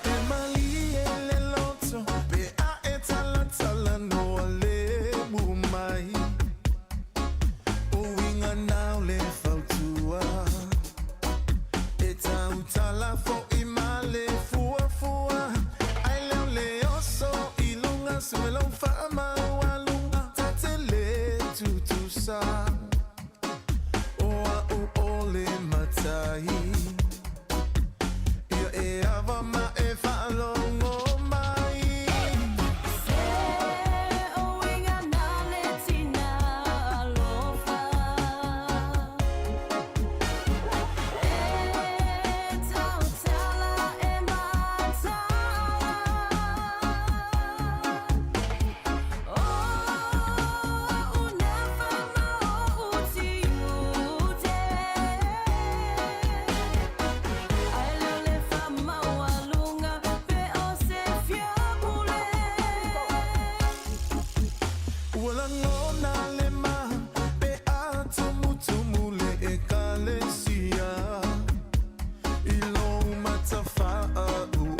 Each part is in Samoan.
E malie le loto pe a e talatalanoa le mai. O uiga na o le fautua e tautala fo'i ma le fuafua. Ai lea o le oso i luga sue lou faamaualuga ta te lē tutusa. O a'u o le matai ia e ava ma e faalogo mai. Se uiga na le tina alofa e tautala e mataala. O a'u nafa ma o'u tiute. Ai lea o le faamaualuga pe o se fiapule. Ua lagona le ma pe a tumutumu le ekalesia i lou matafaauu.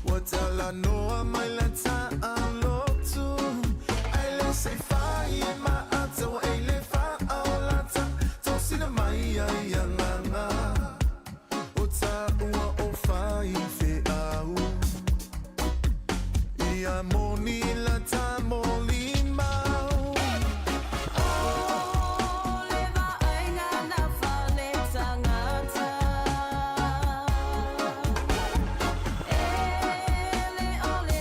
Ua talanoa mai la taalotu ai le seifai e maata ua e le faaolata tosina mai ai agaga o taua o faifeau ia moni la tamolimau. O le vaaiga nafa le tagata e le o le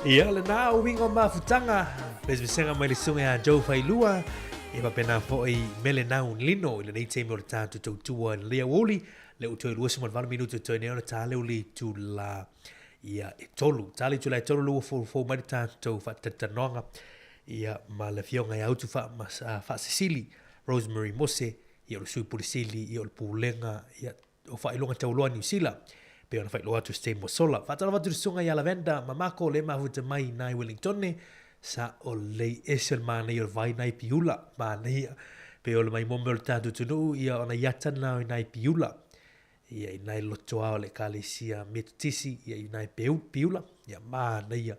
Ia lena uiga o mafutaga, pesepesega mai le susuga ia Joe Failua, ia faapena foi Mele Nau Lino i lenei taimi o le tatou tautua i lenei aoauli, lea ua toe 28 minute o toe nei ona ta lea o le itula ia e tolu. Ta le itula e tolu lea ua foufou mai le tatou faatalatalanoaga ia ma le afioga ia Utu Faasisili Rosemary Mose, ia o le Sui Pule Sili, ia o le Pulega, ia o Faailoga Taualoa Niu Sila, pei ona faailoa atu i se taimi ua sola. Faatalofa atu i le susuga ia Lavender Mamako lea e mafuta mai i nai Wellingtone, sa o lei ese o le manaia o le vai nai Piula, manaia, pei o le maimoa mai o le tatou atunuu, ia ona iata lena o nai Piula, ia i nai lotoa o le Ekalesia Metotisi, ia i nai Piula, ia manaia,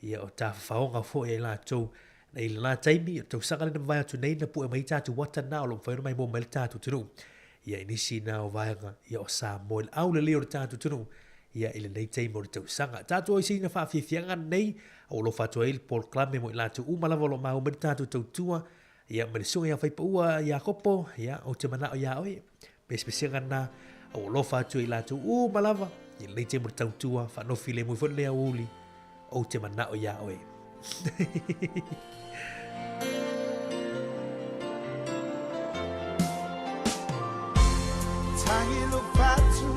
ia o tafafaoga foi a i latou i lena taimi, o le tausaga lea na mavae atu nei na pue mai ai tatou ata na o lo o mafai ona maimoa mai le tatou atunuu. Ia i nisi na o vaega ia o Samoa i le aulelei o le tatou atunuu ia i lenei taimi o le tausaga. Tatou ai sina faafiafiaga nei a ua alofa atu ai le polokalame mo i latou uma lava o lo o maua mai le tatou tautua ia ma le susuga ia Faipaua Iakopo, ia ou te manao iā oe. Pesepesega na a ua alofa atu ai i latou uma lava i lenei taimi o le tautua, faanofi lemu foi lenei aoauli, ou te manao iā oe. Tangi lo fatu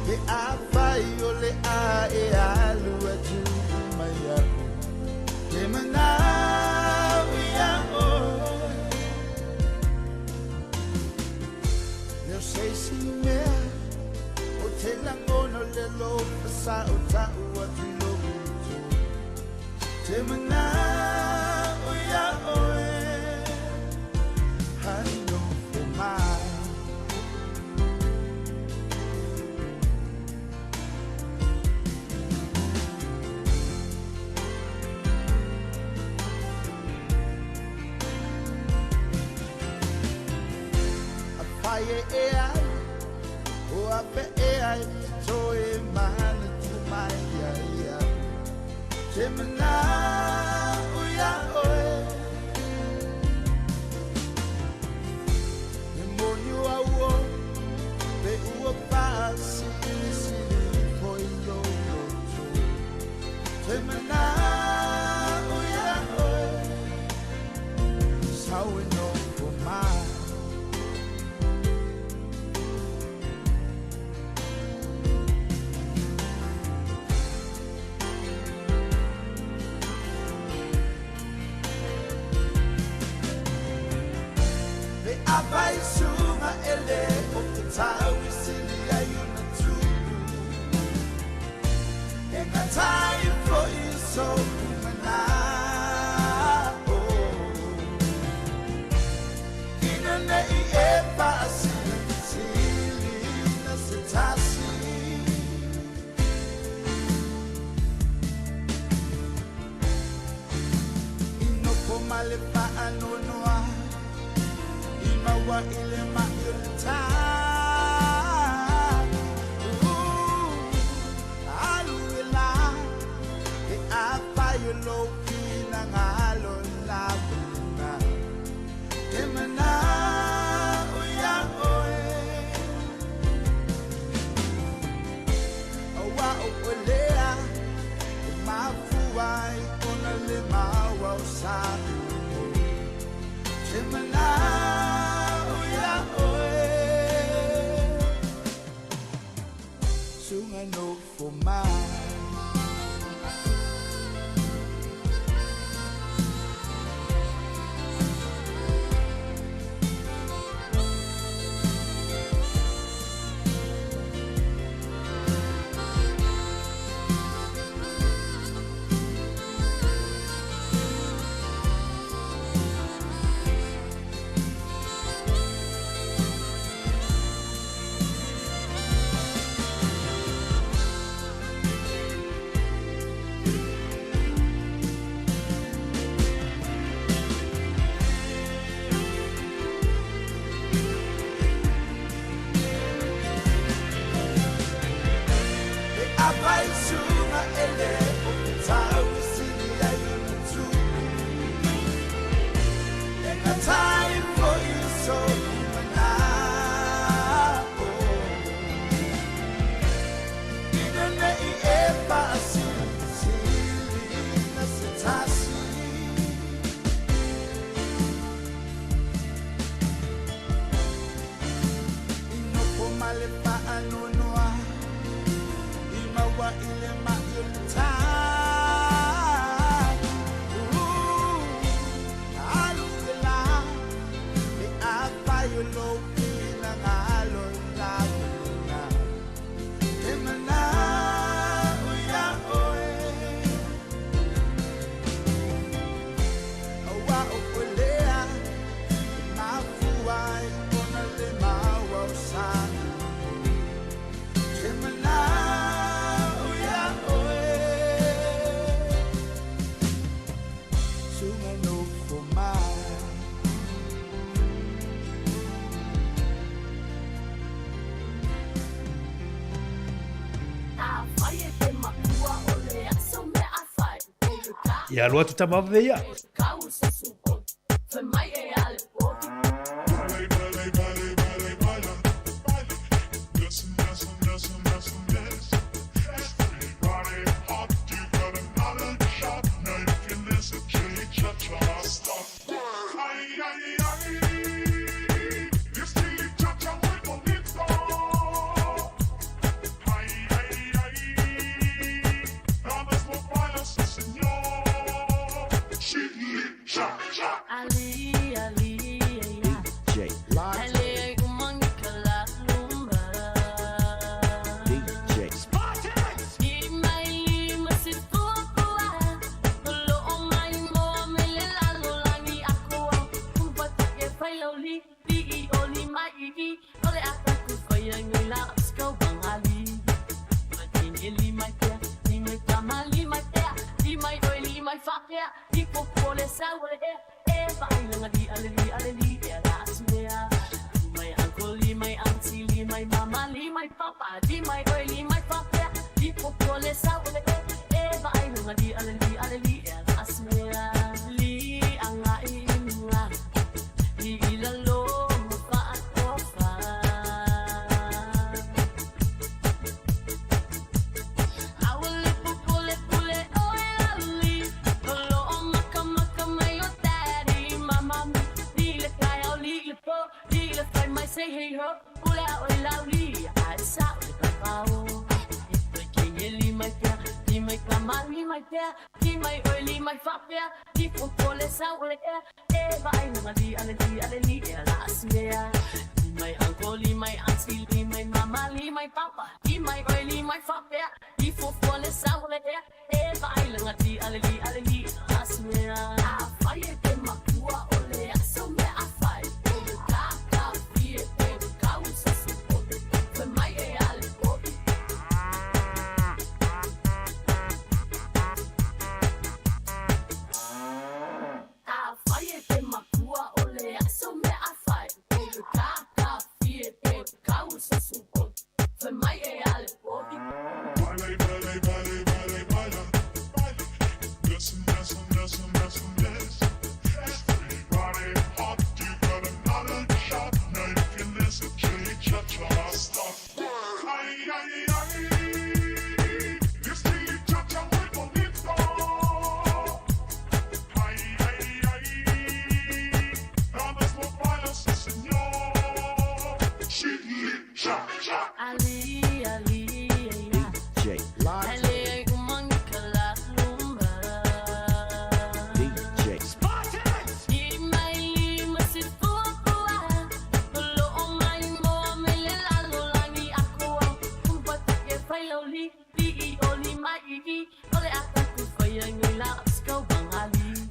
He awhai o le a e alu atu mai aku Te manao ia oe Leo se isi mea O te langona le lofa sa o tau atu i lou uto Te manao ia oe Hai nofo mai. A pai e e ai, o a pe e ai, te toe mana tu mai ia ia. Te manao ia oe. E moni o au o, pe ua pā sili sili ifo i lou loto. Te manao ia oe. Sau e nofo mai. Pe afai suga e le o te tau i sili ai ona tupu E ngatai foi soku manao Ina nei e faasilisili na se tasi. I nofo ma le faanoanoa, i maua i le maʻi o le tā. Alu e la, he afai o lou finagalo lava lena. Te manao iā oe. Aua o oe lea e mafua ai ona le maua o sa. Te manao iā oe. ma le faanoanoa i maua i le ma'i o le tai. Alu i la pe afai o lou finagalo i lavea e mana'o iā oe. Auā o oe lea e mafua ai ona le maua o sana te mana'o iā oe. Suga nofo mai. Ia alu atu tama vave ia.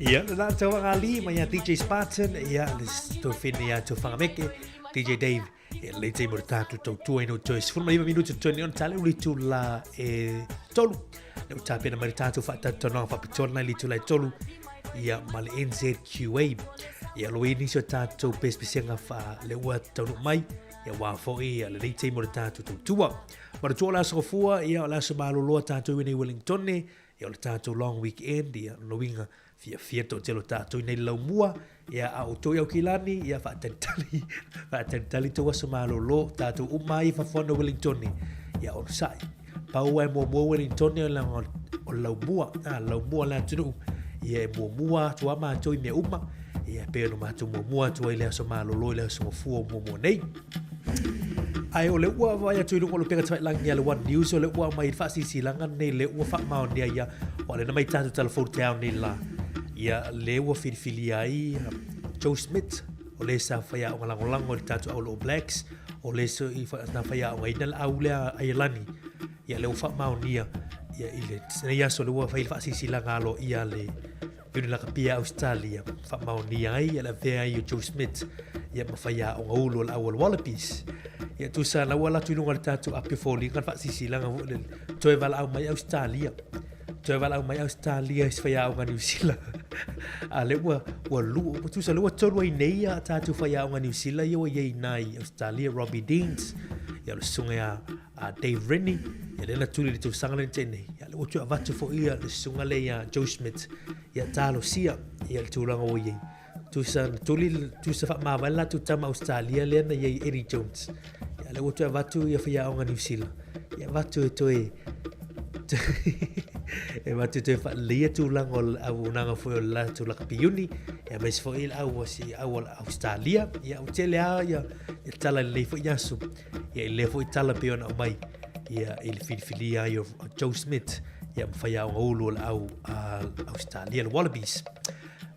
Ia, le la tau ali mai a DJ Spartan, ia le tofine ia to whangameke, DJ Dave, e le te mo tātou tau tua ino toi sefulu ma iva minuti toi ni ona tale uli tu la e tolu. Le o tāpena mai tātou whaatatonoa whapitoa nei li tu la e tolu, ia ma le NZQA. Ia lo e nisi o tātou pespesenga wha le ua taunu mai, ia wā fo'i ia le nei te mo tātou tau tua. Ma le tua o le aso fua, ia o le aso maloloa tātou i nei Wellingtone, ia o le tātou long weekend, ia loinga fiafia toatele o tatou nei laumua, ia a outou i Aukilani, ia faatalitali, faatalitali tou aso malolo, tatou uma ai i fafoana o Wellingtone, ia onosai. Pau ai muamua Wellingtone o le o le laumua, a laumua le atunuu, ia e muamua atu lava matou i mea uma, ia e pei ona matou muamua atu ai i le aso malolo i le aso gafua o muamua nei. Ae o lea ua vaai atu i luga o le upega tafailagi a le One News, o lea ua aumai i le faasilasilaga lenei, lea ua faamaonia ia, aua lea na mai tatou tala fou i le taeao nei la, ia lea ua filifilia ai Joe Schmidt, o le sa faiaoga lagolago i le tatou au All Blacks, o le sa faiaogaina le au lea a Aialani, ia lea ua faamaonia ia i lenei aso lea ua fai le faasilasilaga aloaia a le Iuni Lakapi a Ausetalia, faamaonia ai le avea ai o Joe Schmidt ia ma faiaoga ulu o le au a le Wallabies. Ia tusa la ua alu atu i luga o le tatou api o foliga le faasilasilaga foi lele, toe valaau mai Ausetalia. Toe valaau mai Ausetalia i se faiaoga Niu Sila. A lea ua, ua lua, ua tusa lea ua tolu ai nei a tatou faiaoga Niu Sila ia ua i ai i ina i Ausetalia, Robbie Deans, ia o le susuga ia a Dave Rennie, ia lea na tuli i le tausaga lea na tea nei. Ia lea ua toe avatu foi ia le susuga lea ia Joe Schmidt, ia talosia ia le tulaga ua i ai. Tusa na tuli, tusa faamavae le latou tama Australia lea na i ai Eddie Jones. Ia lea ua toe avatu ia faiaoga Niu Sila. Ia avatu e toe e avatu e toe faaleleia tulaga o le auaunaga foi o le latou lakapi iuni, ia aemaise foi le au au Australia. Ia ua tele lava ia tala i lenei foi aso. Ia i lea foi tala pei ona aumai ia i le filifilia ai o Joe Schmidt ia ma faiaoga ulu o le au Ausetalia, le Wallabies.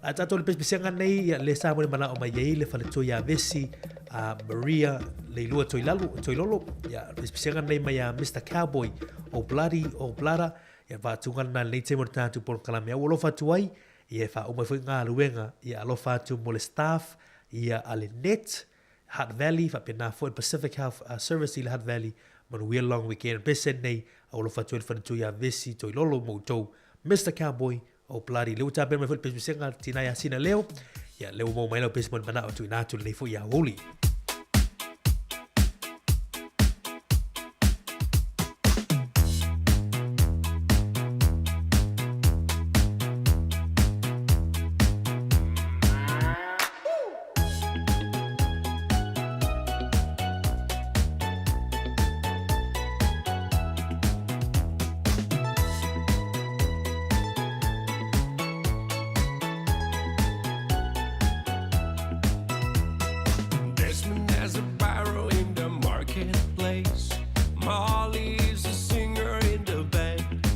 A tatou le pesepesega nei, ia le sa mo le manao mai ai le faletoi ia Vesi, a Maria Leilua Toilalu, Toilolo, ia pesepesega nei mai a Mr. Cowboy o Bloody o Blada, ia faatuga lena lenei taimi o le tatou polokalame. Au alofa atu ai, ia e faauma ai foi galuega, ia alofa atu mo le staff, ia a le net, Hutt Valley, faapena foi le Pacific Health Service i le Hutt Valley, manuia le long weekend. Pese nei, au alofa atu ai le faletui ia Vesi Toilolo ma outou, Mister Cowboy o Bloody. Lea ua tapena mai foi le pesepesega tina ia Sina Leo. Ia, lea ua maua mai lau pese mo le manao tuuina atu lenei foi ia Holi. Desmond has a barrow in the marketplace. Molly is a singer in the band.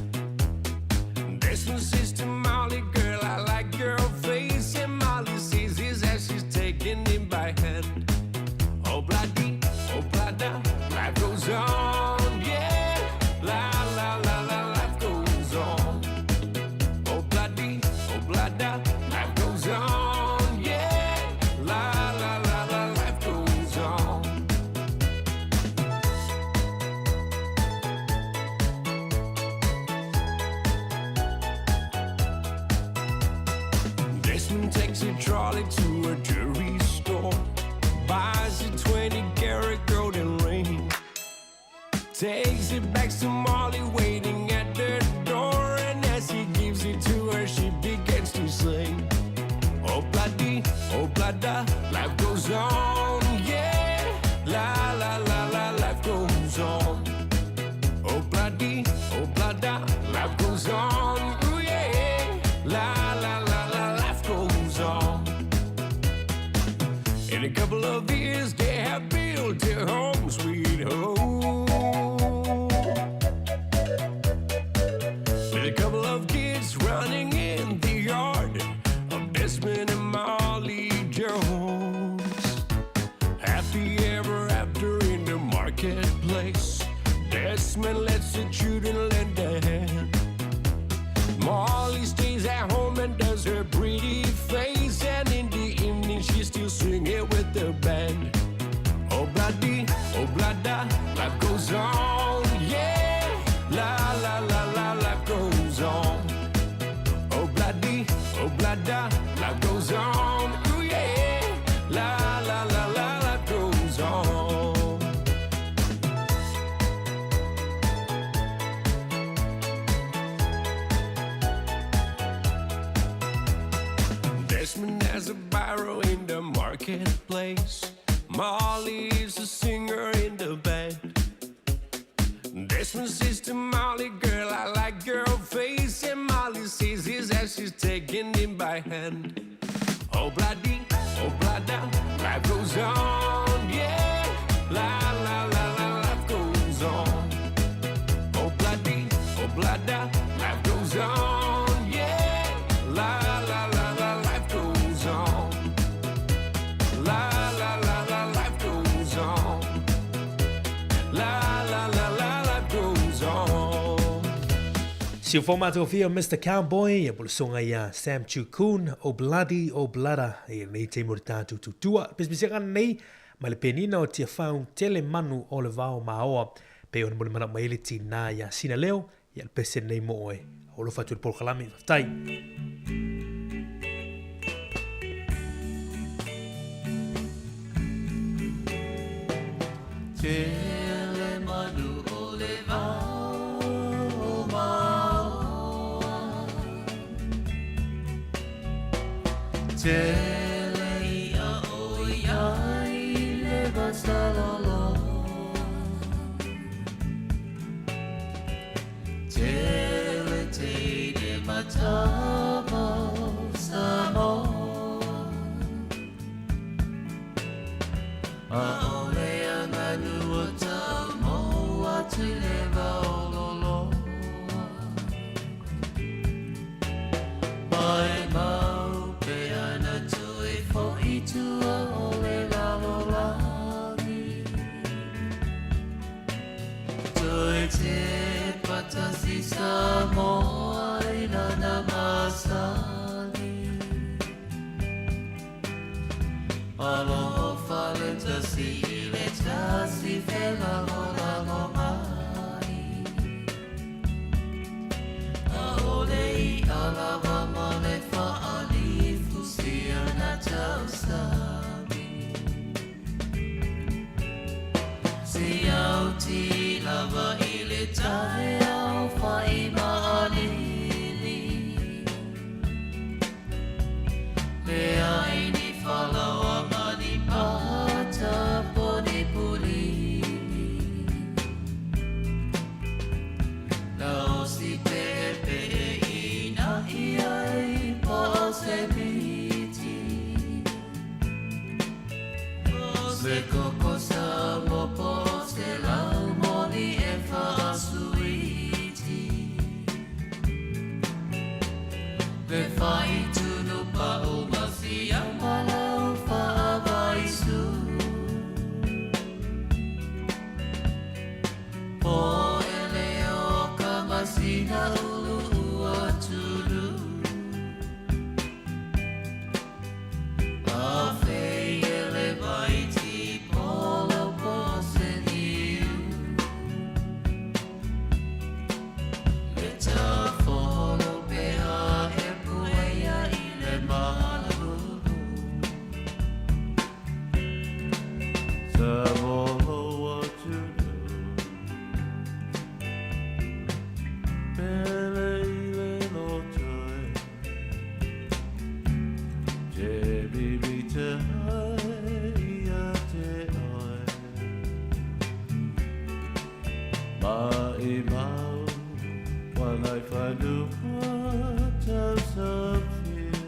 Desmond says to Molly, girl, I like your face. And Molly sees his as she's taking him by hand. Oh, bloody, oh, blada, life goes on, yeah. La, la, la, la, life goes on. Oh, bloody, oh, blada, life goes on, yeah. La, la, la, la, life goes on. Desmond takes a trolley to a jewelry store, buys a 20 karat golden ring, takes it back to Molly waiting at the door, and as he gives it to her, she begins to sing. Oh bloody, oh blada, life goes on, yeah. La la la la, life goes on. Oh bloody, oh blada, life goes on, ooh yeah. La la la la, life goes on. In a couple of years, they have built a home sweet home. With a couple of kids running in the yard of Desmond and Molly Jones. Happy ever after in the marketplace. Desmond lets the children lend a hand. Molly stays at home and does her pretty face. And in the evening, she's still singing with the band. Oh, bloody, oh, blada, life goes on, yeah. La, la, la, la, life goes on. Oh, bloody, oh, blada, life goes on, ooh, yeah. La, la, la, la, life goes on. Desmond has a barrow in the marketplace. Molly is a singer in the band. Desmond says to Molly, girl, I like your face. And Molly sees his as she's taking him by hand. Oh, bloody, oh, blada, life goes on, yeah. La, la, la. Siufoa matagofie o Mister Cowboy, ia po le susuga ia Sam Chu Koon, o Bloody o Blada i lenei taimi o le tatou tautua. Pesepesega nei mai le penina o Tiafau tele manu o le vao maoa pei ona molimana mai ai le tinā ia Sina Leo, ia le pese lenei mo oe. Alofa atu i le polokalame, faafetai. Tele manu o le vao o Maoa. Tele ia o iai le vasaloloa. Tele teine matama o Samoa. Aole aganu o tau mo atu i le vaololoa. Mai mau pe ana toe fo'i tua o le lalolagi. Toe te patasi Samoa i lana masani. Alofa le tasi i le tasi felagolago mai. Aole i alawa ma le faalifu sia na tausami. Siauti lava i le taeao fai maalili. Leai ni falaoa ma ni pata po ni pulili. Laosi peepee ina iai po o se miti. Se koko Samoa po o se laumoli e faasuiti. Le fai tunu pa'u ma siama lau faavaisu. Po ele o ka masina ulu ua tulu. A fei ele vai ti polo po se niu. Le tafolo pe a e puea i le malu. Samoa tunu Pele i le lotoi Te bibi te hai ia te oi Ma i mau Wanai whanua tau safia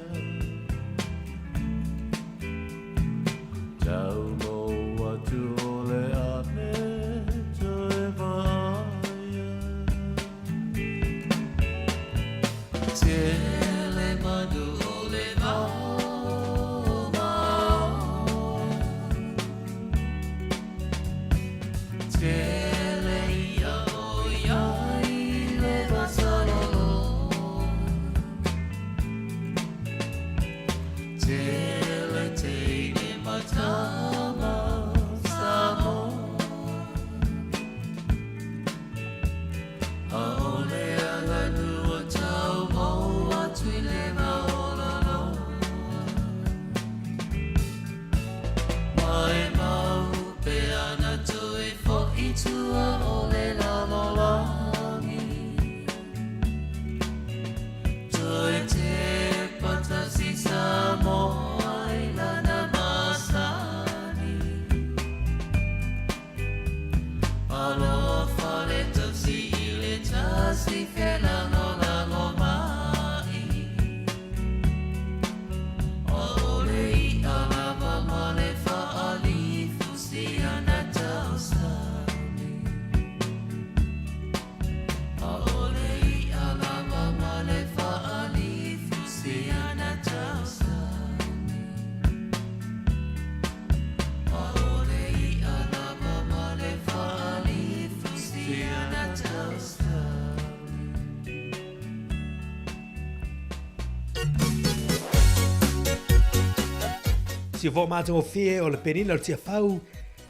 Tau mo atu o le ape toe vaia. Tele manu o le vao maoa. Tele ia o iai le vasaloloa. Tele teine matama Samoa. Aole aganu o tau mo atu i le vaololoa. Mai mau pe ana toe fo'i tua o le lalolagi. Toe te patasi Samoa i lana masani. Alofa le tausi i le tasi felagolago mai. Aole i alava ma le faalifu sia na tausami. Aole i alava ma le faalifu sia na tausami. Aole i alava ma le faalifu sia na tausami. Siufoa matagofie o le penina o le tiafau,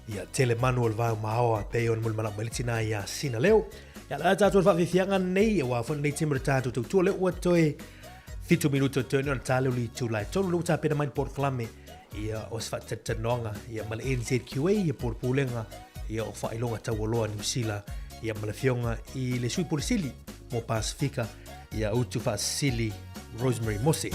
ia tele manu o le vao maoa pei ona molimau mai le tina ia Sina Leo. Ia la tatou le faafiafiaga nei, aua foi lenei taimi o le tatou tautua lea ua toe 7 minuto toe ona tale o le itula e 3 lea ua tapena mai le polokalame ia o se faatalitanoaga ia ma le NZQA ia po o le Pulega ia o Faailoga Taualoa Niu Sila ia ma le afioga i le Sui Pule Sili mo Pasifika ia Utu Faasisili Rosemary Mose.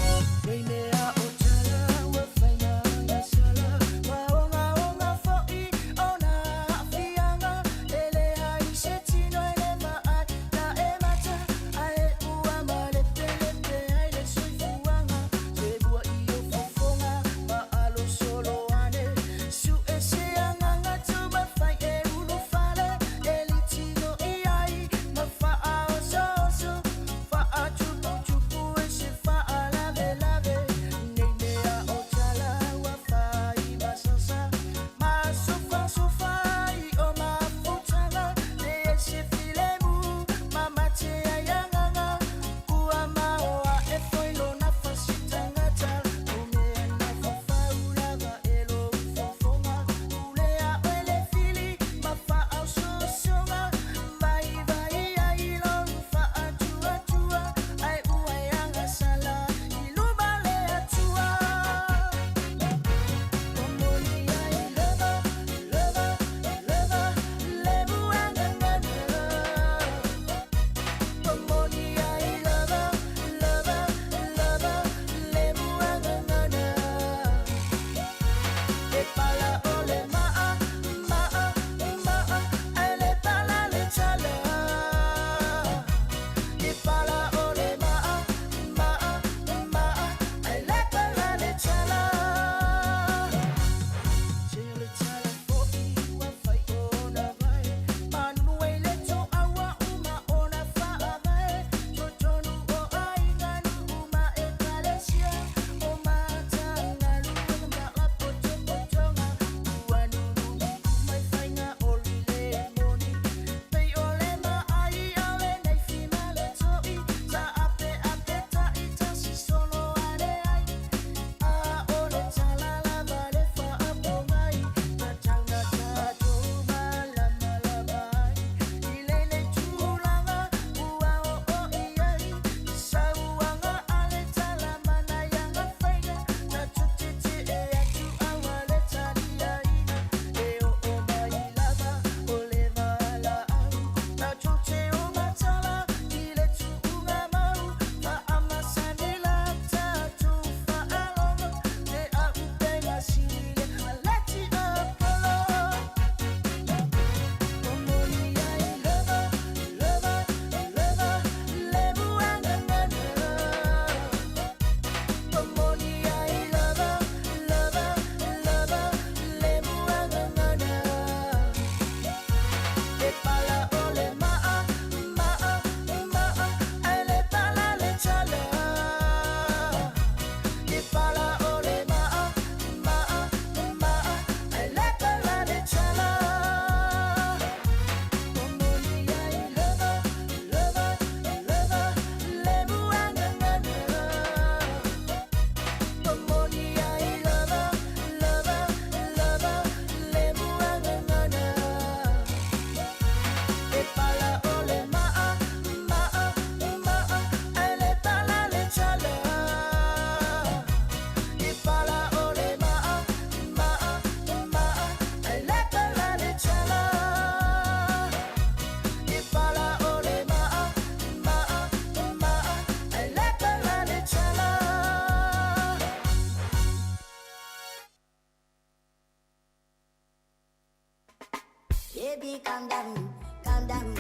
Baby, calm down, calm down.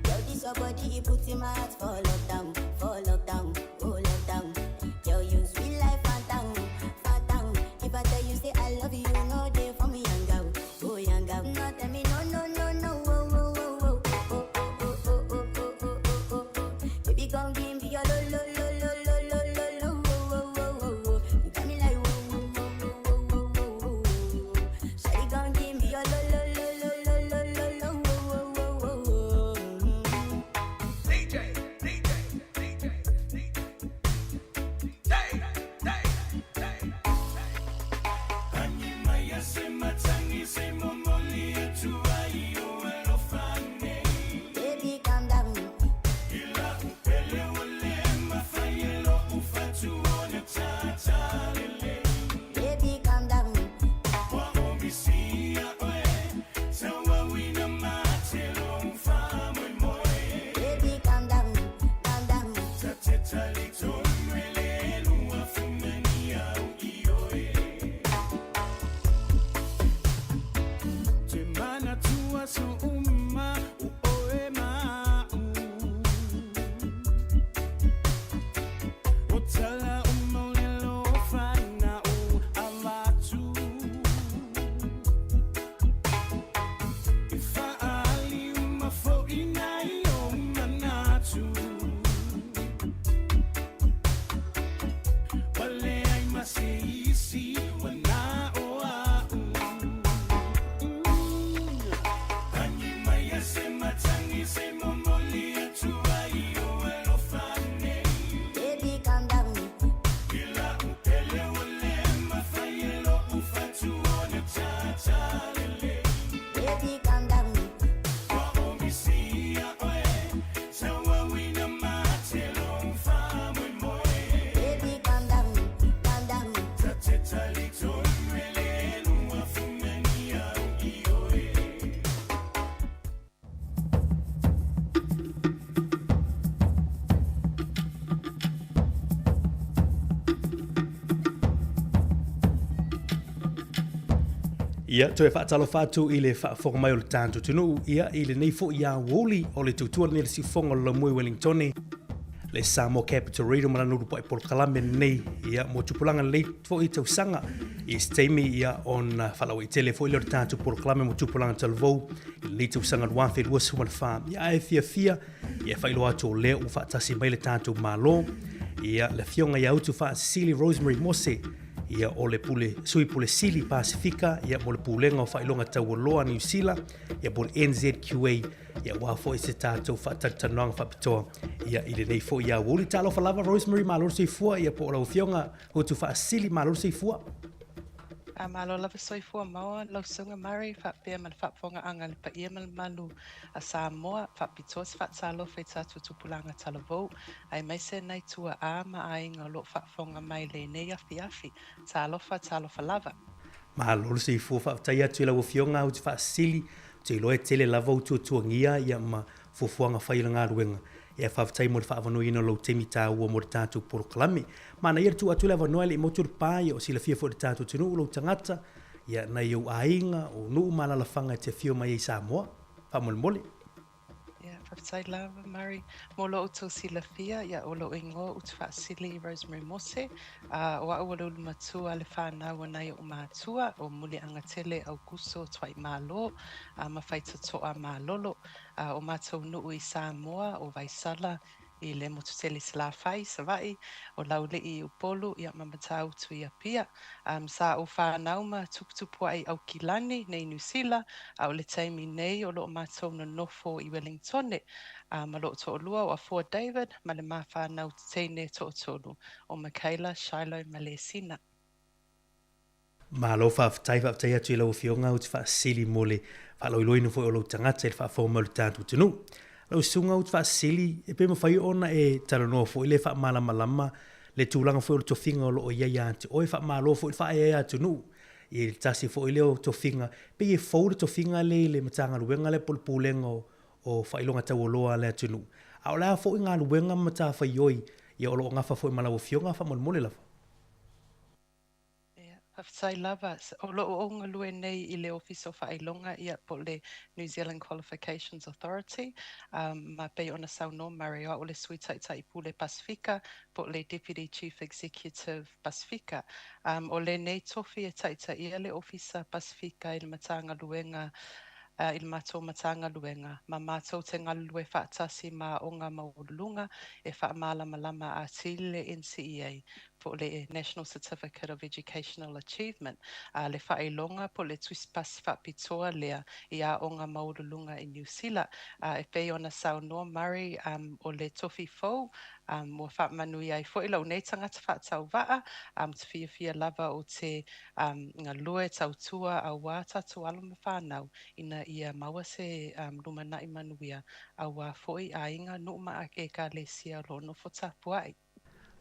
Yo, this your body, it puts in my heart for lockdown, for lockdown, oh lockdown. Yo, you sweet life, phantom, phantom. If I tell you say I love you, you know they for me, young girl, oh young girl. No, tell me no, no, no, no, oh, oh, oh, oh, oh, oh, oh, oh, oh, oh, oh, oh, oh. Baby, come give me your lo, lo, lo, lo, lo, lo, lo, lo, oh, oh, oh, oh, oh. You got me like whoa, whoa, whoa, whoa, whoa, whoa, whoa, whoa. Shawty, come give me your lo, lo, lo, lo, lo, lo, lo, lo, oh, oh, oh, oh, oh. Ia, toe faatalofa atu i le faafofoga mai o le tatou atunuu, ia, i lenei foi aoauli o le tautua lenei a le siufofoga o le laumua i Wellingtone, le Samoa Capital Radio ma lana ulupai polokalame lenei, ia, mo tupulaga lenei foi tausaga. I se taimi, ia, ona faalauaitele foi lea o le tatou polokalame mo tupulaga talavou i lenei tausaga 2024. Ia, ae fiafia, ia, e faailoa atu o lea ua faatasi mai le tatou Malo, ia, le Afioga ia Utufaasisili Rosemary Mose, ia o le pule, sui pule sili Pasifika ia mo le Pulega o Faailoga Taualoa a Niu Sila ia po o le NZQA ia aua foi se tatou faatalatalanoaga faapitoa ia i lenei foi aoauli. Talofa lava Rosemary, malo le soifua ia po o lau Afioga Utufaasisili, malo le soifua. A malo lava soifua maua lau Susuga Murray faapea ma le faafofogaaga a le paia ma le mamalu a Samoa, faapitoa se faatalofa i tatou tupulaga talavou, aemaise nai tuaa ma aiga o lo o faafofoga mai lenei afiafi. Talofa, talofa lava. Malo le soifua, faafetai atu i lau Afioga Utufaasisili, ou te iloa e tele lava ou tuatuagia ia ma fuafuaga fai i le galuega. Ia faafetai mo le faaavanoaina o lou taimi taua mo le tatou polokalame. Manaia le tuu atu le avanoa e le i motu le pa, ia o silafia foi e le tatou atunuu lou tagata, ia nai ou aiga, o nuu ma alalafaga e te afio mai ai i Samoa. Faamolemole. Ia, faafetai lava Murray mo lo outou silafia, ia o lou igoa Utufaasili Rosemary Mose, a o a'u o le ulu matua a le fanau o nai o'u matua, o Muliagatele Aukuso Tuaimalo, a ma Faitotoa Malolo. A o matou nuu i Samoa, o Vaisala i le motu tele i Salafai, Savaii, o Laulii i Upolu, ia ma Matautu i Apia. Um, sa ou fanau ma tuputupua'i i Aukilani, nei Niu Sila, a o le taimi nei o lo o matou nonofo i Wellingtone, a ma lo'u to'olua o Afoa David ma le ma fanau teine to'atolu, o Michaela, Shiloh ma Lesina. Malo faafetai, faafetai atu i lau Afioga Utufaasisili mo le faaloiloina foi o lou tagata i le faafofoga mai o le tatou atunuu. Lau Susuga Utufaasisili, e pe mafai ona e talanoa foi le faamalamalama le tulaga foi o le tofiga o lo o i ai ia te oe, faamalo foi le faaeaea atunuu i le tasi foi lea o tofiga, pei e fou le tofiga lea i le Matagaluega lea po o le Pulega o Faailoga Taualoa a le atunuu. A o le a foi galuega ma matafaioi ia o lo o gafa foi ma lau Afioga faamolemole lava? Ia, faafetai lava. O lo o ou galue nei i le Ofisa o Faailoga, ia, po o le New Zealand Qualifications Authority, um, ma pei ona saunoa Murray, o au o le Sui Taitai Pule Pasifika, po o le Deputy Chief Executive Pasifika. Um, o lenei tofi e taitaia le Ofisa Pasifika i le Matagaluega i le matou Matagaluega, ma matou te galulue faatasi ma aoga maualuluga e faamalamalama atili le NCEA po o le National Certificate of Educational Achievement, a le faailoga po o le tusi pasi faapitoa lea i aoga maualuluga i Niu Sila. A e pei ona saunoa Murray, um, o le tofi fou, um, ua faamanuia ai foi lou nei tagata faatauvaa, um, te fiafia lava o te um, galue tautua auā tatou alo ma fanau ina ia maua se um, lumanai manuia auā foi aiga, nuu ma ekalesia o lo o nofo tapuai.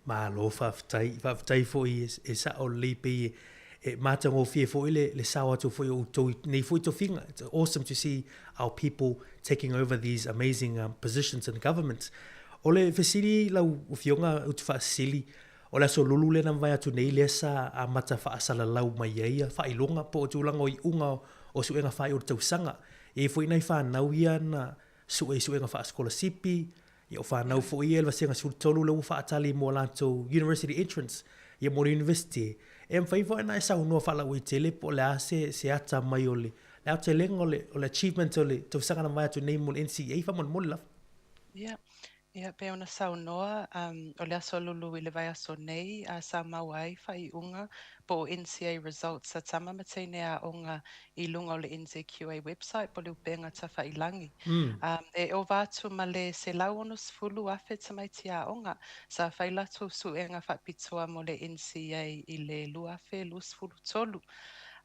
Malo faafetai, faafetai foi e sao lelei pei e matagofie foi le, le sao atu foi o outou i nei foi tofiga. It's awesome to see our people taking over these amazing um, positions in government. O le fesili lau afioga Utufaasisili, o le aso lulu lea na mavae atu nei lea sa amata faasalalau mai ai ia faailoga po o tulaga o iuga o suega faaiu o le tausaga. E i ai foi nai fanau ia na sue i suega faasikolasipi, Ia o fanau foi ia i le vasega 13 lea ua faatali mo a latou university entrance, ia mo le university. E mafai foi ona e saunoa faalauaitele po o le a se, se ata mai o le, le aotelega o le, o le achievement o le tausaga na mavae atu nei mo le NCEA faamolemole lava. Ia, ia pei ona saunoa, um, o le aso lulu i le vaiaso nei, a sa maua ai faaiuga po o NCEA results a tama ma teine aoga i luga o le NZQA website po o le upega tafailangi. Um, e ova atu ma le 160,000 tamaiti aoga sa fai latou suega faapitoa mo le NCEA i le 2023.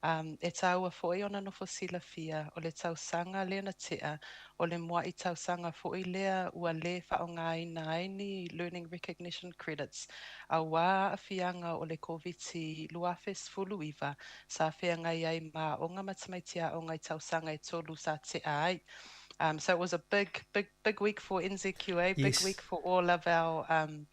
Um, e tāua foi ona nofo silafia o le tausaga lea na tea, o le mua'i tausaga foi lea ua lē faaaogaina ai ni Learning Recognition Credits auā aafiaga o le Koviti 2019 sa feagai ai ma aoga ma tamaiti aoga i tausaga e tolu sa tea ai. Um, so it was a big, big, big week for NZQA, big week for all of our um,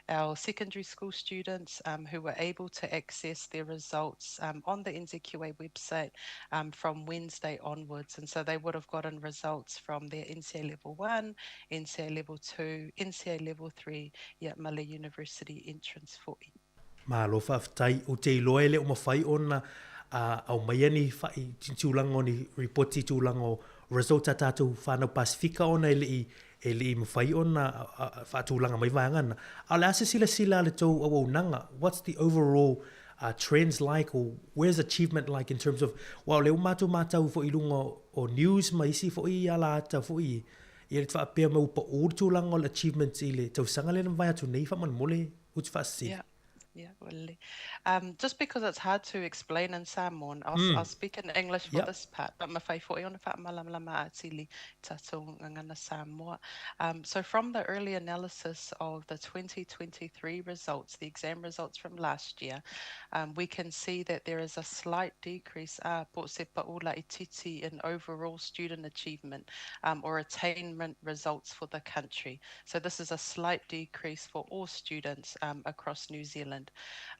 our secondary school students um, who were able to access their results um, on the NZQA website um, from Wednesday onwards. And so they would have gotten results from their NCA Level 1, NCA Level 2, NCA Level 3, ia ma le University entrance fo'i. Malo faafetai, ou te iloa e le o mafai ona aumaia ni whai tulaga o ni ripoti tulaga o results a tatou whanau Pasifika ona e le i e le i mafai ona faatulaga mai vaega na. A o le a se silasila a le tou auaunaga, what's the overall uh, trends like or where's achievement like in terms of, aua o lea ua matou matau foi i luga o news ma isi foi ala ata foi Ia le faapea mai ua pau le tulaga o le achievements i le tausaga lea na mavae atu nei faamolemole utu faasesili. Yeah. Yeah, well, um, just because it's hard to explain in Samoan, I'll, mm. I'll speak in English for yep. this part, but mawhai fo'i ona whaamalamalama atili tātou ngana Samoa. Um, so from the early analysis of the 2023 results, the exam results from last year, um, we can see that there is a slight decrease uh, po se paula i titi in overall student achievement um, or attainment results for the country. So this is a slight decrease for all students um, across New Zealand.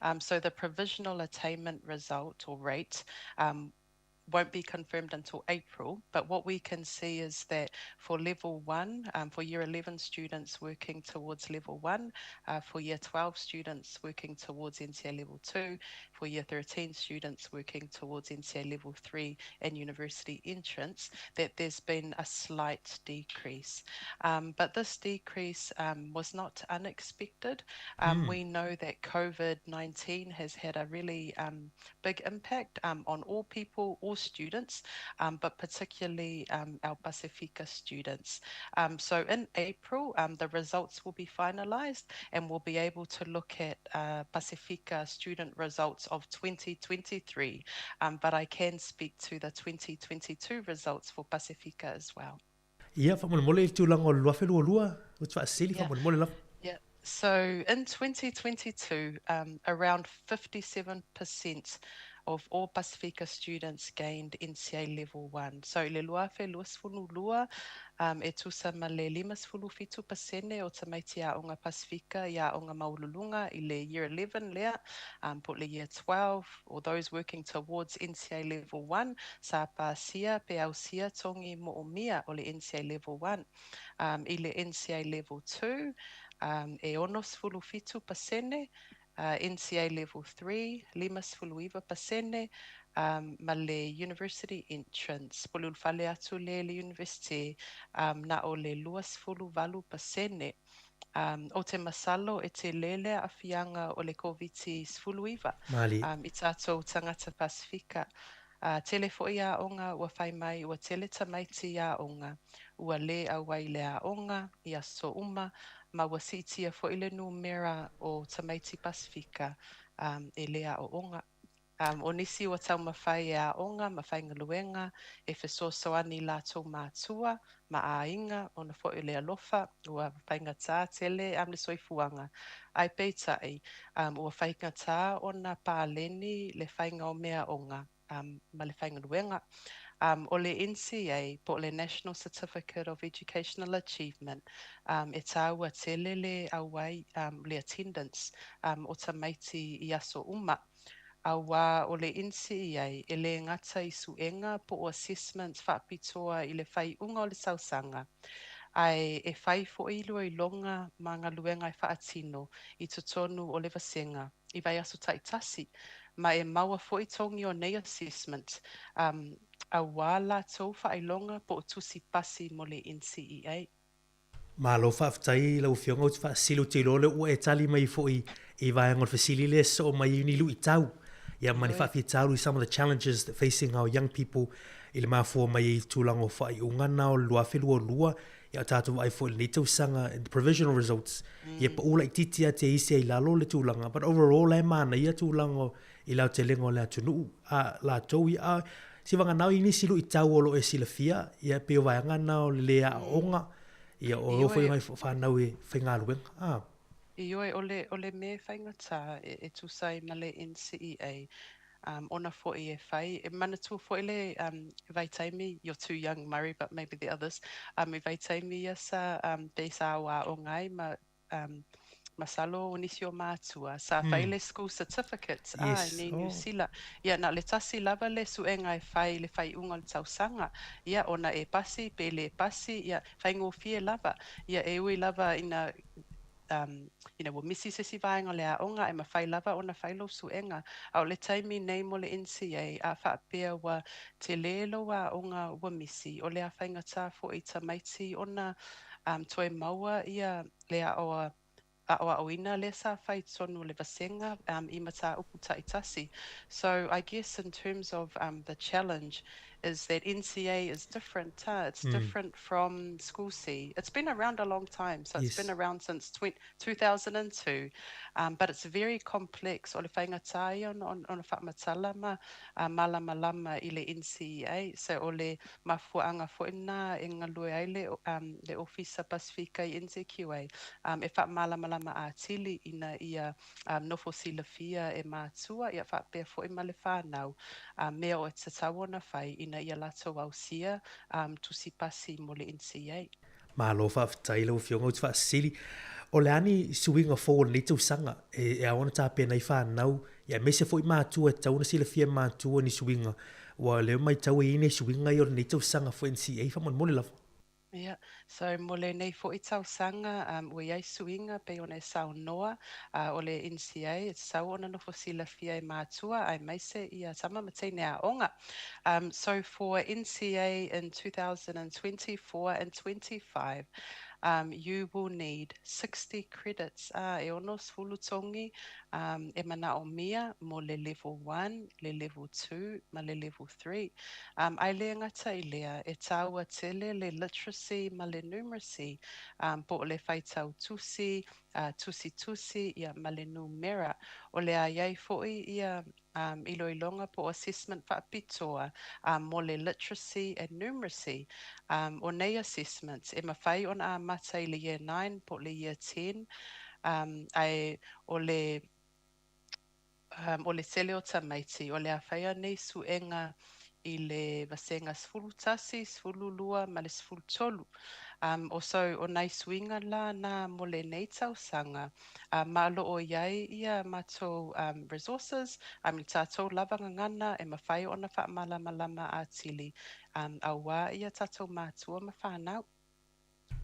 Um, so the provisional attainment result or rate um, won't be confirmed until April, but what we can see is that for level one, um, for year 11 students working towards level one, uh, for year 12 students working towards NCA level two, for year 13 students working towards NCA level 3 and university entrance, that there's been a slight decrease. Um, but this decrease um, was not unexpected. Um, mm. We know that COVID 19 has had a really um, big impact um, on all people, all students, um, but particularly um, our Pasifika students. Um, so in April, um, the results will be finalised and we'll be able to look at uh, Pasifika student results of 2023. Um, but I can speak to the 2022 results for Pasifika as well. Ia, faamolemole i le tulaga o le 2022, ua te faasili Yeah. faamolemole lava. Yeah. So in 2022, um, around 57% of all Pasifika students gained NCA Level 1. So i le 2022, um, e tusa ma le 57% o tamaiti aoga Pasifika i aoga maualuluga i le Year 11 lea, um, po o le Year 12, or those working towards NCA Level 1, sa pasia pe ausia togi mo'omia o le NCA Level 1. Um, i le NCA Level 2, um, e 67%, uh, NCA Level 3, 59%, um, ma le University Entrance, po o le ulufale atu lea i le University, um, na o le 28%. Um, o te masalo e tele le aafiaga o le Koviti-19 Malie. um, i tātou tangata Pasifika. Uh, tele fo'i aoga ua fai mai ua tele tamaiti aoga, ua lē auai i le aoga i aso uma, ma ua siitia fo'i le numera o tamaiti Pasifika um, e lē aooga. Um, o nisi ua taumafai e aoga ma faigaluega e fesoasoani i latou matua ma aiga ona fo'i o le alofa ua faigatā tele um, le soifuaga. Ae peitai, um, ua faigatā ona paleni le faiga o meaaoga um, ma le faigaluega. Um, o le NCA, po o le National Certificate of Educational Achievement, um, e tāua tele le auai, um, le attendance um, o tamaiti i aso uma. Auā o le NCEA e lē gata i suega po o assessments faapitoa i le faaiuga o le tausaga, ae e fai foi iloiloga ma galuega e faatino i totonu o le vasega i vaiaso taitasi, ma e maua foi togi o nei assessment, um, auā latou faailoga po o tusi pasi mo le NCEA. Malo faafetai i lau Afioga, ou te faasili, ou te iloa o lea ua e tali mai foi i vaega o le fesili lea e sosoo mai ai ni luitau ia ma ni Ioe. faafitauli, some of the challenges that facing our young people i le mafua mai ai i tulaga o faaiuga na o le 2022, ia o tatou vaai foi i lenei tausaga in the provisional results, ia pau laitiiti lava te isi ai i lalo le tulaga, but overall la e manaia tulaga o i le aotelega o le atunuu, a latou ia, a sivaganao i nisi luitau o lo o e silafia, ia e pei o vaega na o le lē aoaoga, ia o o foi Ioe. nai whanau e faigaluega. A. Ioe, o le, o le mea faigata e, e tusa ai ma le NCEA, um, ona fo'i e fai. E manatua fo'i le um, vaitaimi, you're too young, Murray, but maybe the others, um, i vaitaimi ia sa, um, pei sa ao aoga ai ma um, Masalo o nisi o matua sa fai le school certificates a i nei Niu Sila. Ia na o le tasi lava le suega e fai i le faaiuga o le tausaga, ia ona e pasi pe le pasi, ia faigofie lava. Ia e ui lava ina you know, ua misi se isi vaega o le aoga, ae mafai lava ona fai lou suega. A o le taimi nei mo le NCEA, a faapea ua tele lou aoga ua misi, o le a faigata foi i tamaiti ona toe maua ia le aoaoina lea sa fai i totonu o le vasega i mataupu taitasi. So I guess in terms of the challenge is that NCEA is different. It's different from School C. It's been around a long time, so it's been around since 2002, but it's very complex. O le faigata ia ona faamatala ma malamalama i le NCEA. So o le mafuaaga foi lena e galue ai le Ofisa Pasifika i NZQA e faamalamalama atili ina ia nofo silafia e matua ia faapea foi ma le fanau mea o e tatau ona fai ina ia latou ausia tusi pasi mo le NCEA. Malo faafetai lau Afioga, ou te faasili, o le a ni suiga fou o lenei tausaga e ao ona tapena ai fanau, aemaise foi matua e tatau ona silafia e matua ni suiga, aua o lea e matau e i ai nai suiga ia o lenei tausaga foi NCEA faamolemole lava. Ia, so mo lenei foi tausaga, ua i ai suiga pei ona e saunoa, o le NCEA e tatau ona nofo silafia e matua aemaise ia tama ma teine aoga. So for NCEA in 2024 and 25, you will need 60 credits, e 60 togi e manaomia mo le level 1, le level 2 ma le level 3. Ae le gata i lea, e taua tele le literacy ma le numeracy, po o le faitau tusi, tusitusi ia ma le numera. O le a i ai foi ia iloiloga po o assessment faapitoa mo le literacy and numeracy. O nei assessments e mafai ona amata i le year 9 po o le year 10, ae o le tele o tamaiti o le a faia nei suega i le vasega 11, 12 ma le 13. O so o nai suiga la na mo lenei tausaga, ma o lo o i ai ia matou resources, le tatou lava gagana e mafai ona faamalamalama atili aua ia tatou matua ma fanau.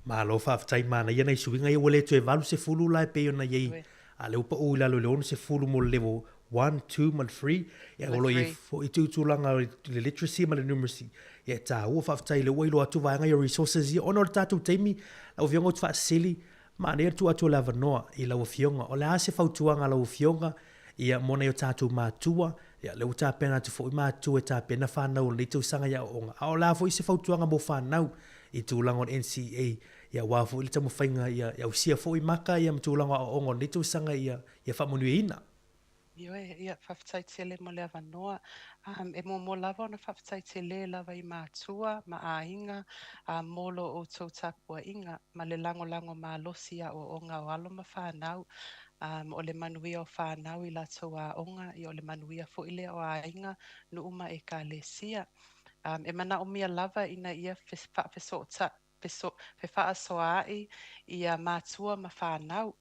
Malo faafetai, manaia nai suiga ia ua le toe 80 la e pei ona i ai, a o lea ua pau i lalo i le 60 mo le level 1, 2 ma le 3. Ia o lo o i ai foi tulaga o le literacy ma le numeracy. Ia e taua, faafetai o lea ua iloa atu vaega ia o resources ia. Ona o le tatou taimi, lau Afioga ou te faasili, manaia le tuu atu o le avanoa i lau Afioga. O le a se fautuaga a lau Afioga ia mo nai o tatou matua, ia lea ua tapena atu foi matua e tapena fanau o lenei tausaga i aoaoga. A o le a foi se fautuaga mo fanau i tulaga o le NCEA, ia aua foi le taumafaiga ia ausia foi maka ia ma tulaga o aoaoga o lenei tausaga ia faamanuiaina. Ioe, ia, faafetai tele mo le avanoa. E muamua lava ona faafetai tele lava i matua ma aiga mo lo outou tapuaiga ma le lagolago malosi i aoaoga o alo ma fanau. O le manuia o fanau i latou aoga, ia o le manuia foi lea o aiga, nuu ma ekalesia. E manaomia lava ina ia faafesootai fefaasoaai ia matua ma fanau.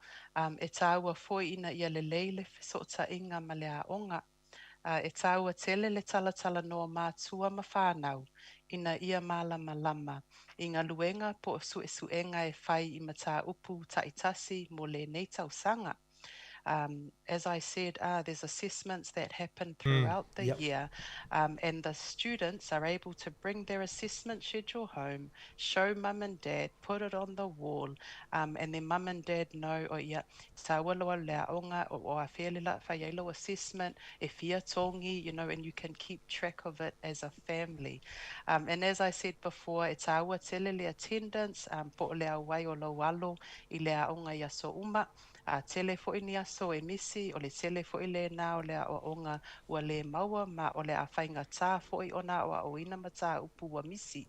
E taua foi ina ia lelei le fesootaiga ma le aoga. E taua tele le talatalanoa matua ma fanau ina ia malamalama i galuega po o suesuega e fai i mataupu taitasi mo lenei tausaga. As I said, there's assessments that happen throughout the year, and the students are able to bring their assessment schedule home, show mum and dad, put it on the wall, and then mum and dad know, oh ia, taua loa le aoga, o afea le la fai ai lou assessment, e fia togi, and you can keep track of it as a family. And as I said before, e taua tele le attendance, po o le auai o lou alo i le aoga i aso uma, a tele foi ni aso e misi, o le tele foi lena o le aoaoga ua le maua ma o le a faigata foi ona aoaoina mataupu ua misi.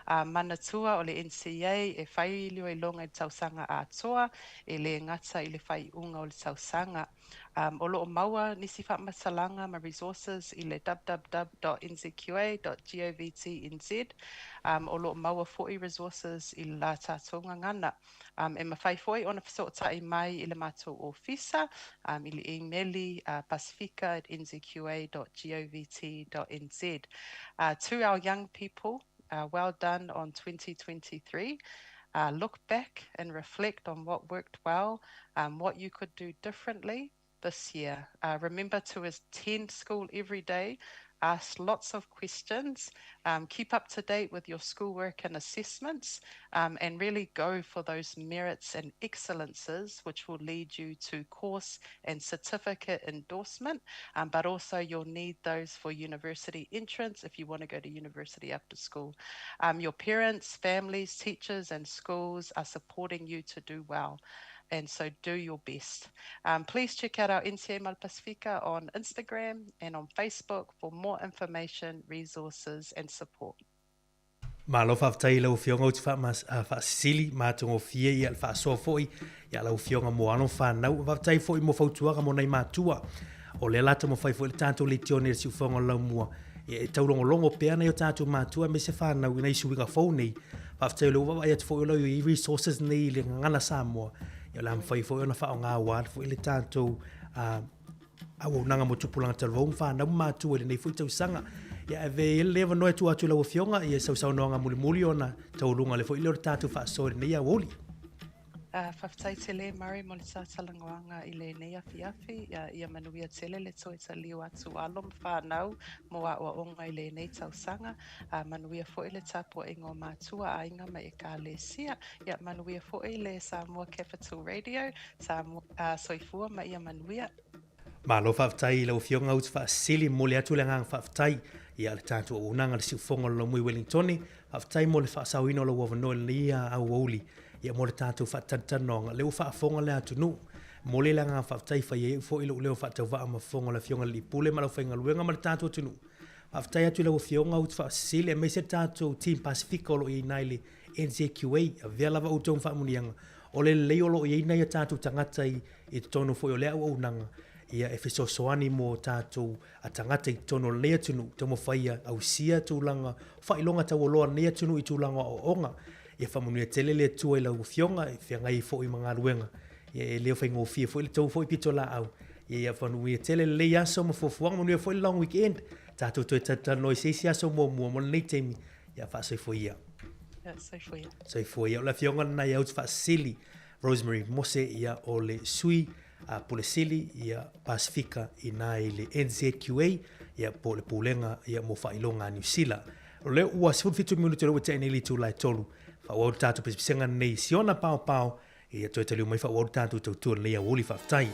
Manatua o le NCEA e fai iloiloga i le tausaga atoa, e le gata i le faaiuga o le tausaga. Um, o lo'o maua nisi fa'amatalaga ma resources i le www.nzqa.govt.nz. Um, o lo'o maua fo'i resources i le la tatou gagana. Um, e mafai fo'i ona fesoota'i mai i le matou ofisa um, i le imeli pasifika@nzqa.govt.nz. To our young people, well done on 2023. Look back and reflect on what worked well, um, what you could do differently this year. Remember to attend school every day, ask lots of questions, um, keep up to date with your schoolwork and assessments, um, and really go for those merits and excellences which will lead you to course and certificate endorsement, um, but also you'll need those for university entrance if you want to go to university after school. Um, your parents, families, teachers, and schools are supporting you to do well and so do your best. Um, please check out our NCA Malpasifika on Instagram and on Facebook for more information, resources and support. Malo faafetai i lau Afioga ou te faasisili ma atogofie ia le faasoa foi ia lau Afioga mo alo fanau. Faafetai foi mo fautuaga mo nai matua. O lea la taumafai foi le tatou leitione i le siufofoga o le laumua ia e taulogologo pea nai o tatou matua aemaise fanau i nai suiga fou nei. Faafetai o lea ua vaavaai atu foi o lo o i ai resources nei i le gagana Samoa ia o le a mafai foi ona faaaoga aua foi le tatou auaunaga mo tupulaga talavou ma fanau ma matua i lenei foi tausaga. Ia ave ai le avanoa e tuu atu i lau Afioga i sau saunoaga mulimuli ona taualuga le foi lea o le tatou faasoa i lenei aoauli. Faafetai tele Murray mo le tātalanoaga i lenei afiafi. Ia manuia tele le toe taliu atu alo ma whānau mo aoaoga i lenei tausaga. Manuia foi le tapuaiga o matua, aiga ma ekalesia. Ia manuia foi le Samoa Capital Radio. Samoa, soifua ma ia manuia. Malo faafetai i lau Afioga Utu Faasisili, momoli atu le agaga faafetai ia le tatou auaunaga le siufofoga o le Laumui Wellingtone. Faafetai mo le faasaoina o lou avanoa i lenei aoauli ia mo le tatou faatalatalanoaga. Lea ua faafofoga le atunuu. Momoli le agaga faafetai, fai ai foi lou leo faatauvaa ma fofoga o le Afioga i le Alii Pule ma le aufaigaluega ma le tatou atunuu. Faafetai atu i lau Afioga Utu Faasisili aemaise le tatou Team Pasifika o lo o i ai i ina i le NZQA. Avea lava outou ma faamanuiaga o le lelei o lo o i ai nai o tatou tagata i i totonu foi o lea auaunaga ia e fesoasoani mo tatou tagata i totonu o lenei atunuu taumafai ia ausia tulaga faailoga taualoa a lenei atunuu i tulaga o aoaoga. Ia faamanuia tele le Atua i lau Afioga e feagai ai foi ma galuega ia e le faigofie foi le tou foi pitolaau. Ia ia faamanuia tele lenei aso ma fuafuaga, manuia foi le long weekend. Tatou toe talatalanoa i se isi aso muamua mo lenei taimi. Ia faasoifua ia. Ia soifua ia. Soifua ia. O le Afioga lena ia Utufaasisili Rosemary Mose ia o le sui a Pule Sili ia Pasifika i na i le NZQA ia po o le Pulega ia mo Faailoga a Niu Sila. O lea ua 17 minute o lea ua tea nei le itula e 3. Faaauau le tatou pesepesega nei i siona paopao ia toe taliu mai faaauau le tatou tautua i lenei aoauli. Faafetai.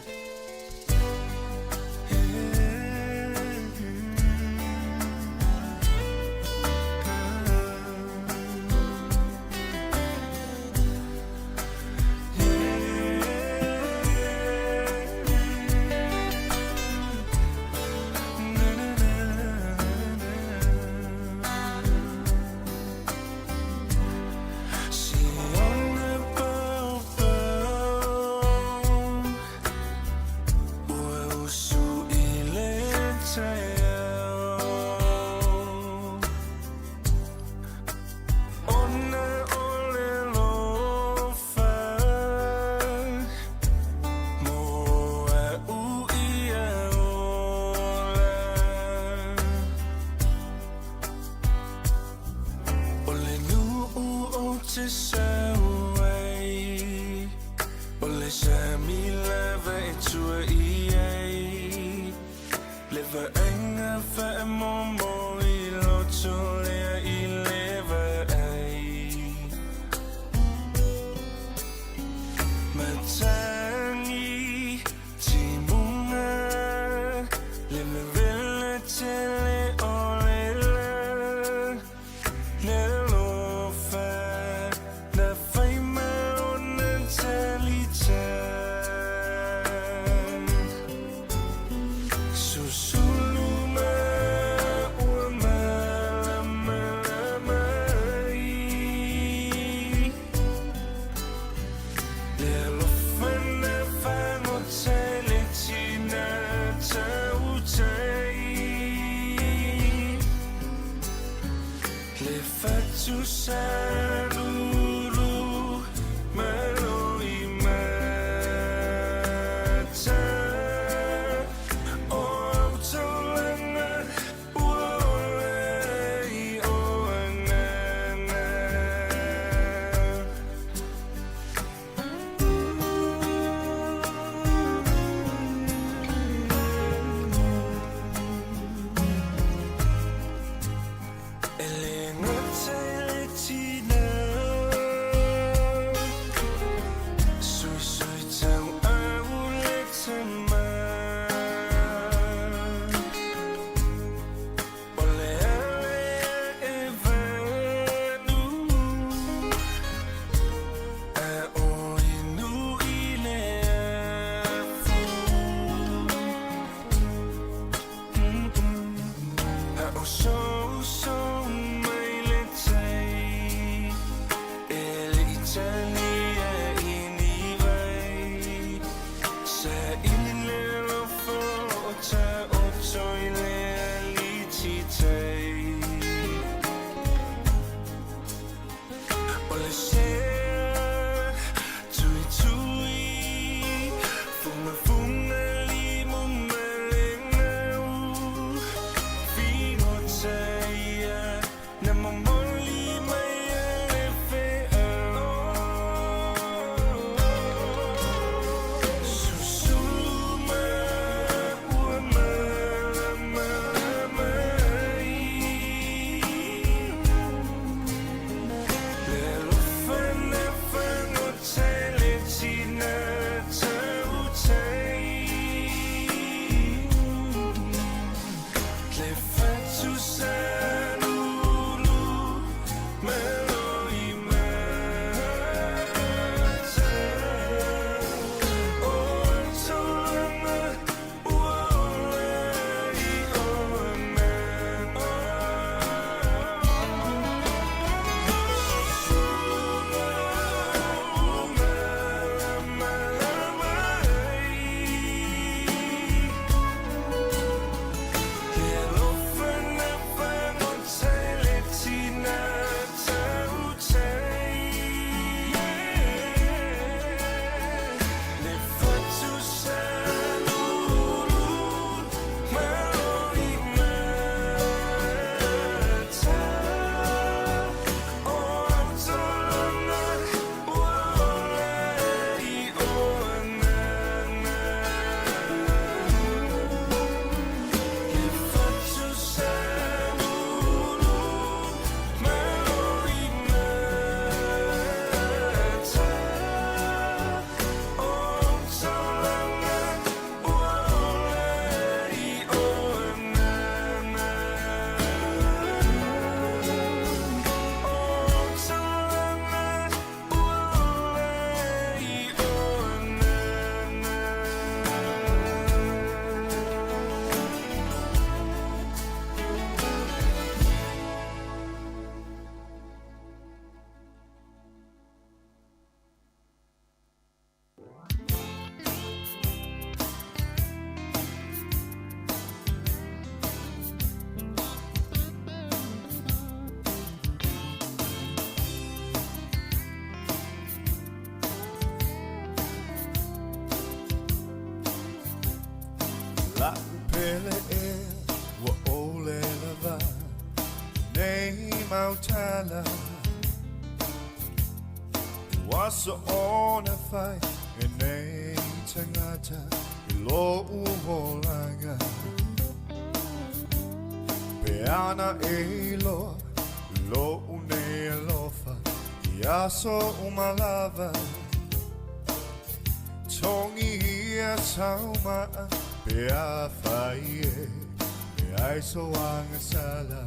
Talia i ni vai Sa ili le alofa o ta oto i le aliti tai O le sea tui tui Funga funga limu ma le gau Figota ia Na momoli mai a le feau Susulu ma ua malamalama ai Le alofa na fagota i le tina tautai Le fatu sa lulu ma loi mata O taulaga ua ola i o agaga Malamalama ai Le alofa na fagota i le tina tautai Le fatu sa lulu ma loi mata O taulaga ua ola i o agaga Le fatu sa lulu ma loi mata O taulaga ua ola i o agaga O taulaga ua ola i o agaga La'u pele e ua ole lava nei mautala Ua soona fai e nei tagata i lo'u olaga Pe ana e iloa lo'u nei alofa i aso uma lava Togi ia saumaa pe afai e leai so agasala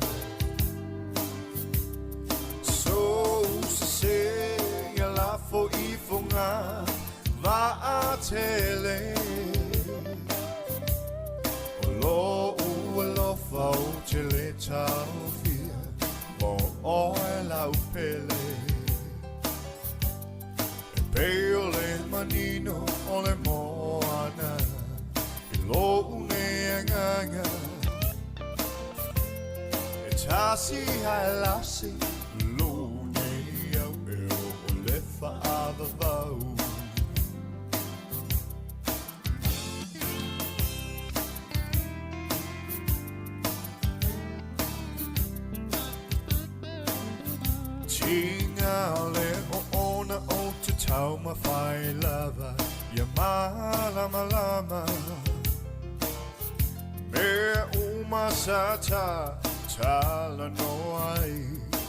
Sou sesē ia lafo ifoga vaatele O lo'u alofa ou te lē taofia mo oe lau pele E pei o le manino o le moana i lo'u nei agaga E tasi ae lasi lo'u nei au e oo le faavavau Tiga le oona ou te taumafai lava ia malamalama Mea uma sa ta talanoa ai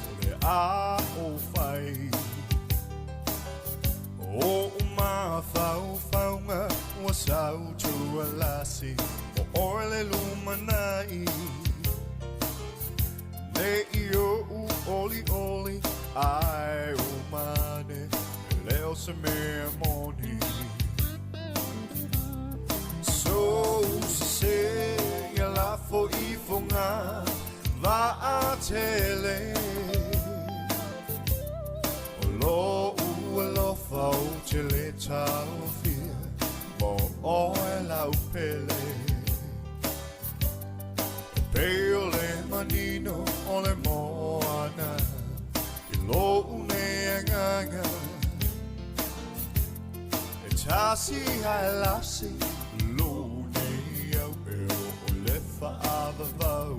o le a ou fai O o'u mafaufauga ua sau tualasi o oe le lumanai Nei i o'u olioli ae uma ane e le o se mea moni Sou sesē ia lafo ifoga vaatele O lo'u tasi hae lasi Lo nei au e o le whaavavau.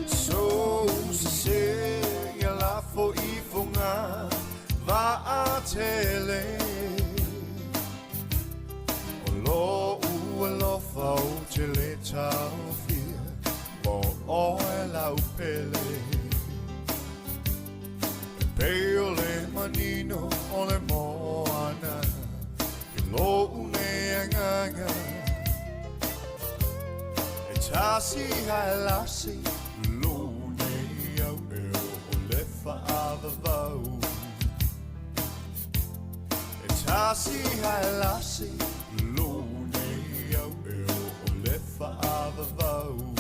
So se ia lafo i fonga va a tele O lo ua lofa o te le taofia Mo oe lau pele. E pei o le manino o le moana I lo une anganga. E tasi hae lasi Lo nei au e o le whaavavau. E tasi hae lasi Lo nei au e o le whaavavau.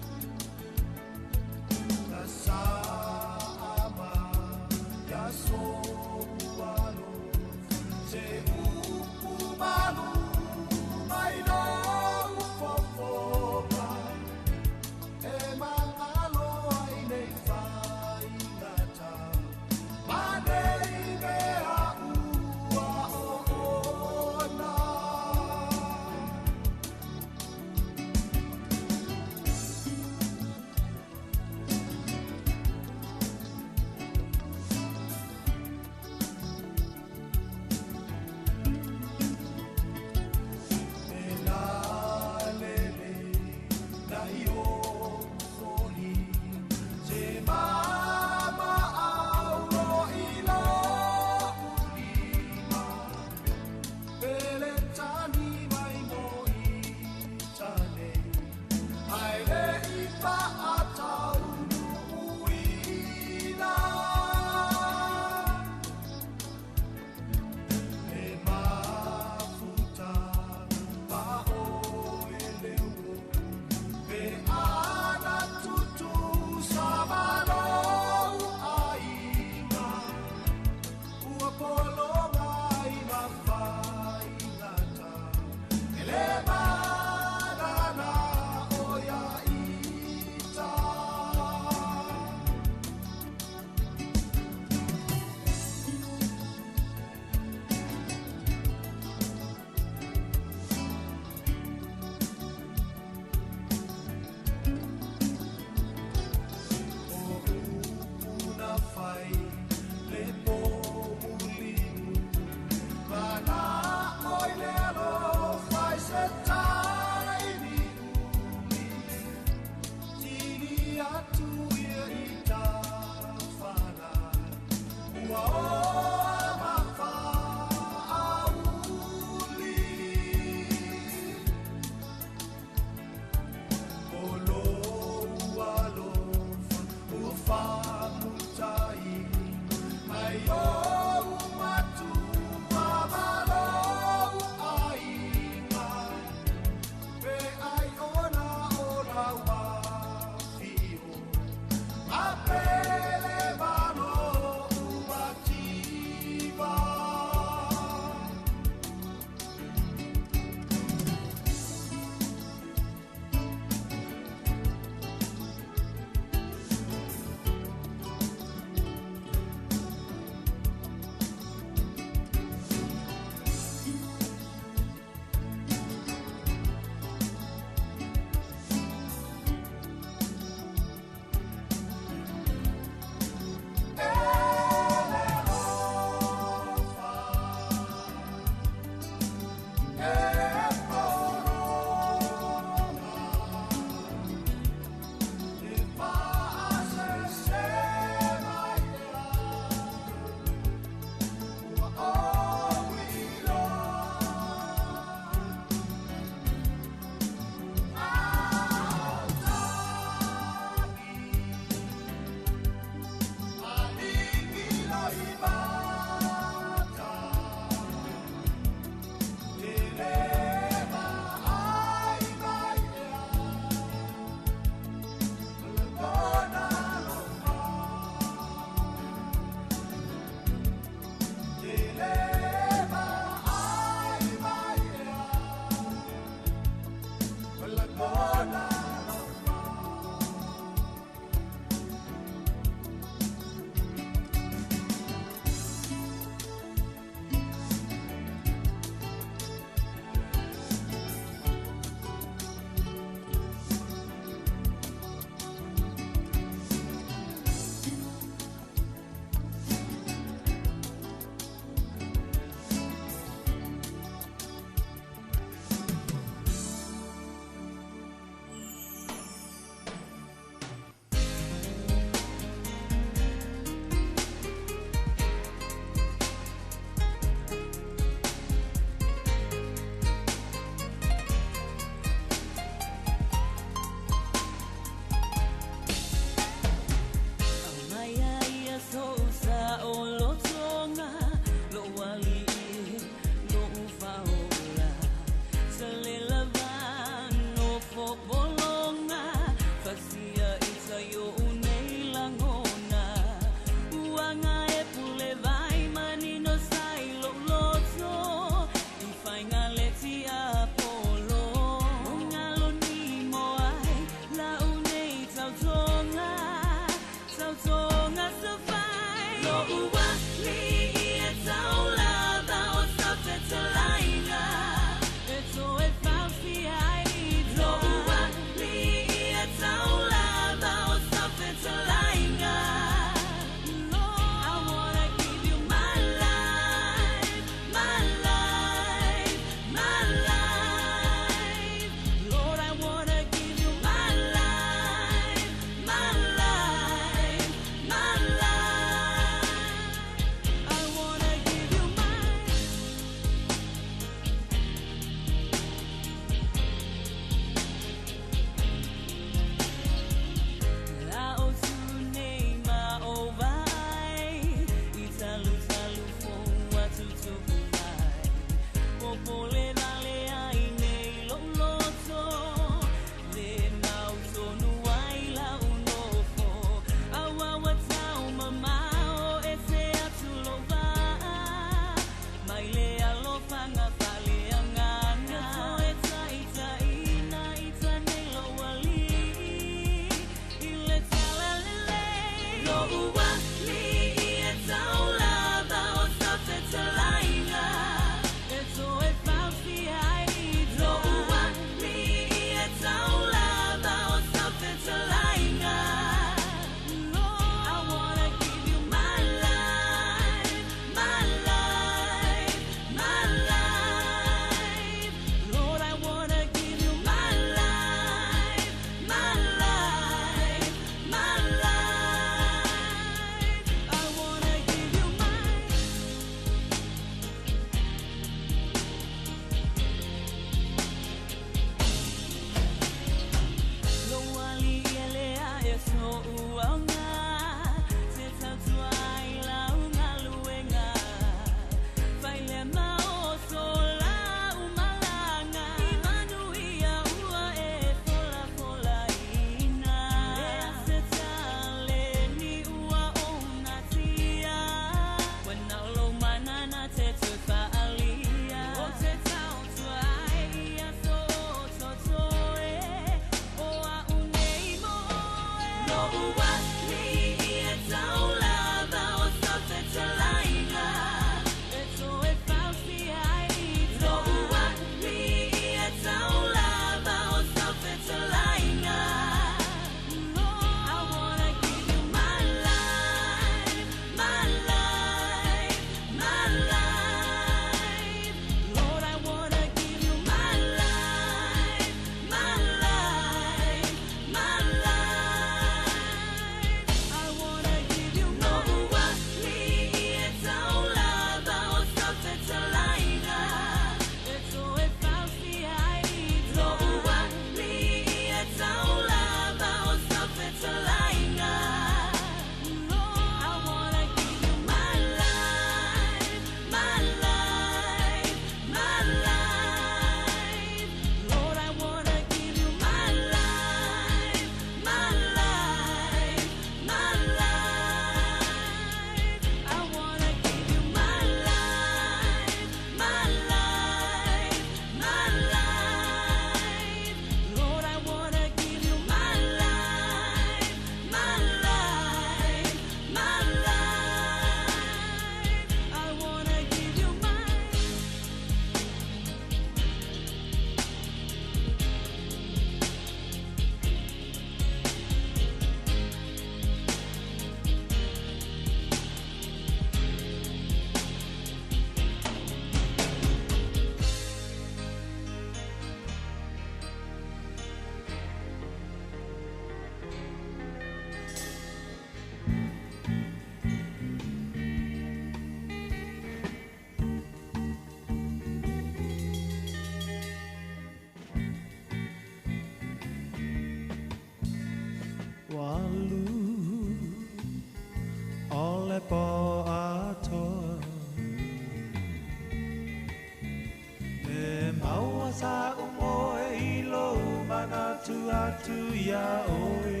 atu iā ʻoe,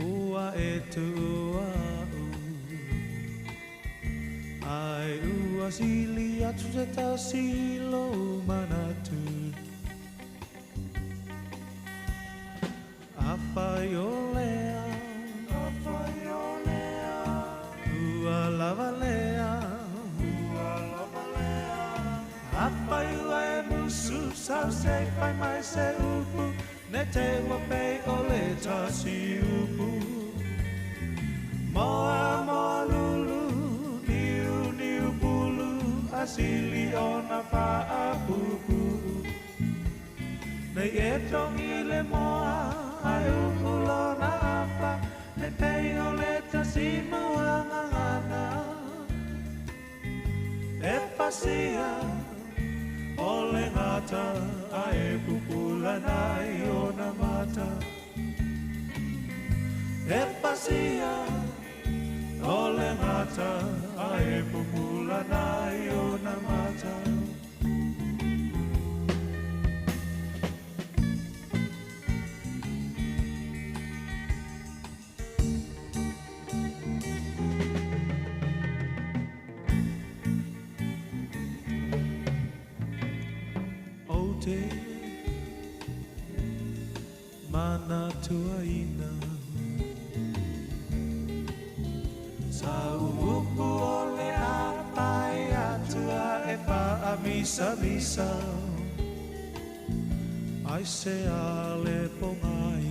Ua e tuʻu aʻu, Ae ua sili atu se tasi i lou manatu. Afai o lea, afai o lea, ua lava lea, ua lava lea. Afai ua e musu sau se i fai mai se upu, ne te ua pei o le tasi upu. Moa moa lulu, niu niu pulu, a sili ona faapuupuu. Nei e togi le moa, ae uu lona afa, ne pei o le tasi muagagana. E pasia o le gata, ae pupula nai ona mata. E pasia o le gata, ae pupula nai ona mata. Ou te manatuaina Sa upu o le apai atua e faamisamisa Ai se ale pogai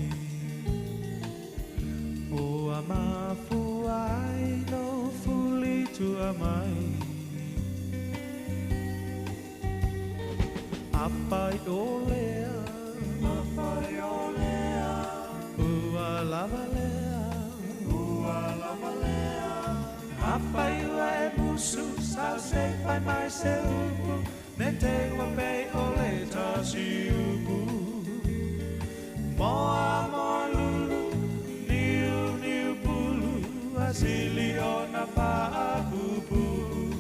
Ua mafua ai lou fuli tua mai Afai o lea, afai o lea, ua lava lea, ua lava lea. Afai ua e musu, sau se i fai mai se upu, ne te ua pei o le tasi upu. Moa moa lulu, niu niu pulu, a sili ona faapuupuu.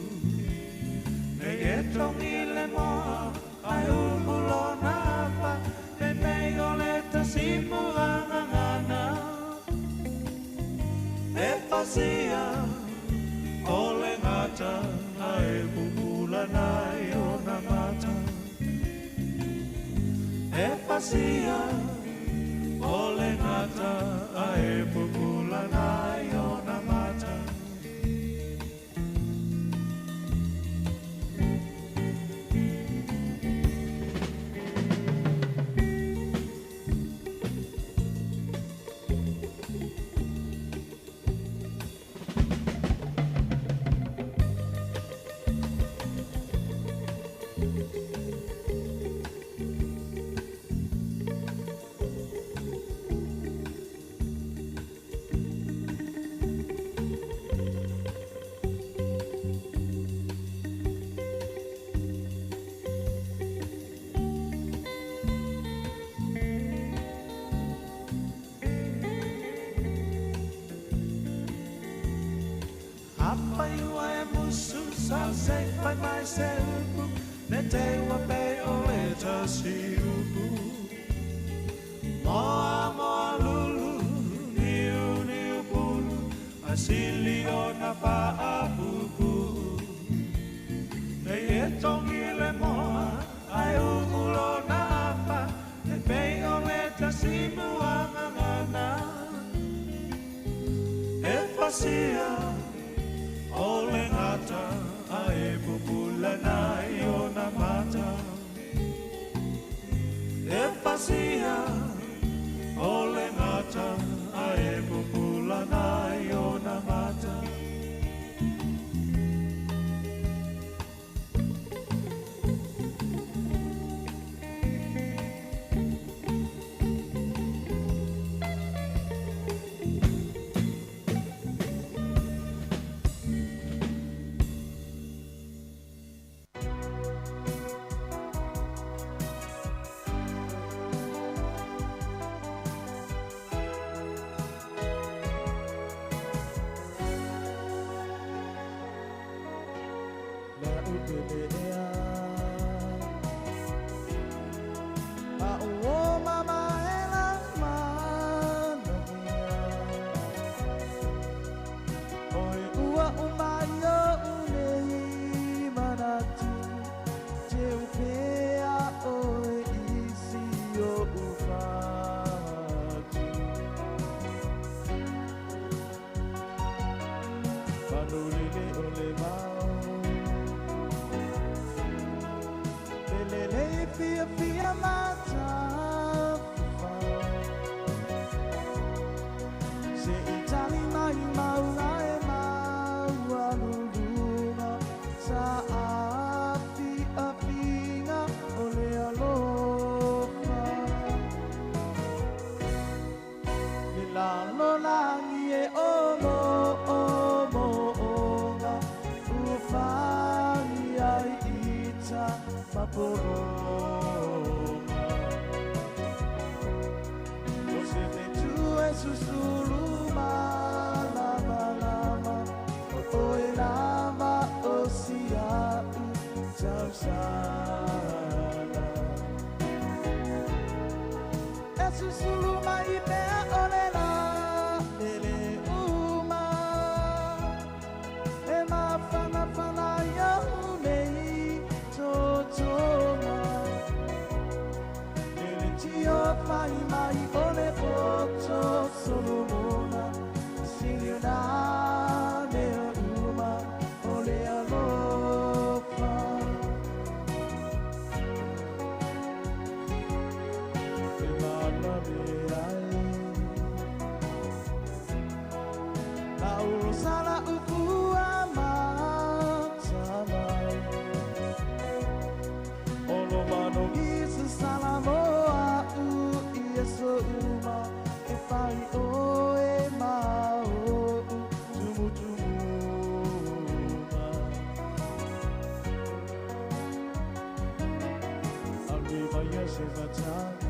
Nei e togi le moa, ae uu lona afa, ne pei o le tasi muagagana. E pasia o le gata, ae pupula nai ona mata. E pasia o le gata, ae pupula nai ona mata. Afai ua e musu, sau se i fai mai se upu, ne te ua pei o le tasi upu. Moa moa lulu, niu niu pulu, a sili ona faapuupuu. Nei e togi le moa, ae uu lona afa, ne pei o le tasi muagagana. E pasia o le gata, ae pupula nai ona mata. E pasia o le gata, ae pupula nai ona mata. A o fiafia matafafao. Se i tali mai mauna e maualuluga saafiafiga o le alofa. Le lalolagi e o moomooga ua fai ai ita mapologa. O se fetu e susulu malamalama o oe lava o sia'u tausala. E susulu mai pea o le la ele uma e mafanafana iau nei totoga. E le tio fai mai o le poto Solomona siliona mea uma o le alofa. E malame ai la urosala ufua matamai o lo manogi se salamo a'u i aso uma e fai oe ma o'u tumutumuga. Alu mai ia se fatagi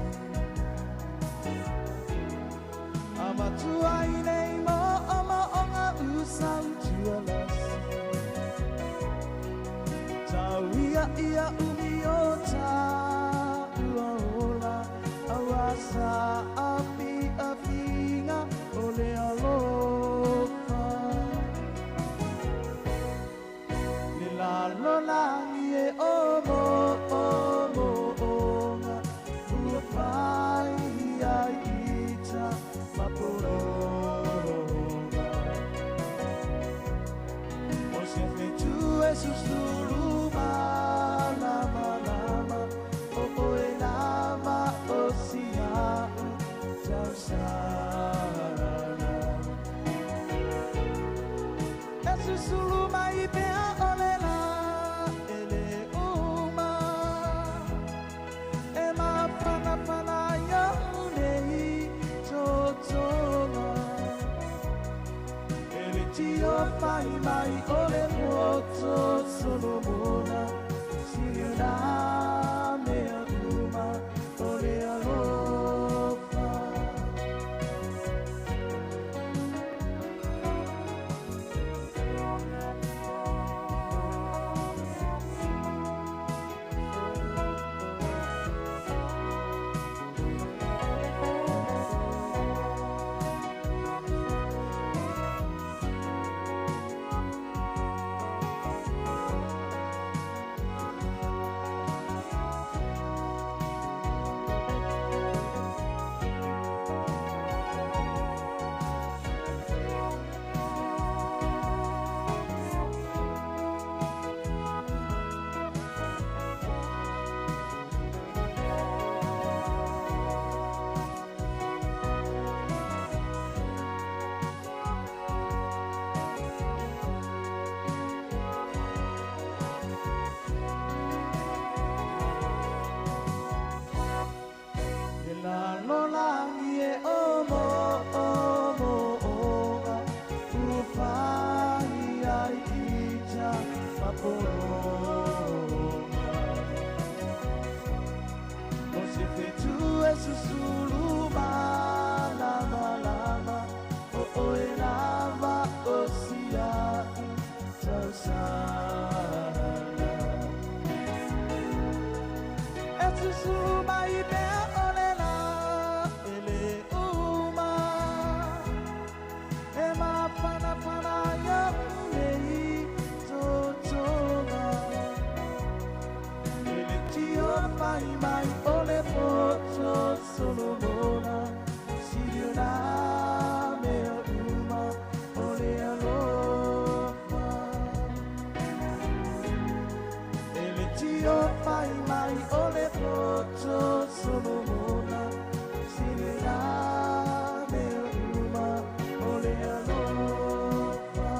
Amatua i nei mo o mo'oga usautualasi. Tau ia ia umi o tāua ola aua saafiafiga o le alofa. Le lalolagi e o moomooga ua fai ai ita mapologa. O se fetu e susulu malamalama o oe lava o sia'u tausala. E susulu mai pea o le la ele uma e mafanafana iau nei totoga. E le tio fai mai o le poto Solomona siliona mea uma o le alofa. Le lalolagi e o moomooga ua fai ai ita mapologa. O se fetu e susulu malamalama o oe lava o sia'u tausala. E susulu mai pea o le la ele uma e mafanafana iau nei totoga. E le tio fai mai o le poto Solomona siliona mea uma o le alofa. E le tio fai mai ai o le poto Solomona sili la mea uma o le alofa.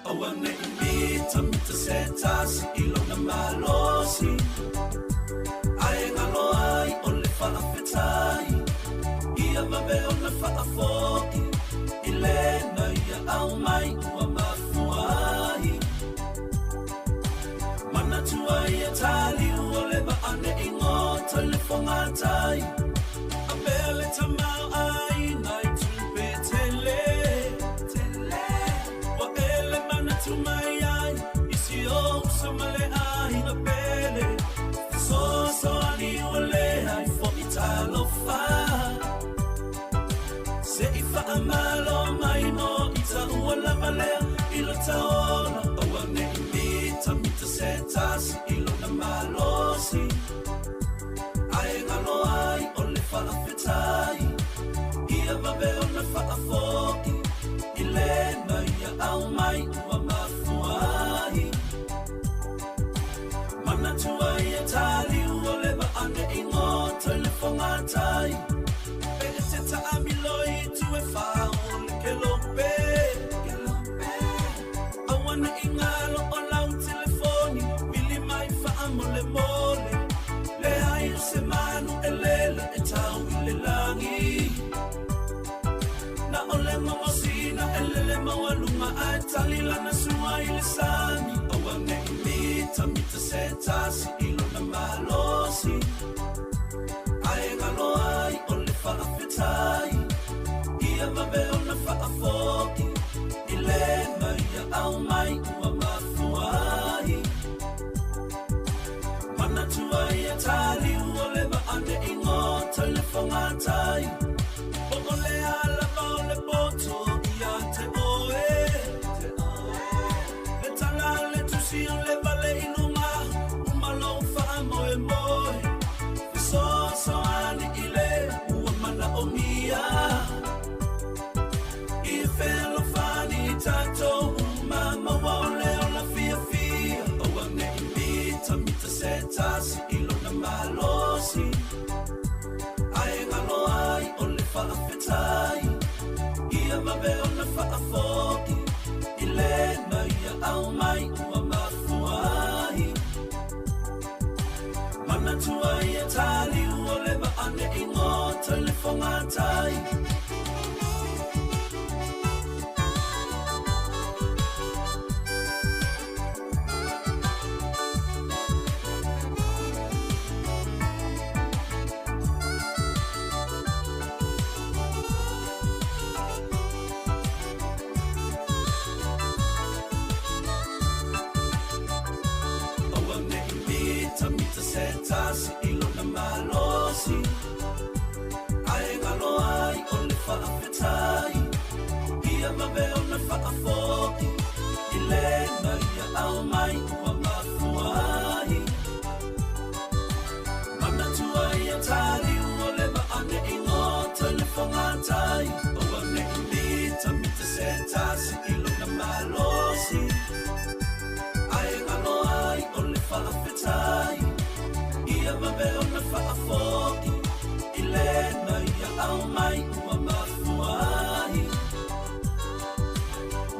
Aua nei mita mita se tasi i lona malosi. Ae galo ai o le faafetai. Ia vave ona faafoi. I lena ia au mai ua mafua ai. Manatua ia taliu o le vaane i ngota le fogatai. A pea le tamau ai nai tupe tele. Tele. Wa ele manatu mai ai. Isi o uso ma le aiga pele. Fesoasoani ua leai foi talofa. Se i faamalo mai no i taua lava lea i lo taola. Aua nei mita mita se tasi i lona malosi. Ae galo ai o le faafetai. Ia vave ona faafoi. I lena ia au mai ua mafua ai. Manatua ia taliu o le vaane i ngota i le fogatai. Pe e te taamilo i tu e fao le kelope. Aua nei galo o lau telefoni. Vili mai faamolemole. Leai o se manu e lele e tau i le lagi. Na o le ngongosina e lele maualuga ae tali lana sua i le sami. Aua nei mita mita se tasi i lona malosi. Ae galo ai o le faafetai. Ia vave ona faafoi. I lena ia au mai ua mafua ai. Manatua ia taliu o le vaane i ngota i le fogatai. Po o le a lava o le poto ia te oe. Le tala le tusi o le vale i luga, uma lou faamoemoe. Fesoasoani i le ua manaomia. I fealofani i tatou uma maua o le ola fiafia. Aua nei mita mita se tasi i lona malosi. Ae galo ai o le faafetai. Ia vave ona faafoi. I lena ia au mai ua mafua ai. Manatua ia taliu o le vaane i ngota i le fogatai. Aua nei mita mita se tasi i lona malosi. Ae galo ai o le faafetai. Ia vave ona faafoi. I lena ia au mai ua mafua ai. Manatua ia taliu o le vaane i ngota i le fogatai. Aua nei mita mita se tasi i lona malosi. Ae galo ai o le faafetai. Ia vave ona faafoi. I lena ia au mai ua mafua ai.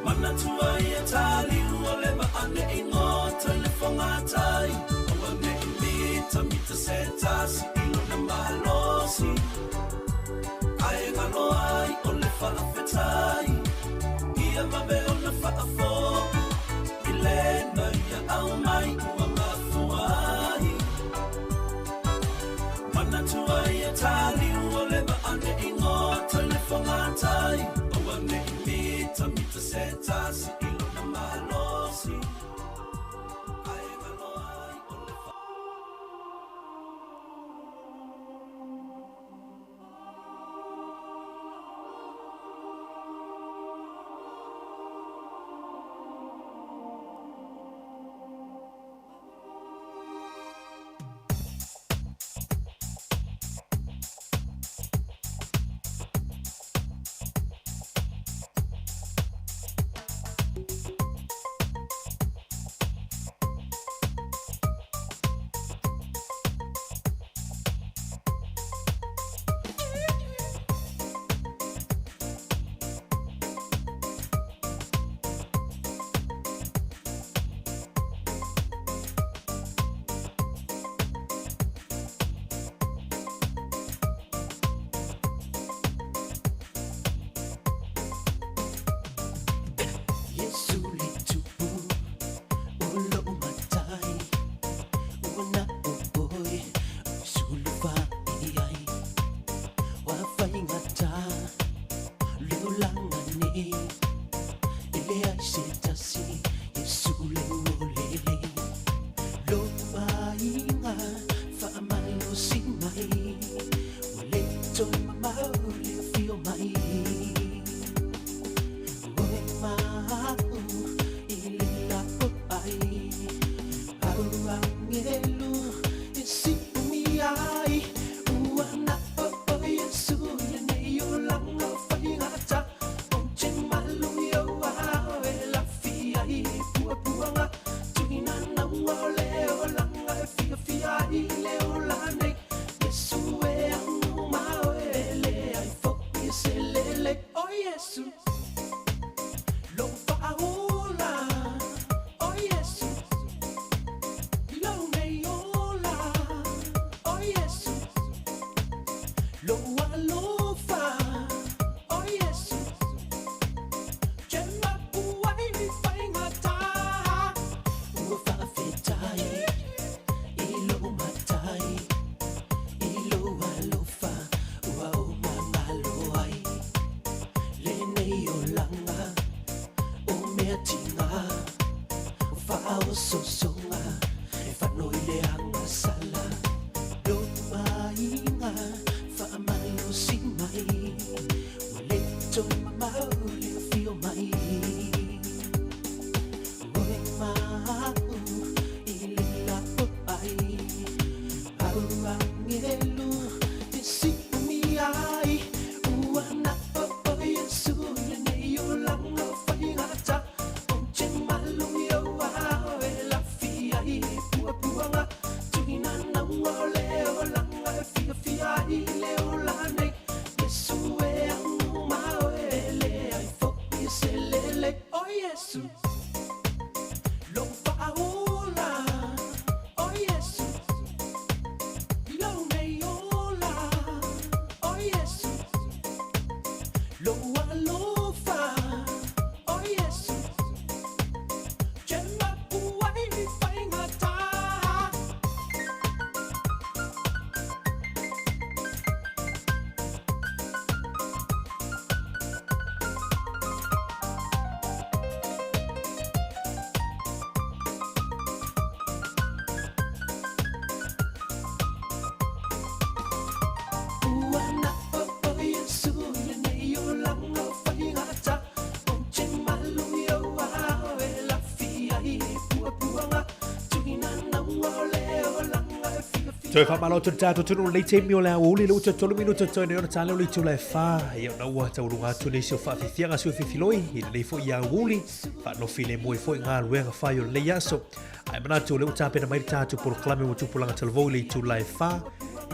Manatua ia taliu o le vaane i ngota i le fogatai. Aua nei mita mita se tasi i lona malosi. Ae galo ai o le faafetai. Ia vave ona faafoi. I lena ia au mai ua mafua ai. Manatua ia taliu o le vaane i ngota i le fogatai. Aua nei mita mita se tasi i lona malosi. Ae galo ai o le Yesu, lo fa'aola, o Yesu, lo nei ola, o Yesu, lo alofa, o Yesu, che mapuai ni faigata, ua fa'afetai i lo'u matai, i lou alofa ua ou magalo ai, lenei olaga o mea tiga, faaososoga e fanoi le agasala, lomaiga faamalosi mai, ua le toe mamao le afio mai, oe ma'u i le lapo'ai, au agelu te si'umi ai, ua na'o o Iesu lenei olaga o faigata, ou te malu i ou ao e lafi ai puapuaga, tuinanauga o le olaga e fiafia ai le ola nei, Iesu e agu ma oe e leai fo'i se lele, o Iesu, lou fa'aola, o Iesu, lou nei ola, o Iesu, lou alofa, o Iesu, che mapuai ni faigata. Ua na'o o Iesu lenei olaga o faigata, ou te malu i ou ao e lafi ai puapuaga, tuinanauga o le olaga e fiafia. Toe faamalo atu le tatou atunuu i lenei taimi o le aoauli le uta 3 minuta toe nei ona ta lea o le itula e 4, ia ona ua tauluga atu nisi o faafiafiaga sui fifiloi i lenei foi aoauli faanofi le moe foi galuega fai o lenei aso. Ae manatu o lea ua tapena mai le tatou polokalame mo tupulaga talavou i le itula e 4,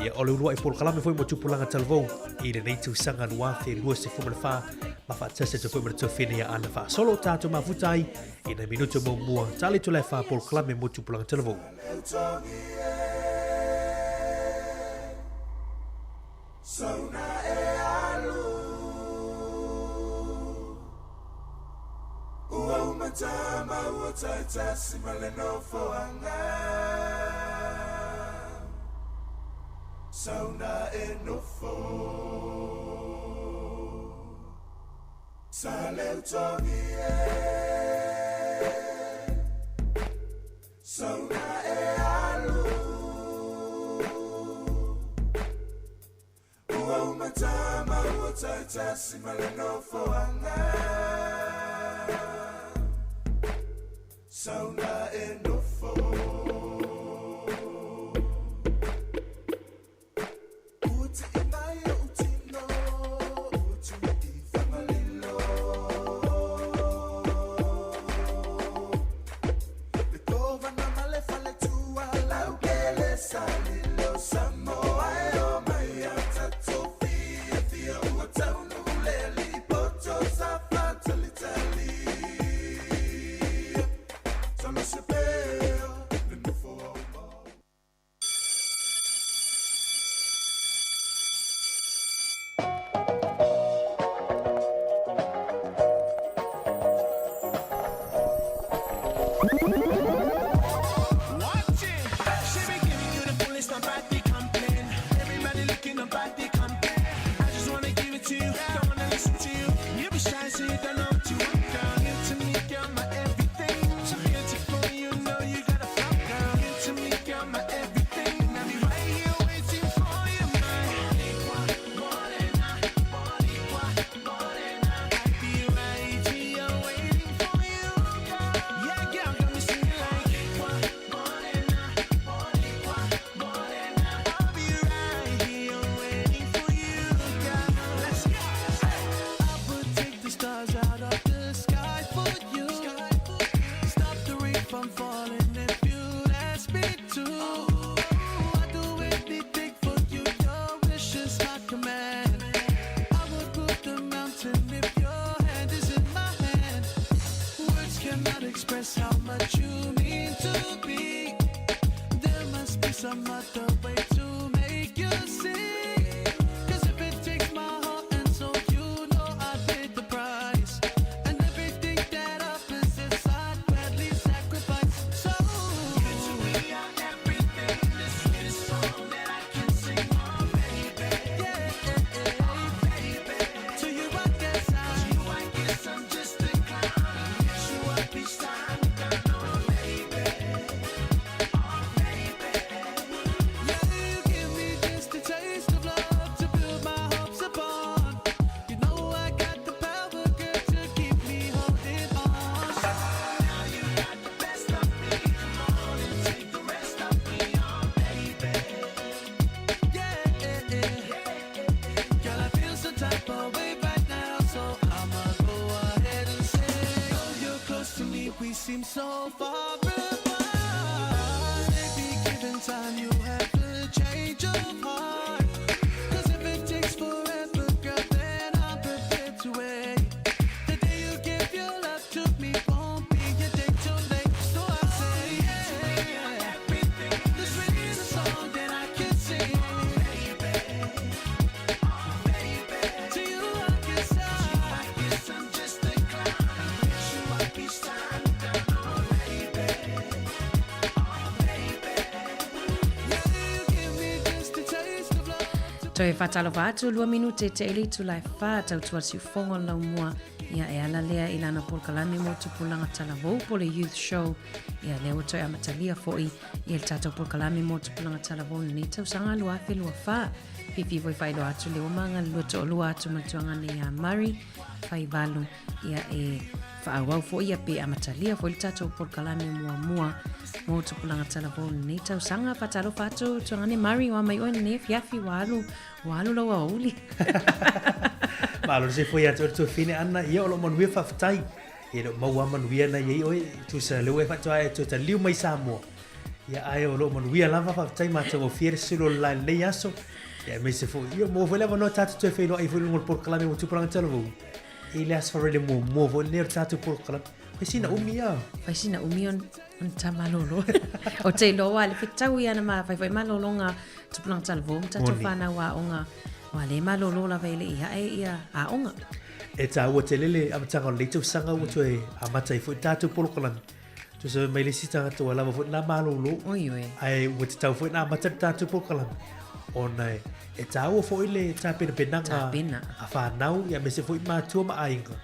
ia o le uluai polokalame foi mo tupulaga talavou i lenei tausaga 2024, ma faatasi atu foi ma le tofi ia ana faasolo tatou mafuta ai i nai minuta muamua ta le itula e 4 polokalame mo tupulaga talavou. Sauna e alu Ua umatama ua taitasi ma le nofoaga Sauna e nofo Sa leutogi e Sauna e alu Ua umatama ua taitasi ma le nofoaga Sauna e nofo Ua ti'i mai o'u tino, ua tui i Fagalilo. Le tovana ma le faletua, laukele sa lilo, Samoa e o mai a tatou fiafia, ua taunuu le alii poto sa faatalitali. Salo se pea, le nofo au ma. Watch it. She be giving you the fullest, nobody complain. Everybody looking, nobody compare. I just wanna give it to you, don't wanna listen to you. You be shy, so you don't know what you want, girl. You to me, girl, my everything. So beautiful, you know you got a flow, girl. You to me, girl, my everything. And I'll be right here waiting for you, my morena, boricua, morena. I'll be right here waiting for you, girl. Yeah, girl, got me singing. so far apart. Maybe given time, you'll have a change of heart. 'Cause if it takes forever, girl, then I'm prepared to wait. The day you give your love to me won't be a day too late. So I say, yeah, the sweetest song that I can sing. To you I can say, I guess I'm just a clown. I wish you I'd be standing down, oh baby, oh baby. Yeah, you give me just a taste of love. Toe faatalofa atu lua minute te i le itula e fa tautua le siufogo o le laumua ia e ala lea i lana polokalame mo tupulaga talavou po le Youth Show ia lea ua toe amatalia fo'i ia le tatou polokalame mo tupulaga talavou i lenei tausaga 2024. Fiafia foi faailoa atu le ua magalulua toalua atu ma le tuagana iā Murray Faivalu ia e faaauau foi ia pe amatalia foi le tatou polokalame muamua mo tupulaga talavou i lenei tausaga. Faatalofa atu tuagana Murray, ua mai oe i lenei afiafi ua alu ua alu lau aoauli. Malo le soifua ia te oe le tuafine Anna, ia o lo o manuia faafetai. E le o maua lava manuia na i ai oe, tusa lea ua e faatoa e toe taliu mai Samoa. Ia ae o lo o manuia lava, faafetai matagofie le sulu o le la i lenei aso. Ia aemaise foi, ia maua foi le avanoa tatou toe feiloai foi i luga o le polokalame mo Tupulaga Talavou. I le aso Faraile muamua foi lenei o le tatou polokalame. Fai sina umi ia. Fai sina umi on on ta malolo. O te iloa ua le fetau ia na ma fai foi malologa Tupulaga Talavou ma tatou whanau aoga. Ua le malolo lava e le i hae ia aoga. E tāua tele le amataga o lenei tausaga ua toe amata ai foi le tatou polokalame. Tusa mai le isi tagata ua lava foi lena malolo. Oi, oi. Ae ua tatau foi ona amata le tatou polokalame. Ona e, e tāua foi le tapenapenaga Tapena. a whānau, ia aemaise foi mātua ma aiga.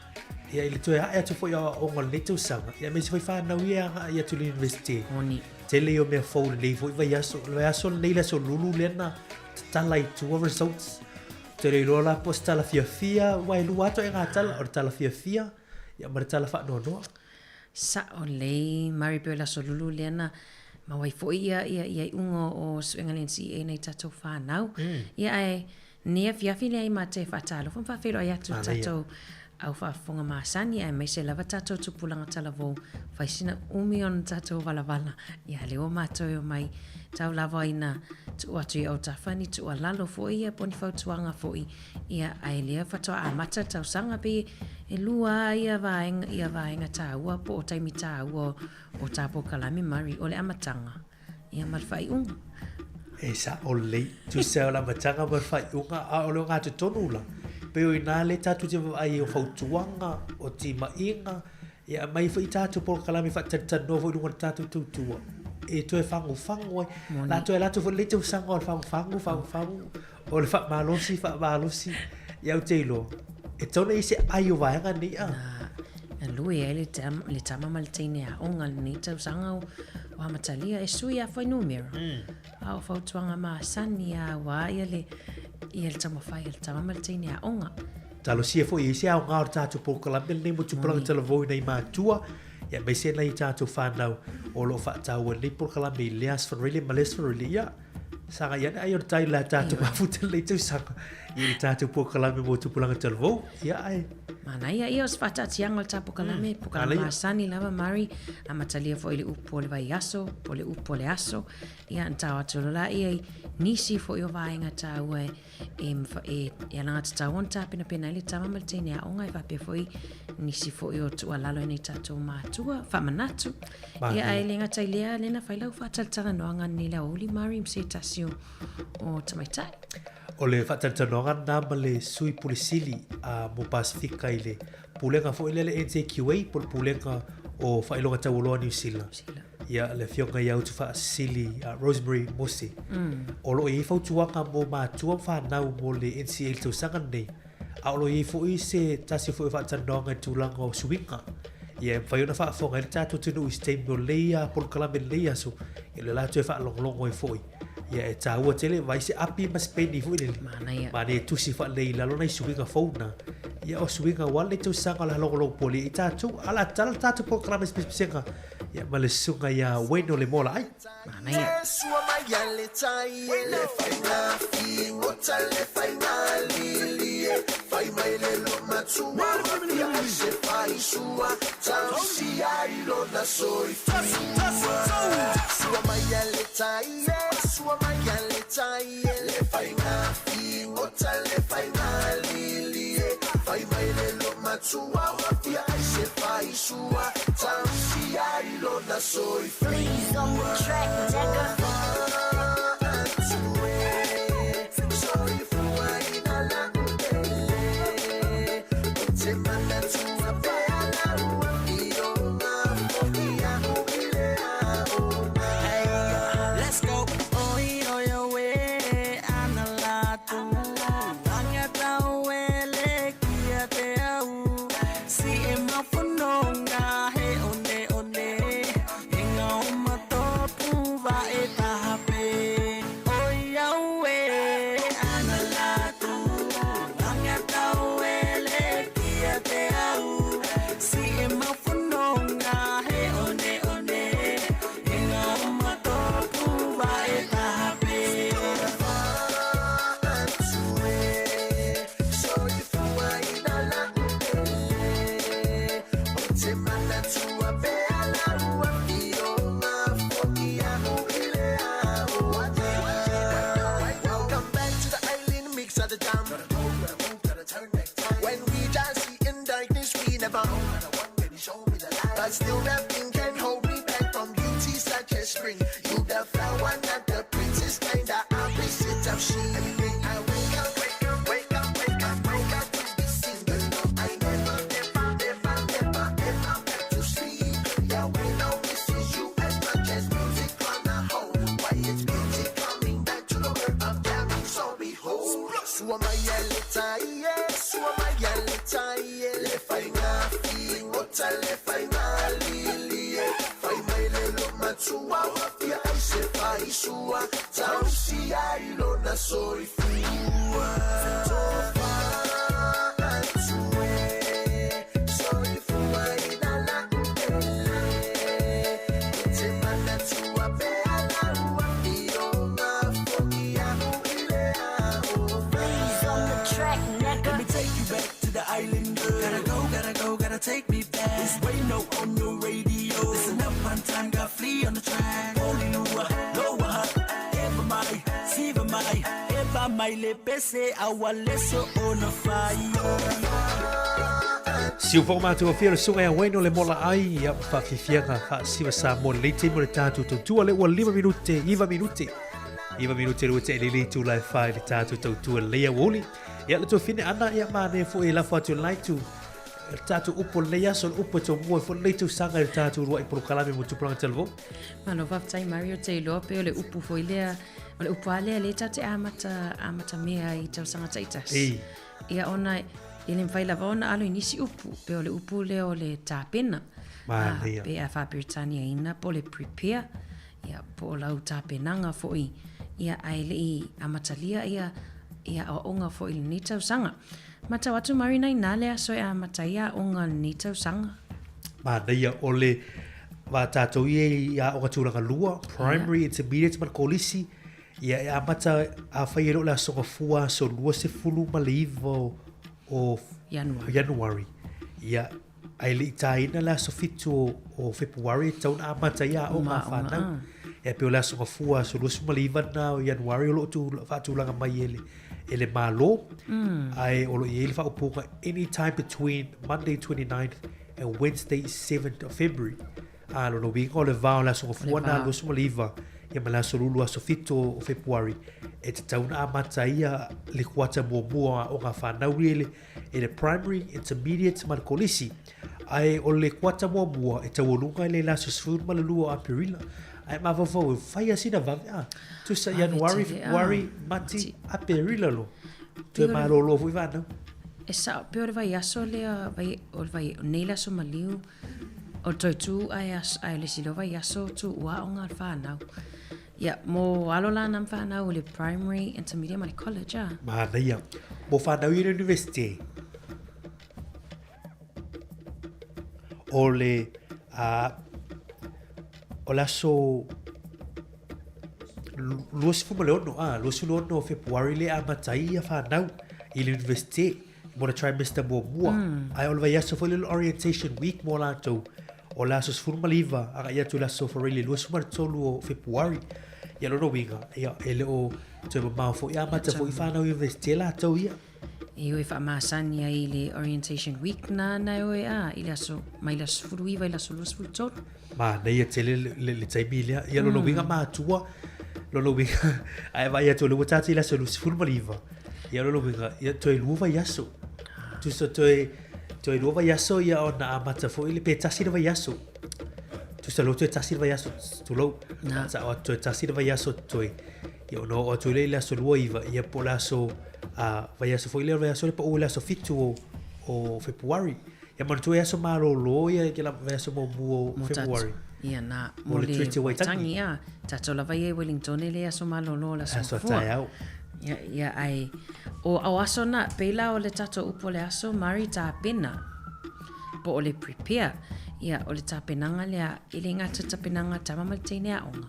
Ia i le toe ae atu foi o aoaoga o lenei tausaga, ia aemaise foi whānau ia e agai atu i le university. Moni. Tele ia o mea fou lenei foi vaiaso. O le vaiaso lenei le aso lulu lea na tatala i tua results. Ou te le iloa la po o se tala fiafia, aua e lua atu ituaiga tala, o le tala fiafia ia ma le tala faanoanoa. Sa'o lelei Murray pei o le aso lulu lea na maua ai foi ia ia ia iuga o suega le NCEA nai tatou fanau. Ia ae nei afiafi leai ma te faatalofa ma faafeiloai atu i tatou au faafofoga masani aemaise lava tatou tupulaga talavou fai sina umi ona tatou valavala ia lea ua matou e omai tau lava ina tuu atu i autafa ni tuualalo foi ia po o ni fautuaga foi ia ae lea faatoa amata le tausaga pei e lua lava ia vaega ia vaega taua po o taimi taua o tā polokalame Murray o le amataga ia ma le faaiuga. E sa'o lelei, tusa o le amataga ma le faaiuga, a o le ogatotonu la, pei o i ina lea tatou te vaavaai ai o fautuaga, o timaiga, E aumai foi tatou polokalame faatalitanoa foi i luga o le tatou tautua e toe fagufagu ai. Moni. Latou e latou foi lenei tausaga o le fagufagu, fagufagu, o le faamalosi, faamalosi. Ia ou te iloa, e tatau ona i ai se ai o vaega nei a. Na, na lui ai le tama, le tama ma le teine aoga lenei tausaga o, o amatalia e sui a fuainumera. A o fautuaga masani a ua ia le, ia le taumafai a le tama ma le teine aoga. Talosia foi e i ai se aoga o le tatou polokalame lenei mo tupulaga talavou i nai matua, ia aemaise nai tatou fanau o lo o faataua i lenei polokalame i lea aso Faraile ma lea aso Faraile. Ia, sagai ane ai o le tai la tatou mafuta lenei tausaga i le tatou polokalame mo tupulaga talavou. Ia, ae... Manaia ia o se faataatiaga o le tā polokalame, polokalame masani lava Murray, amatalia foi i le upu o le vaiaso, po o le upu o le aso, ia ona tao atu loa lea i nisi foi o vaega taua e e, e, e alagatatau ona tapenapena ai le tama ma le teine aoga e faapea foi nisi foi o tuualalo i nei tatou matua faamanatu. Ia ae le gata i lea lena fai lau faatalatalanoaga nei le aoauli Murray ma se tasi o, o tamaitai. O le faatalatalanoaga lena ma le sui pule sili a mo Pasifika i le pulega foi lea le NZQA po o le pulega o faailoga taualoa Niu Sila. Ia, le afioga ia Utufaasisili Rosemary Mose. O lo o i ai fautuaga mo matua ma fanau mo le NCA i le tausaga lenei, a o lo o i ai foi se tasi foi o faatalanoaga i le tulaga o suiga. Ia, e mafai ona faafofoga ai le tatou atunuu i se taimi o lenei polokalame i lenei aso, ia o lea la toe faalogologo ai foi. Ia, e taua tele, vaai se api ma se peni foi lele. Manaia. Manaia e tusi faalelei i lalo nai suiga fou na. Ia, o suiga aua lenei tausaga o le a logologo poli ai tatou. A o le a tatala le tatou polokalame i se pesepesega Ia ma le susuga ia Wayne o le Mola ai. Manaia. soifua. Sua mai a le tai e, sua mai a le tai e, le faiga figota le faiga lili e, fai mai le lo matua ua fia ai se fai sua, tausi ai lona soifua. Please on the track, nigga. Let's go. Oi oi oe analatu. Angata oe le kia te au. Si e mafononga he one one. He ngau matopu va e tahape. Oi au e analatu. Angata oe le kia te au. Si e mafononga he one one. He ngau matopu va e tahape. Welcome back to the island mix of the jam. When we just see in darkness, we never. But still, nothing can hold me back from beauty such as spring. You the flower, not the princess, kinda opposite of she. Every day I wake up, wake up, wake up, wake up, wake up to be single. No, I never, never, never, never, ever have to sleep. Yeah, we know this is you as much as music on the whole. Why it's music coming back to the world of jamming, so behold. Sua maya le tai, sua maya le tai, le faiga figota le faiga lili, fai mai le lo matua wa fia ai se fai sua, tausi ai lona soifua. Please on the track, nigga. Let me take you back to the island. Girl. Gotta go, gotta go, gotta take me back. It's Wayno on your radio. Listen up one time, got flea on the track. Polilua, loa, ever mai, siva mai, eva mai le pese, awaleso on a fire. Si u whakamātua whia le sunga ia waino le mola ai, ia whawhiwhianga whaasiwa sa mo le leite mo le tātou tautua le ua 5 minute, 9 minute. 9 minute rua te elili tū lai whai le tātou tautua leia woli. Ia le tō ana ia mā fo e lafo atu lai tu le tātou upo le aso le upo tō mua fo le tau sanga le tātou rua i porokalame mo tupuranga telvo. Malo whaftai Mario te iloa pe o le upu foi lea, o le upu a lea le tate amata, amata mea i tau sanga taitas. Ei. Ia ona, e le mwhai lava ona alo i nisi upu, pe o le upu lea o le tāpena. Manaia. Pe a wha-Britania ina, po le prepare, ia po o lau tāpenanga foi, ia ai le i amatalia ia, ia o onga foi le ni tausaga. Matau atu Marina i nā lea so e amata ia onga le ni tausaga. Manaia o le wā tātou ia i a onga tūranga lua, primary, intermediate, ma le kolisi, ia e amata a whai e lo le asoga fua so lua se fulu ma le iwa o, o January. January. Ia, ai le itaina le aso fitu o, o February, e tauna amata ia o ngā Ma- whānau. ah. E pe o le asoga fua so lua suma le iwa na o January o lo tu whaatulanga mai e le, e le malo. Ai o lo i le whaopunga anytime between Monday 29th and Wednesday 7th of February. A lo no winga o le vao le asoga fua na vao. lua suma le iwa ia ma le aso lulu aso fitu o February. E te tauna amata ia le kuata muamua o ngā whānau i le, e le primary, intermediate ma le kolisi. Ai o le kuata muamua e taualunga i le le aso sefulu ma le lua o Aperila. Ai mawawau e whai asina vave a. Tusa Vave January, tele, ah. February, Mati, Mati. Aperila lo. Toe Pio le- malolo fui whanau. E sa, pe o le vai aso lea, vai, o le vai, o nei le aso maliu, o toi tū ai, as, ai le silo vai aso tū ua o ngā whānau. Ia, mo alo la nā whānau o le primary, intermediate ma le college, ah. Manaia. Mo whanau i le university. O le, o le aso 26, ah, 26 o February le amatai ia whanau i le university mo le trimester muamua. Ai o le vai aso foi le orientation week mo lātou. O le aso 19 agai atu i le aso Fareili 23 o Fepuari. Ia lona uiga, ia, e le o toe mamao foi amata foi whānau university e lātou ia. E oe faamasani ai i le orientation week na na e oe a i le aso mai le aso 19 i le aso 23. Manaia tele le, le, le taimi lea. Ia lona uiga matua, lona uiga, ae vaai atu o lea ua tatou i le aso 29. Ia lona uiga, ia toe lua vaiaso. Tusa toe, toe lua vaiaso ia ona amata foi le pe tasi le vaiaso. Tusa loa toe tasi le vaiaso, tulou. Na. Sa o toe tasi le vaiaso toe. Ia ona oo atu lea i le aso 29, ia po o le aso, a, vaiaso foi lea, o le vaiaso lea pau i le aso 7 o, o Fepuari. Ia manatua e aso malōlō ia ke la vaiaso muamua o Fepuari. Ia na, mo le Treaty o Waitangi. Ia, tatou lava ia i Wellington e le aso malōlō le aso Aso mafua. taeao. Ia, ia ai, o, o aso na, pei la o le tatou upu o le aso, Mari tapena, po o le prepare. Ia, o le tapenaga lea, e le gata tapenaga tama ma le teine aoga.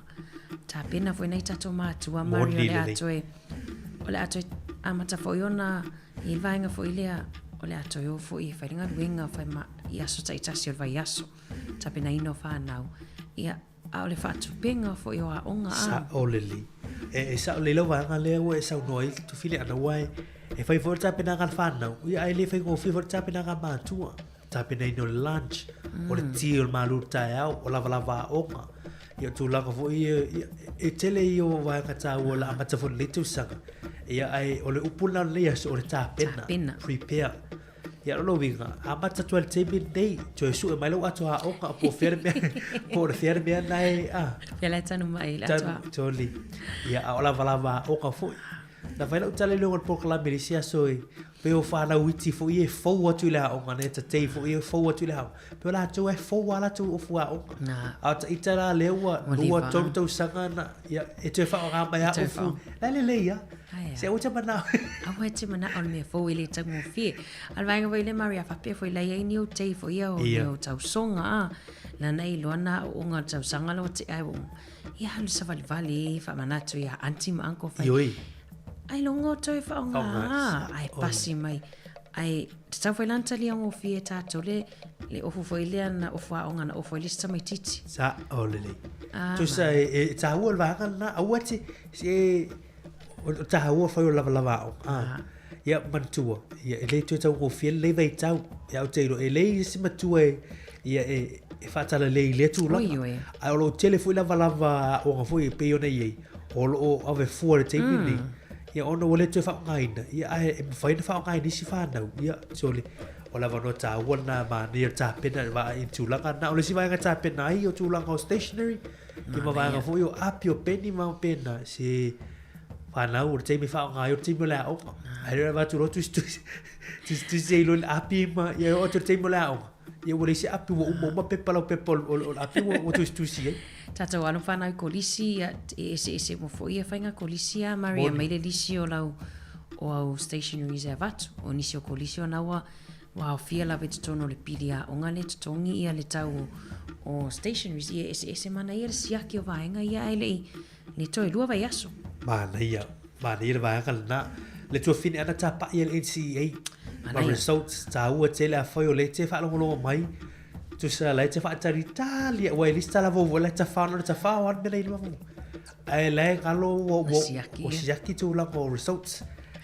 Tapena foi nai tatou matua, Mari, o le a toe, o le a toe amata foi ona i le vaega foi lea, o le a toe o foi e fai le galuega, fai ma, i aso taitasi o le vaiaso, tapenaina o fanau. Ia, a o le faatupega foi o aoga a. Sa'o lelei. E, e sa'o lelei lau vaega lea ua e saunoa ai Tufili ana aua e, e fai foi le tapenaga a le fanau, ia ae le faigofie foi le tapenaga a matua. Tapenaina o le lunch, o le tea o le malu taeao, o lavalava aoga. Ia o tulaga foi ia, ia, e tele ia o vaega taua o le amata foi o lenei tausaga. Ia ae o le upu lena o lenei aso, o le tapena. Tapena. Prepare. Ia o lona uiga, amata atu ai le taimi lenei, toe sue mai lau ato aoga po o fea le mea, po o le fea le mea na e, a. Fea la e tanu mai i le ato aoga. Totally. Ia, a o lavalava aoga foi. Na fai lau tala i luga o le polokalame i le isi aso e pei o fanau iti foi e fou atu i le aoga, nai tatei foi e fou atu i le aoga. Pei o latou e fou a latou ofu aoga. A o taita la lea ua lua tolu tausaga na, ia, e toe faaaoga mai a ofu. La e lelei lava. Se aua e te manao. Aua e te manao le mea fou e le taugofie. A o le vaega foi lea Maria, faapea foi la e i ai ni ou tei foi ia o ni ou tausoga a. Lana e iloa na aoaoga o le tausaga la ua tea ai ua Ia alu savalivali e faamanatu ia aunty ma uncle fai. Ioi. Ai logo toe whaonga ai pasi mai. Ai te tau whai lana talia ngōwhi e tātou le, le ofu foi lea na ofu aonga na ofu ai le tamaitiiti. Sa o lelei. Ah, Tusa e, e tāua le vaega lena, aua te, se, o tāua whai o lava lava aoga. Ah. Ia, manatua, ia, e le toe taugofie lenei vaitau. Ia, ou te iloa, e leai se matua e, ia, e, e faatalalei i lea tulaga. Oi, oi. Ae o lo o tele foi lavalava aoga foi e pei ona i ai, o lo o ave fua i le taimi lenei. Ia, ona ua le toe faaaogaina, ia, ae e mafai ona faaaoga e nisi fanau. Ia, so le, o le avanoa taua lena manaia o le tapena i le vaa i le tulaga lena. O le isi vaega e tapena ai o tulaga o stationery, ia ma vaega foi o api, o peni ma pena, se Whanau, o le taimi whaonga ai, o le taimi o le aoga. Ai rera watu ro tusi tusi, tusi tusi ei lo le api ma, ia o atu le taimi o le aoga. Ia ua leai se api, ua uma uma pepa lau pepa o le api ua, ua tusi tusi ai. Tātou alo whanau kolisi, ia, e ese ese mo foi ia whainga kolisi a Maria mai le lisi o lau o au stationaries e avatu. O nisi o kolisi o naua ua aofia lava i totonu o le pili aoga lea e totogi ia le tau o, o stationaries ia e eseese manaia le siaki o vaega ia ae le i le toe lua vaiaso. Manaia, manaia le vaega lena. Le tuafine ana tapaʻi a le NCEA ma results taua tele afai o lea e te faalogologo mai tusa la e te faatalitali aua e le isi tala fou la e tafao na o le tafao lava le mea la e i le mafaufau ae la e galo ua ua ua siaki tulaga o results.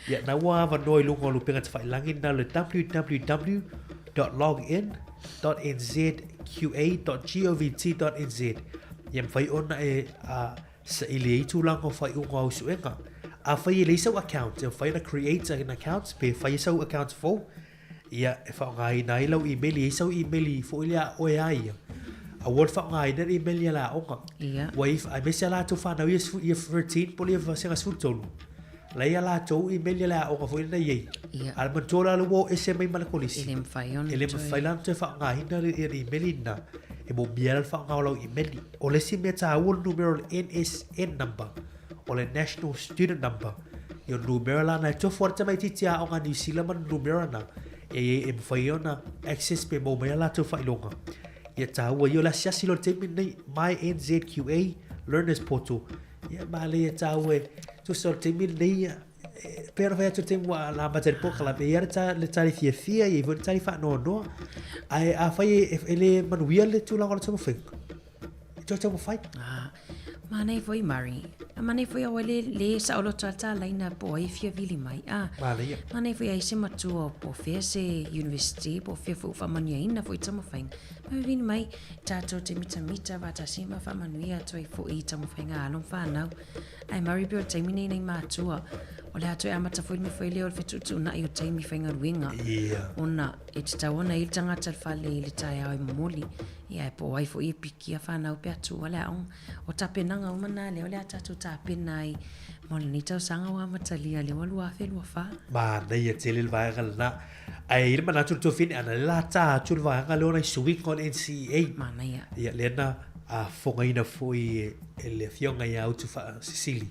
Ia na ua avanoa i luga o lupega tafailagi na o le www dot login dot nzqa dot govt dot nz ia mafai ona e a, saili ai tulaga o faaiuga o au suega. Afai e leai sau account, e mafai ona create an account pe fai sau account fou, ia e faaaogaina ai lau email, e i ai sau email foi lea a oe a ia. Aua le faaaogaina le email a le aoga. Ia. Ua i, aemaise a latou fanau ia, ia 13 po o le vasega 13. La i a latou email a le aoga foi lena e i ai. Ia. A manatua la lea ua o ese mai ma le kolisi. E le mafai ona E le mafai la ona toe faaaogaina le le email lena. E moomia la le faaaoga o lau email. O le isi mea taua o le numera o le NSN number, o le National Student Number. Ia o le numera la na e tofu lava le tamaitiiti aoga a Niu Sila ma le numera na e e mafai ai ona access pe maua mai a latou faailoga. Ia taua ia o le asiasi loa i le taimi lenei, My NZQA Learners Portal. Ia manaia taua e tusa o le taimi lenei ia, e pei ona fai atu i le taimi ua na amata ai le polokalame, e i ai le ta, le tali fiafia, e i ai foi le tali faanoanoa. Ae afai e, e le manuia le tulaga o le taumafaiga, e toe taumafai. Ah, manaia foi Murray. A manaia foi aua le, le saoloto a le talaina po o ai e fia vili mai. Ah, Manaia. manaia foi ai se matua po o fea se university, po o fea foi ua faamanuiaina foi i taumafaiga. Mai vili mai, tatou te mitamita faatasi ma faamanuia atu ai foi i taumafaiga a alo ma fanau. Ae Murray pei o le taimi nei nai matua, o le a toe amata foi le mea foi lea o le fetuutuunai o taimi faigaluega. Ia. Ona e tatau ona i ai le tagata i le fale i le taeao e momoli, ia ae po o ai foi e pikia fanau pe a tuua le aoga. O tapenaga uma na lea o le a tatou tapena ai mo lenei tausaga ua amatalia lea ua 2024. Manaia tele le vaega lena. Ae i ai le manatu i le tuafine ana lea la ta atu le vaega lea o nai suiga o le NCEA. Manaia. Ia lea na fofogaina foi e le afioga ia Utu Faasisili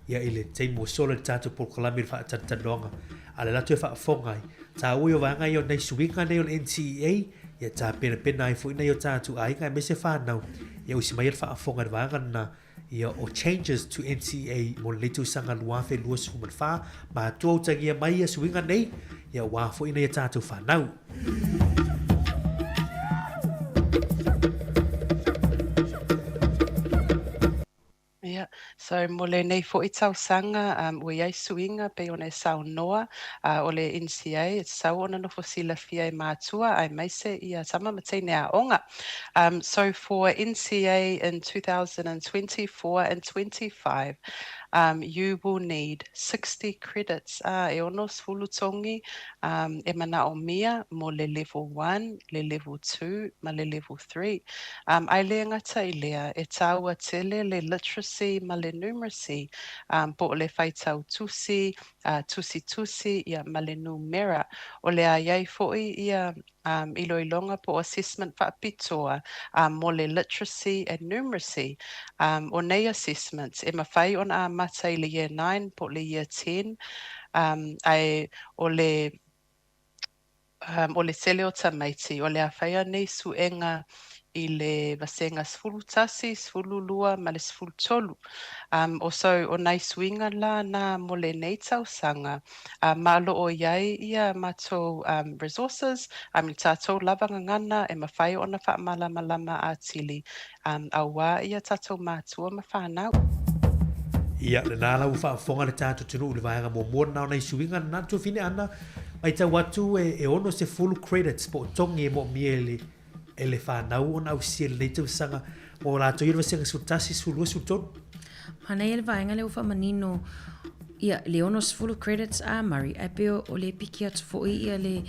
ia i le taimi ua sola i le tatou polokalame i le faatalatalanoaga a o lea la toe faafofoga ai. Taua ia o vaega ia o nai suiga nei o le NCEA ia tapenapena ai foi nai o tatou aiga aemaise fanau ia usi mai le faafofoga i le vaega lena ia o changes to NCEA mo lenei tausaga 2024 matua utagia mai ia suiga nei ia aua foi nai a tatou fanau. Ia, so mo lenei foi tausaga, um, ua i ai suiga pei ona e saunoa, uh, o le NCA, e tatau ona nofo silafia e mātua aemaise ia tama ma teine aoga. Um, so for NCA in 2024 and 25, um, you will need 60 credits, uh, e 60 togi um, e manaomia mo le level 1, le level 2 ma le level 3. Um, ae le gata i lea, e tāua tele le literacy ma le numeracy, um, po o le faitau tusi, uh, tusitusi, ia, ma le numera. O le a i ai foi ia um, iloiloga po o assessment faapitoa um, mo le literacy and numeracy. Um, o nei assessments, e mawhai ona amata i le year 9 po o le year 10, um, ae o le um, o le tele o tamaiti, o le a whaia nei suega i le vasega 11, 12 ma le 13. Um, o so, o nai suiga la na mo lenei tausaga, uh, ma lo o i ai ia matou um, resources, um, i tātou lava gagana e mawhai ona whaamalamalama atili, um, auā ia tātou mātua ma whānau. Ia, lena la ua faafofoga le tatou atunuu i le vaega muamua lena o nai suiga lena le tuafine ana, matau atu e, e 60 credits po o togi e moomia e le, e le fanau ona ausia i lenei tausaga mo latou ia le vasega 11, 12, 13. Manaia le vaega lea ua faamanino ia le 60 credits a Murray ae pei o le piki atu foi ia le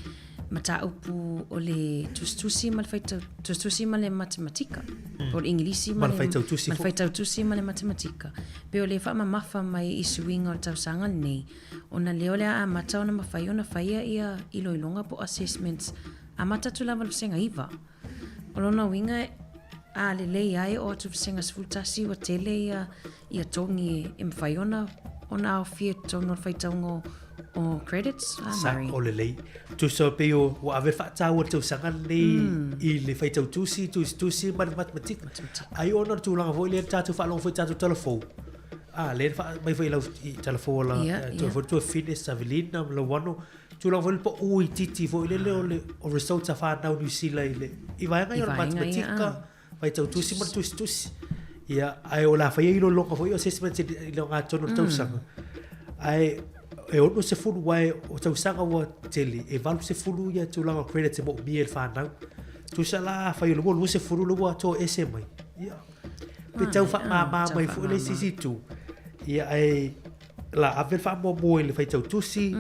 mataupu o le tusitusi ma le faitau tusitusi ma le matematika mm. po o le Ingilisi ma le faitau tusi ma le faitau tusi ma le matematika pei o le faamamafa mai i suiga o le tausaga lenei ona lea o le a amata ona mafai ona faia ia iloiloga po o assessments amata atu lava i le vasega 9. O lona uiga, a lelei lava e oo atu i le vasega 11 ua tele ia, ia togi e mafai ona, ona aofia i totonu o le faitauga o, o credits a Sa Murray. o lelei. Tusa pei o ua ave le faataua i le tausaga lenei mm. i le faitau tusi, tusitusi ma le matematika. Ai ona o le tulaga foi lea tatou faalogo foi i tatou tala fou. Ah, lea na faa mai foi i lau i tala fou o la Ia, toe ia. foi tuafine Savelina ma Lauano Tulaga foi le pau itiiti foi lele o le o results a whanau New Zealand i le i vaega ia o le matematika, faitau tusi ma le tusitusi. Ia, ae o le a faia iloiloga foi o assessments i le ogatotonu o le tausaga. Ae e 60 aua o tausaga ua tele, e 80 ia tulaga o credits e moomia e le whanau. Tusa la afai o le ua 20 le ua toese mai. Ia, pe tau faamama mai foi le isi isi itu. Ia, ae la ave le faamuamua i le faitau tusi,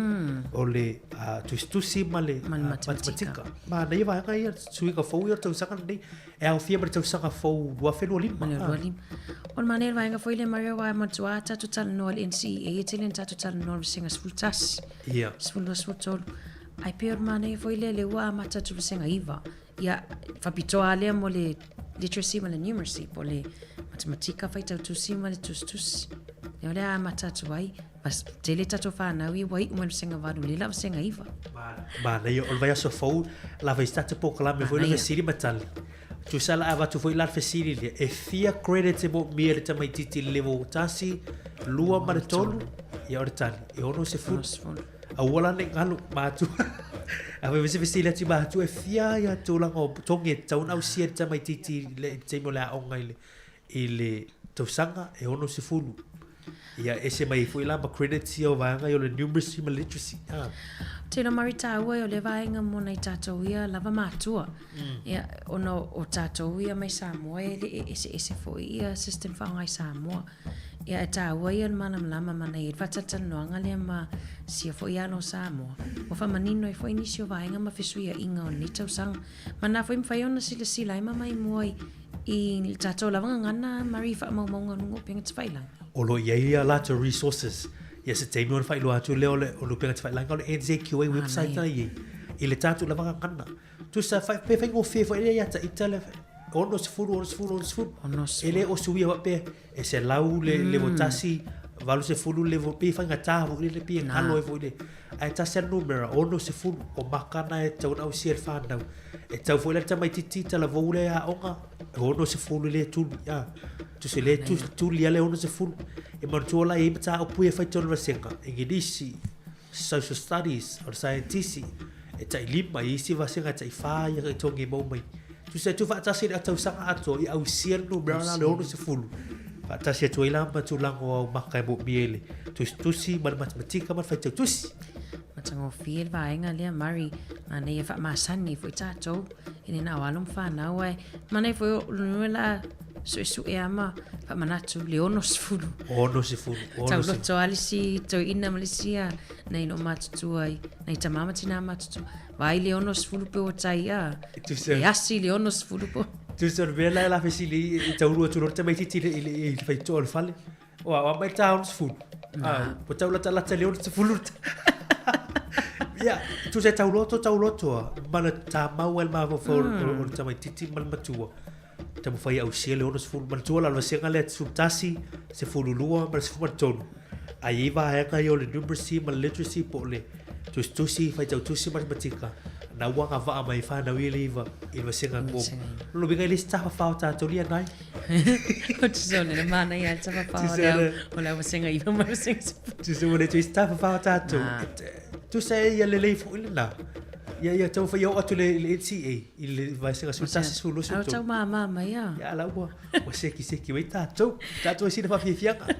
o le tusitusi ma le matematika. Manaia vaega ia, suiga fou ia o le tausaga lenei, e aofia ma le tausaga fou 2025. Ma le 25. O le manaia o le vaega foi lea Maria, aua e manatua lava tatou talanoa i le NCEA, e tele ina tatou talanoa i le vasega 11, 12, 13. Ae pei o le manaia foi lea, lea ua amata atu i le vasega 9. Ia, faapitoa lava lea mo le literacy ma le numeracy, po o le matematika, faitau tusi ma le tusitusi. Lea o le a amata atu ai, ma tele tatou fanau ia ua iu mai le vasega 8, lea la vasega 9. Manaia, o le vaiaso fou, lava i se tatou polokalame foi lea fesili ma tali. Tusa la avatu foi la le fesili lea, e fia credits e moomia e le tamaitiiti i le level 1, 2 ma le 3? Ia o le tali, e 60. Aua la ne i galo matua. A fai fesefesili atu i matua e fia ia tulaga o togi e tatau ona ausia e le tamaitiiti i le taimi o le aoga i le, i le tausaga e 60. Ia ese mai ai foi la ma credits ia o vaega ia o le numeracy ma literacy. Ah. Ou te iloa Mari tāua o lea vaega mo nai tātou ia lava matua. Mm. Ia, ona o tātou ia mai Samoa e le e eseese foi ia system faaaoga i Samoa. Ia e tāua ia le malamalama ma nai e faatalatalanoaga lea ma sia foi alo o Samoa. Ua faamanino ai foi nisi o vaega ma fesuiaiga o lenei tausaga. Ma na foi mafai ona silasila ai ma maimoa i i le tatou lava gagana Mari i faamaumauga o luga o upega tafailagi. O lo o i ai a latou resources, ia se taimi ona faailoa atu lea o le o le upega tafailagi o le NZQA website na i ai i le tatou lava gagana. Tusa fai, pe faigofie foi lea ia ita le 60, 60, 60. E le o suia faapea e 100 le level tasi, 80 le level, pei e faigata foi lele, pei e galo ai foi le. Ae tasi a le numera, 60, o maka na e tatau ona ausia e le whanau. E tatau foi la le tamaitiiti talavou lea e aoga, e 60 le tuli, a. Tusa le tuli a le 60. E manatua la e i ai mataupu ia e fai tonu le vasega, Igilisi, Social Studies, o le Saienitisi, e tai lima, i isi vasega e tai whā ia kai togi e mau mai. Tusa e tuufaatasi i le tausaga atoa ia ausia le numera la le 60. Faatasi atu ai la ma tulaga o au maka e moomia i le tusitusi ma le matematika ma le faitau tusi. Matagofie le vaega lea Murray, manaia faamasani foi tatou e le na o alo ma fanau ae manaia foi o le la suesue lava ma faamanatu le 60. 60. Tauloto lava le isi toeaina ma le isi nai loomatutua i nai tama ma tina matutua. Vaai le 60 pe ua tai a. E asi le 60 po. Tusa o le mea la e la fesili i taulu atu loa le tamaitiiti i le i le faitotoa o le fale. O a mai le ta 60. Ah, ua tau latalata i le 60. Ia, tusa e tauloto tauloto a, ma le tamau ai le mafaufau o le tamaitiiti ma le matua. Taumafai e ausia le 60. Manatua la o le vasega lea 11, 12 ma le 13. Ae i ai vaega ia o le numeracy ma le literacy po o le tusitusi, faitau tusi matematika, na ua agavaa mai ai fanau ia le iva i le vasega muamua. Lona uiga e le isi tafafao tatou lia nai. Ou te soona le manaia le tafafao o le au, o le au vasega iva ma le vasega sefulu. Tusa ua le toe isi tafafao tatou. Tusa e ia lelei foi lena. Ia ia taumafai ia oo atu i le NCEA i le vasega 11, 12, 13. Au tau māmā mai a. Ia la ua ua sekiseki mai tatou. Tatou ai sina faafiafiaga.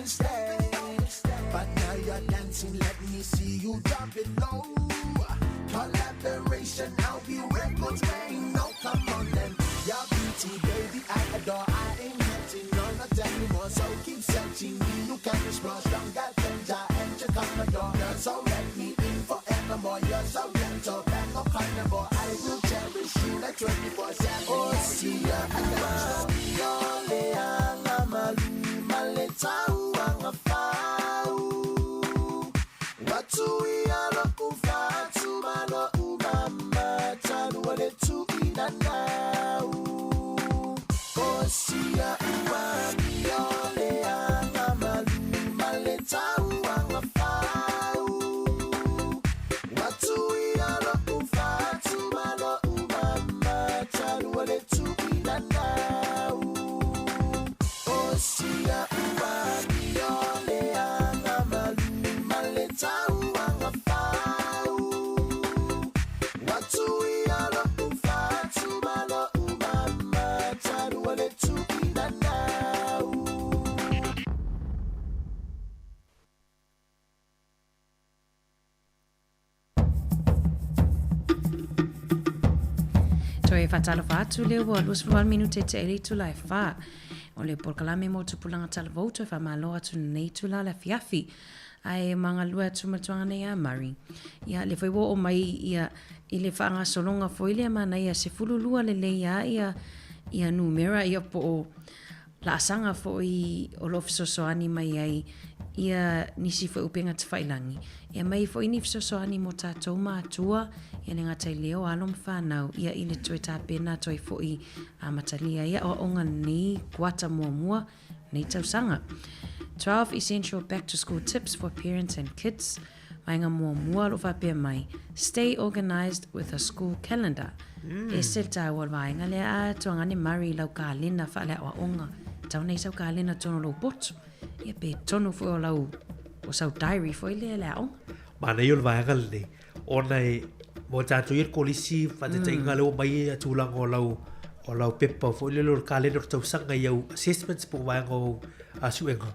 and stay. But now you're dancing, let me see you drop it low. Collaboration, I'll be records man. No, come on then. Your beauty, baby, I adore. I ain't getting on not anymore. So keep searching me, you can explore. Stronger than Ja and your Commodore. Girl, so let me in forevermore. You're so gentle, bang a carnivore. I will cherish you like 24/7. Oh, see ya, I got Toe faatalofa atu lea ua 28 minute e tea i le itula e fa. O le polokalame mo tupulaga talavou toe faamalo atu lenei itula le afiafi. Ae magalue atu ma le tuaga nei a Murray. Ia le foi ua oo mai ia i le faagasologa foi lea manaia 12 lelei a ia ia numera ia po o laasaga foi o lo o fesoasoani mai ai ia nisi foi upega tafailagi, e aumai ai foi ni fesoasoani mo tatou matua, ia le gata i lea o alo ma fanau, ia i le toe tapena atu ai foi amatalia ai aoaoga lenei kuata muamua lenei tausaga. 12 essential back to school tips for parents and kids. Vaega muamua o lo o faapea mai, Stay organised with a school calendar. Mm. Ese le tāua o le vaega lea, a tuagane Murray i lau kalena faaleaoaoga. Tau nei sau kalena tonu lou potu. Ia pe tonu foi o lau, o sau diary foi lea le aoga. Manaia o le vaega lenei, ona e, mo tātou ia le kolisi, whatetaiga mm. leo mai e tūlanga o lau, o lau pepa foi lele o le kalena o le tausaga i au assessments po o vaega o au suega.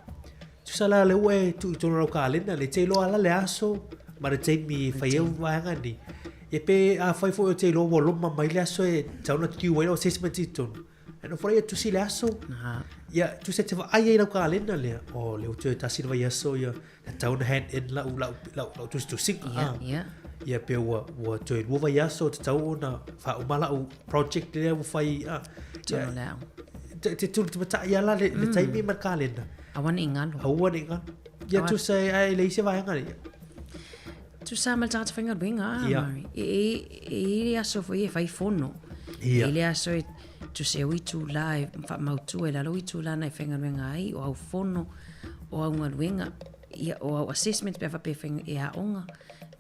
Tusa la lea ua e tuu i tonu lau kalena, le te iloa la le aso ma le taimi e fai au vaega nei. Ia pe a fai foi o te iloa ua loma mai le aso e tau na tiu ai lau assessment i tonu. E nofo ia tusi le aso. Ia tusa te vaai ai lau kalena lea. O le utu e tasi le vai aso ia tau na hand in lau lau lau lau tusi tusiga. Ia, ia. Ia pe ua ua toe lua vai aso te tau ona whauma lau project lea ua fai. Tonu le ao. Te te tulu te matai ala le, le taimi ma le kalena. Aua ne i ngalo. Aua ne i ngalo. Ia Aua- tusa e ai le isi vaega nei. Tusa ma le tagata faigaluega, a Ia. Murray. E, e, e i le aso foi e fai fono. Ia. E i le aso e tusa e o itulā e whaamautua e lalo itulā na e faigaluega ai, o au fono, o au galuega, ia, o au assessment pe a faapea e fai e aoga.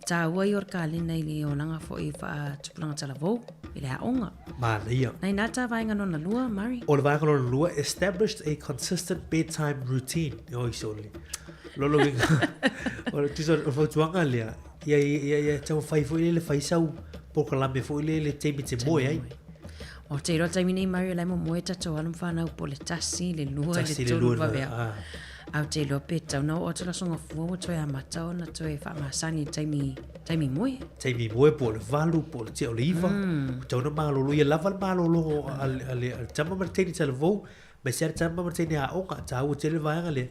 Tāua ia o le kalena i le olaga foi faatupulaga talavou i le aoga. Manaia. Nai nā tā vaega lona lua, Murray? O le vaega lona lua, established a consistent bedtime routine. Oi, sorry. Lolo winga. O le tusa o le fautuaga lea, ia, ia, ia taumafai foi lea le fai sau polokalame foi lea le taimi te moe ai. O te iloa taimi nei Murray o la e momoe tatou alo ma fanau po le tasi, le lua, le Tasi, le tolu lua, le vaveao. ah. A o te iloa pe tatau na oo atu le aso gafua ua toe amata ona toe faamasani i le taimi, taimi moe. Taimi moe po o le valu, po o le tea o le iva. Mm. Tatau na malolo, ia lava le malolo a le, a le, a le tama ma le teine talavou, ma se a le tama ma le teine aoga, tāua tele le vaega lea.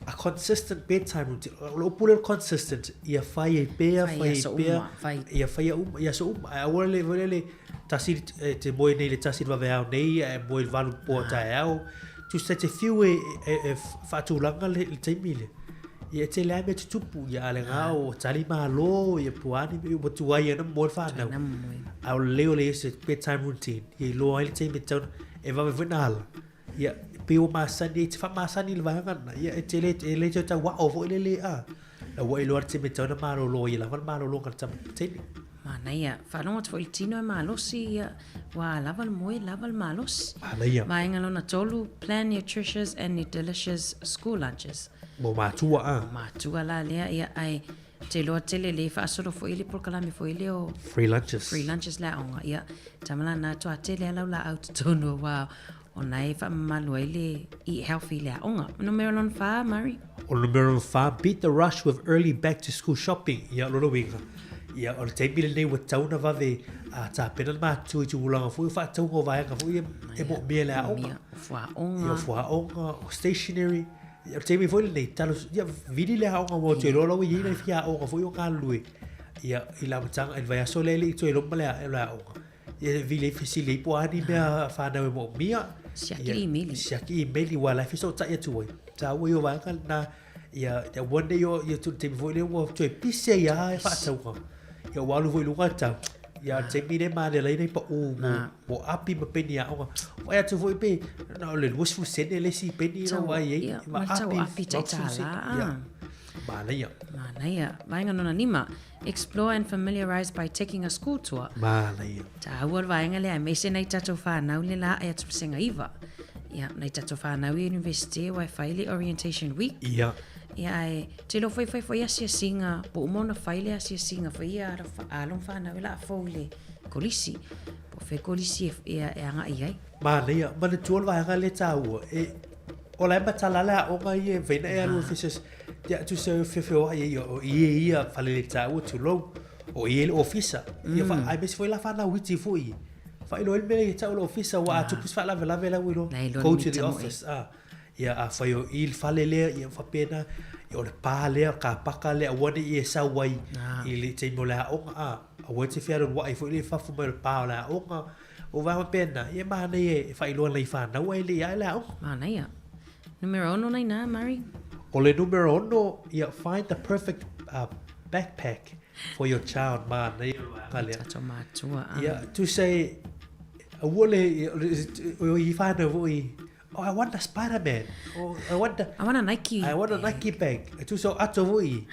A consistent bedtime routine. O le upu lea o le consistent, ia fai ai pea, Fai fai ai aso pea, uma, fai. ia fai a uma, ia aso uma. Ae aua le, le, le, tasi e te moe nei le tasi le vaveao nei, ae moe le valu po a taeao. Tusa te whiu e, e, e faatulaga le, le taimi lea. Ia e tele lava mea tutupu, ia a le gā o tali malo, ia puani, ua tuai ana moe le whanau. Ana moe. A o le leo le se bedtime routine, ia iloa ai le taimi e tatau ona, e vave foi na ala. Ia, pei ua masani ai, te faamasani i le vaega lena, ia e te le, e le toe tau ao foi lele, a. La ua iloa le taimi e tatau ona malolo ai, ia lava le malologa a le tama teine. Manaia, faalogo atu foi i le tino e malosi, ia, ua lava le moe, lava le malosi. Manaia. Vaega lona tolu, plan nutritious and delicious school lunches. Mo matua, a. Mo matua la lea, ia, ae te iloa tele le faasolo foi le polokalame foi lea o Free lunches. Free lunches le aoga, ia, tama la na toa tele a lau laau totonu aua Ona e faamamalu ai le eat healthy i le aoga. Numera lona whā, Murray? O le numera lona whā, beat the rush with early back to school shopping. Ia, o lona uiga, ia, o le taimi lenei ua tatau ona vave a tapena le matua i tulaga foi o faatauga o vaega foi ia e moomia e le aoga. Moomia, o fuaoga. Ia, o fuaoga, o stationery. Ia, o le taimi foi lenei, talo, ia, vili le aoga ua toe iloa la ua i ai nai fiaoga foi o galulue. Ia, i le amataga, i le vaiaso lea e le i toe loma le aoga. Ia vili ai fesili ai po o a ni mea whānau e moomia. Siaki imeli. Siaki imeli, wa la e fesootai atu ai. Tāua i o vaega lena, ia, ia ua nei o, ia tū taimi foi lea ua toe pisi ai a e faatauga. Ia ua alu foi i luga le tau. Ia le taimi lea manela ai nei pau mo, mo api ma peni aoga. Whai atu foi pe, na o le 20 sene le isi peni Tau, rau ai ai. ia, ma le tau api tai tālā. Ia, manaia. Manaia. Vaega nona lima, Explore and familiarise by taking a school tour. Manaia. Tāua le vaega lea, aemaise nai tātou whānau le la e atu pasenga iwa. Ia, nai tātou whānau i university wai whai le orientation week. Ia. Ia, ai, te lo whai whai whai asiasinga, po uma ona whai le asiasinga, whai ia ara along whānau e la fou le kolisi. Po whai kolisi e, e, e anga i ai. Manaia, manatua le vaega lea taua, e, o la e matala le aoga ia e mafai ona e alu e fesiasi, ia tusa e feofeoai ai o i e ia faleletaua tulou, o i e le ofisa. Ia fa, aemaise foi la fanau iti foi. Faailoa ai le mea ia tau le ofisa, ua a tupu se faalavelave la ua iloa, La iloa go le to the mita moe. office. Ah, ia afai o i le fale lea, ia faapena, ia o le pā lea, o le kapaka lea, aua ne i e sau ai i le taimi o le aoga, ah, aua e te fealualuai foi lea i fafo mai o le pā o le aoga. O vaega faapena, ia e manaia e faailoa nai fanau ae le i ae le aoga. Manaia. Numera ono nai nā, Murray? O le numera ono, ia, find the perfect uh, backpack for your child, manaia le vaega lea. Tatou mātua. Ah. Ia, tusa e, aua le, o i whānau foi, oh, I want a Spider-Man, oh, I want a, I want a Nike. I want a Nike bag. E tusa o ato foi,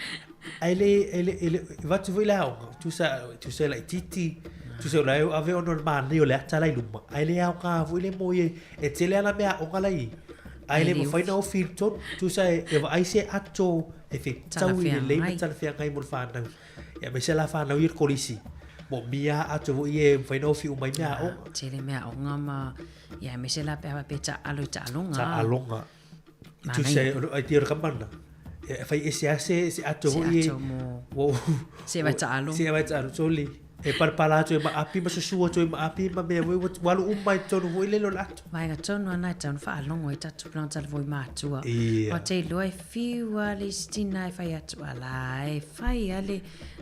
ai le, e le, e le, vatu foi le aoga, tusa, tusa e laitiiti, tusa o la e ave ona o le manaia o le ata la i luma, ai le aoga foi le mo ia, e tele ana mea aoga la i, ai le mawhai na ofi i tonu, tusa e, e vaai se ato e fetau i lelei ma talafeagai mo le whānau. Ia aemaise la whānau i le kolisi, moomia ato foi e mawhai na ofi uma i mea aoga. Tele mea aoga ma, ia aemaise la pe a faapea taalo i taaloga. Taaloga. Tusa e, ai te o le kamana. E whai ese a se, se ato Se foi e. ato mo- Se vai taalo. Se vai taalo, soli. E parapara atu e maapi ma susu atu e maapi ma mea foi, ua alu uma i totonu foi lele o le ato. Vaega tonu ana e tau ona faalogo ai tatou pulanga talavou i matua. Ia. Ua te iloa e fiu a le isi tina e fai atu, ala e fai a le,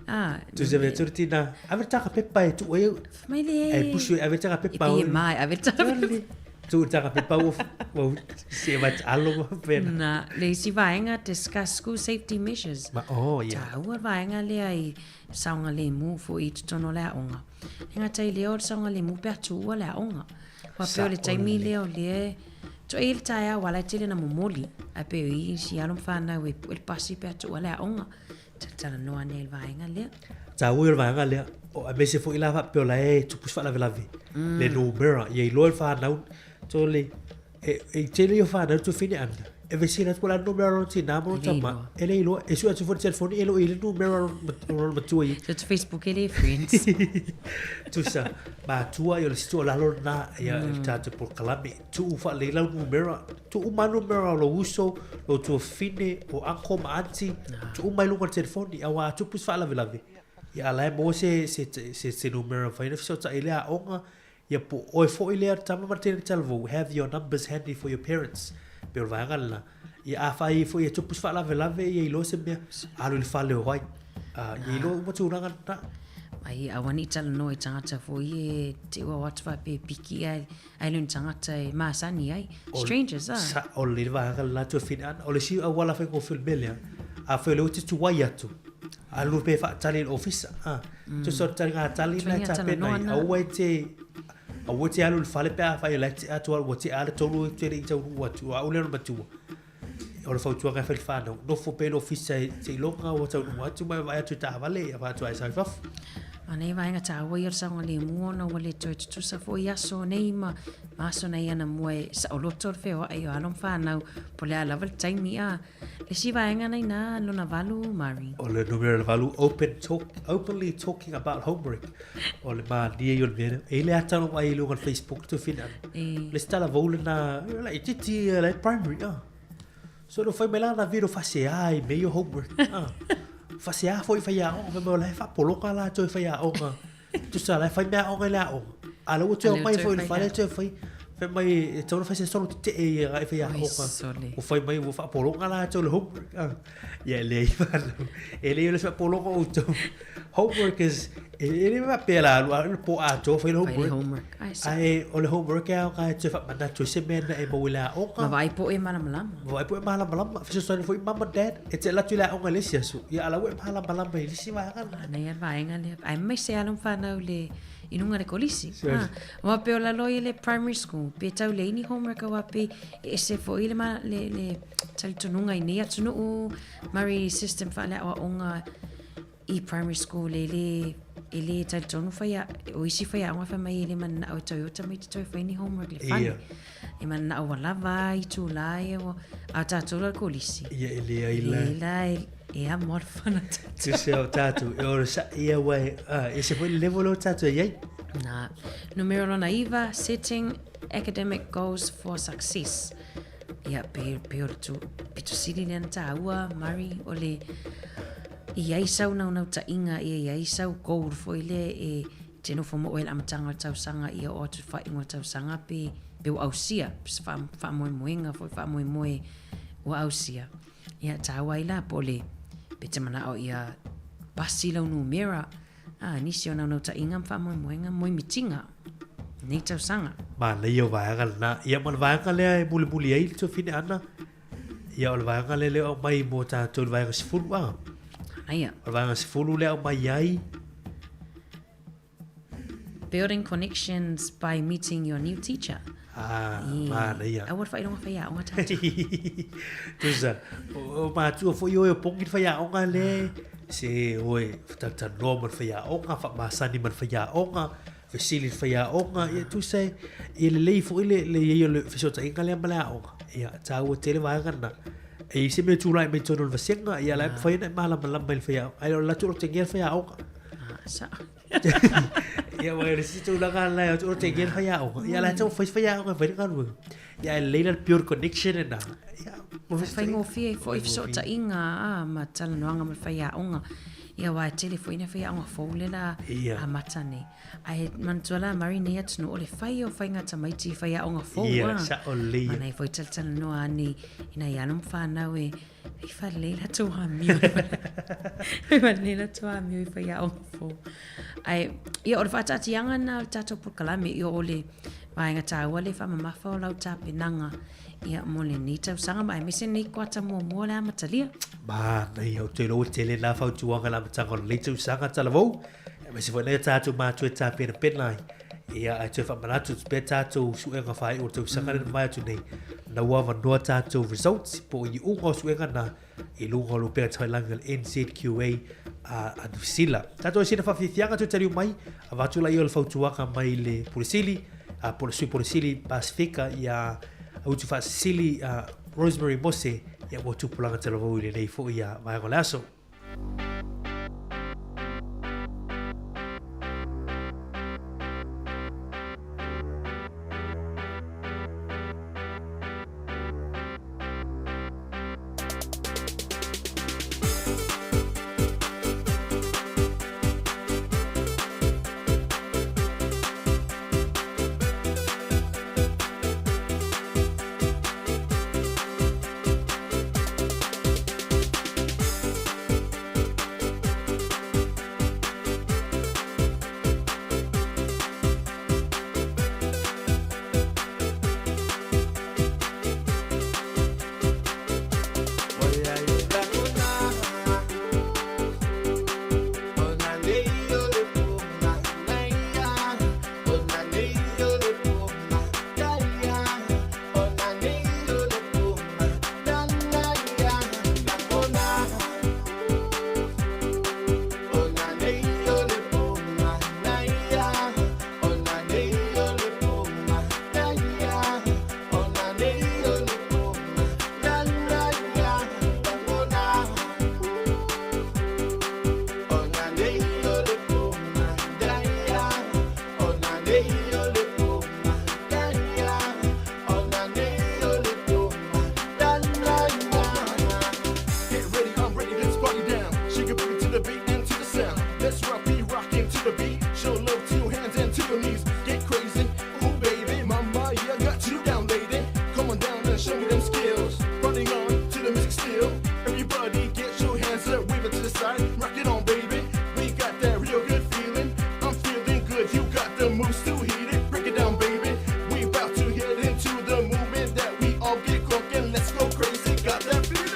a. Tusa ve atu le tina, ave le taka pepa e tuu ai au. Fai mai le. E pusu e ave le taka pepa. E pie mai, ave le taka pepa. Tuu le taka pepa ua, ua se vai taalo ma pena. Na, le isi vaega, discuss school safety measures. Ma, oh, ia. Taua le vaega lea i saogalemu foi i totonu o le aoga. E gata i lea o le saogalemu pe a tuua le aoga. Aua pei o le taimi lea o lea e toʻe i le taeao aua la e tele na momoli. Ae pei o i isi alo ma fanau e pue le pasi pe a tuua le aoga. Talatalanoa ane ai le vaega lea. Taua ia o le vaega lea, o aemaise foi la faapea o la e tupu se faalavelave, le numera, ia iloa e le fanau, tole, E, e tele ia whānau tu whine ana. E vesina atu ko la numera ro tina mo E le tama. iloa. E le iloa. E sui atu fo telefoni e lo i le numera ro matua i. So to Facebook e le friends. Tusa, matua i o le situ o lalo na ia mm. tātou polokalame. Tuu whaalei lau numera. Tuu ma numera o lo uso, lo tua whine, o uncle ma auntie. Tuu mai lunga le telefoni. Awa atupu se whaalavelave. Ia ala e mo se, se, se, se numera whaina whisota i lea aonga. Ia po oe foi lea tama ma tene talavou, have your numbers handy for your parents. Pei o le vaega lena. Ia afai foi e tupu se faalavelave ia iloa se mea, alu i le fale o ai. Ah, ia iloa uma tulaga lena. Ai aua ne i talanoa i tagata foi e te ua o atu faapea e piki ae ai le o ni tagata e masani ai. Strangers ah. Sa, o le vaega lena tuafine ana. O le isi auala faigofie o le mea lea, afai o lea ua te tuai atu, Alu pe whaatali i le ofisa. Ah. Mm. Tusa o le tali ngā tali na e tāpena i. Aua e te, aua e te alu i le fale pe a whai o le te atu ua te ala tolu e te i tau ua atu, a ule matua. O le fautuaga e whai le whānau. Nofo pe le ofisa e te ilonga ua tau ua atu mai vai atu i taavale, ia vai atu ai sau i fafo. Ma nei vaega tāua ia o le saogalemu ona ua le toe tutusa foi i aso nei ma ma aso nei ana mua e saoloto le feoai o alo ma whānau po o le a lava le taimi a. Le isi vaega na ina lona valu, Mari. O le numera valu, open talk, openly talking about homework. O le mania i o le mea lea. E le ata no mai i luga o le Facebook tu fina. E. Le stala vau lena, la i titi, la i primary, ah. So no fai mai la na viro fasea i mea i o homework. Ah. Fasea foi fai aoga, fai mai o la e faapoloka la toe fai aoga. Tusa la e fai mea aoga i le aoga. A la ua toe A lea mai toe foi i le fai fale le toe fai. Fai mai e tatau ona fai se solo tetee i agai fai Oi, aoga. sole. Ua fai mai ua faapologa latou le homework. Ah. Ia e leai fanau. E leai o le faapologa outou. Homework is e e le faapea la alu alu le po atoa fai le Fai le homework. homework. Ai, sa. Ae o le homework e aoga e toe faamanatu ai se mea na e maua i le aoga. Ma vaai po o e malamalama. Ma vaai po o e malamalama. Fesoasoani foi mum and dad e te alu atu i le aoga i le isi aso. Ia a la ua e malamalama i le isi vaega lena. Manaia le vaega lea. Ae maise lava ma fanau le i luga le kolisi. Sure. Ha. Aua pei o lalo i le primary school, pe tau leai ni homework aua pei e ese foi le, ma, le, le talitonuga i nei atunuu, mari system faaleaoaoga i primary school e le e le talitonu whai o isi whaiaoga fai mai e le mananao e tau o tamaiti toe whai ni homework le fale. Ia. E mananao ua lava i tūlā ia ua a tātou la le kolisi. Ia e leai la. E la e, e a moa le whana tātou. Tusa o tātou, e ora sa ia wai, ah, e se foi le level o tātou e iai. Nā. Numero lona iva, setting academic goals for success. Ia, pe, pe o le tu, pito sili lea na tāua, Murray, o le, i ai sau naunautaiga ia i ai sau goal foi lea e te nofo mo oe i le amataga o le tausaga ia oo atu i le faaiuga o le tausaga pe pe ua ausia se faamoemoega foi faamoemoe ua ausia. Ia tāua ai la po o le pe te manao ia pasi lau numera a nisi o naunautaiga ma faamoemoega mo mitiga nei tausaga. Manaia o vaega lena. Ia ma le vaega lea e mulimuli ai le tuafine ana. Ia o le vaega lea lea o aumai mo tatou le vaega 10 a. Manaia. O le vaega 10 lea aumai ai. Building connections by meeting your new teacher. Ah, manaia. Aua le faailoga faiaoga tatou. Tusa, o matua foi oe o pongi le faiaoga le, se oe whatautanoa ma le faiaoga, whaamasani ma le faiaoga, fesili i le faiaoga, ia tusa e, e lelei foi le, le iai o le fesootaiga lea ma le aoga. Ia, tāua tele vaega lena. E i se mea tūlai mai tonu o le vasega, ia la e mawhai ana e mālamalama i le whaiaoga. Ai o le latou o tengia le whaiaoga. Ah, sa. Ia, wa le si tūlanga la e o tengia le whaiaoga. Ia la e tau whai whaiaoga whai ngaruega. Ia e leila le pure connection e nā. Ia, mo Whaingofie foi fesootaiga a ma talanoaga ma le faiaoga. Ia aua e tele foi ina faiaoga fou le la amata nei. Ae manatua la Murray nei atunuu o le fai o faiga tamaiti i faiaoga fou Ia, a. sao lelei ia. Mana e foi talatalanoa ane i nai alo ma fanau e e faalelei latou amio. E faalelei latou amio i faiaoga fou. Ae ia o le faataatiaga lena o le tatou polokalame ia o le vaega taua le faamamafa o lau tapenaga ia mo lenei tausaga ma aemaise lenei kuata muamua o le amatalia. Manaia, ou te iloa ua tele nā fautuaga i le amataga o lenei tausaga talavou. Aemaise foi nai a tātou mātua e tāpenapena ai. Ia, ae toe faamanatu atu pea tātou suega faaiu o le tausaga lea na mavae atu nei. Na ua avanoa tātou results po o iuga o suega na i luga o lupega tafailagi o le NZQA a, a Niu Sila. Tātou e sina whawhiwhianga toe taliu mai, avatu laia o le fautuaga mai le Pule Sili, a po le Sui Pule Sili Pasifika ia Utu Faasisili a Rosemary Mose, ia ua tupulaga talavou i lenei foi a vaega o le aso. Let's rock, be rocking to the beat. Show love to your hands and to your knees. Get crazy, ooh baby, mama, yeah, I got you down, lady. Come on down and show me them skills. Running on to the music still. Everybody get your hands up, wave it to the side, rock it on, baby. We got that real good feeling. I'm feeling good, you got the moves to heat it. Break it down, baby. We about to head into the movement that we all get crunk and let's go crazy. Got that feeling.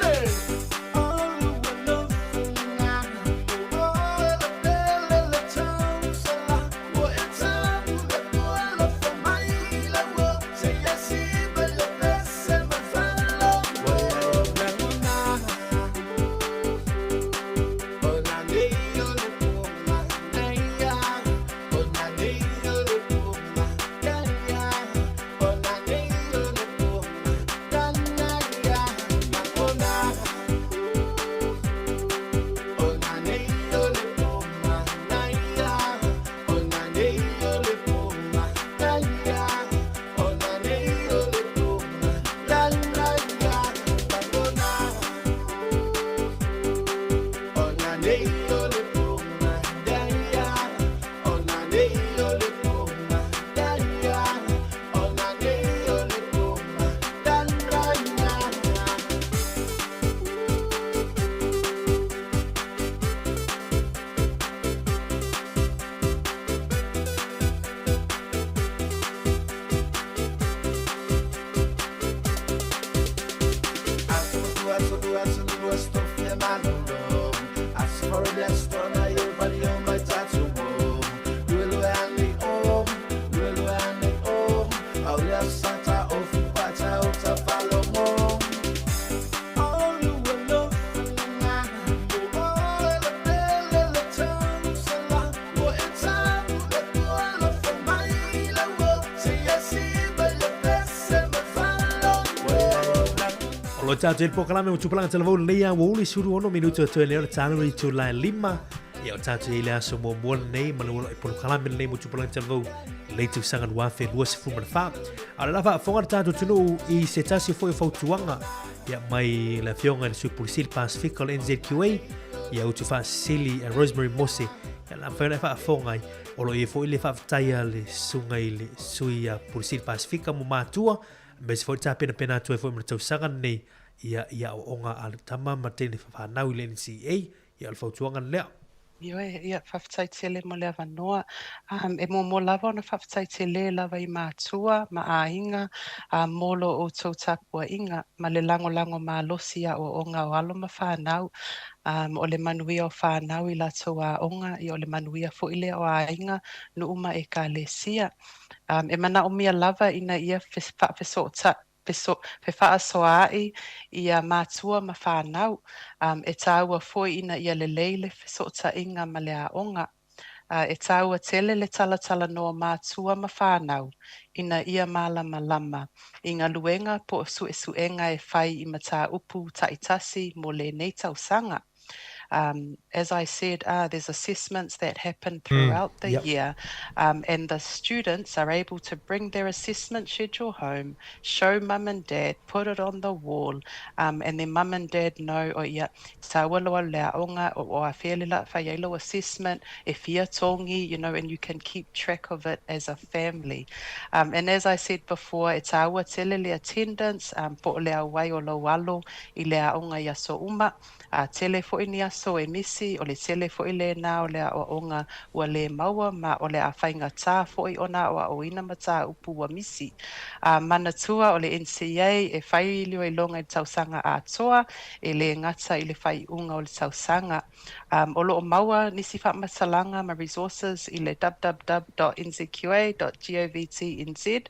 O lo tatou i le polokalame o Tupulaga Talavou lenei aoauli 16 minute o toe lea o le talo i itula e lima. Ia o tatou i le aso muamua lenei ma le uluai polokalame lenei mo Tupulaga Talavou i lenei tausaga 2024. A o le la faafofoga le tatou atunuu i se tasi foi o fautuaga ia mai le afioga i le Sui Pule Sili Pasefika o le NZQA ia Utufaasisili Rosemary Mose. Ia la mafai ona e faafofoga ai. O lo o i ai foi le faafetai a le susuga i le Sui Pule Sili Pasefika mo matua Aemaise foi le tapenapena atu ai foi mo le tausaga lenei ia i aoaoga a le tama ma teine fanau i le NCEA, ia o le fautuaga lea. Ioe, ia, faafetai tele mo le avanoa. Um, e muamua lava ona faafetai tele lava i matua ma aiga um, mo lo outou tapuaiga ma le lagolago malosi i aoaoga o alo ma fanau. Um, o le manuia o fanau i latou aoga, ia o le manuia foi lea o aiga, nuu ma ekalesia. Um, e manaomia lava ina ia faafesootai fefaasoaai ia matua ma fanau, um, e tāua foi ina ia lelei le fesootaiga ma le aoga. Uh, e tāua tele le talatalanoa matua ma fanau ina ia malamalama i galuega po o suesuega e fai i mataupu taitasi mo lenei tausaga. Um, as I said, there's assessments that happen throughout the year, and the students are able to bring their assessment schedule home, show mum and dad, put it on the wall, and then mum and dad know, oh yeah, tāua loa le aoga, o afea le la whai ai lou assessment, e fia tongi, and you can keep track of it as a family. And as I said before, e tāua tele le attendance, po o le auai o lou alo i le aoga i aso uma, a tele foi ni aso e misi, o le tele foi lena o le aoaoga ua lē maua ma o le a faigatā foi ona aoaoina mataupu ua misi. A manatua o le NCEA e fai iloiloga i le tausaga atoa e lē gata i le faaiuga o le tausaga. Um, o loo maua nisi faamatalaga ma resources i le www.nzqa.govt.nz.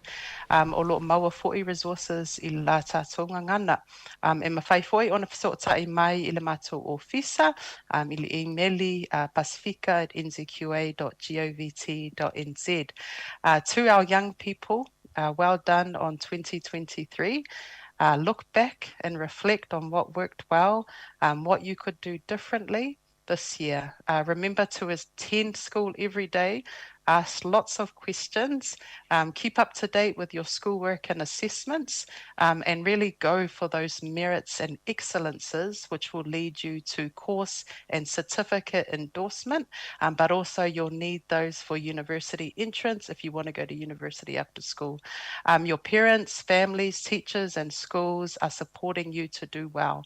Um, o loo maua foi resources i le la tatou gagana. Um, e mafai foi ona fesootai mai i le matou ofisa um, i le imeli pasifika@nzqa.govt.nz. To our young people, well done on 2023. Look back and reflect on what worked well, what you could do differently this year. Remember to attend school every day. Ask lots of questions, um, keep up to date with your schoolwork and assessments, um, and really go for those merits and excellences which will lead you to course and certificate endorsement, um, but also you'll need those for university entrance if you want to go to university after school. Um, your parents, families, teachers, and schools are supporting you to do well.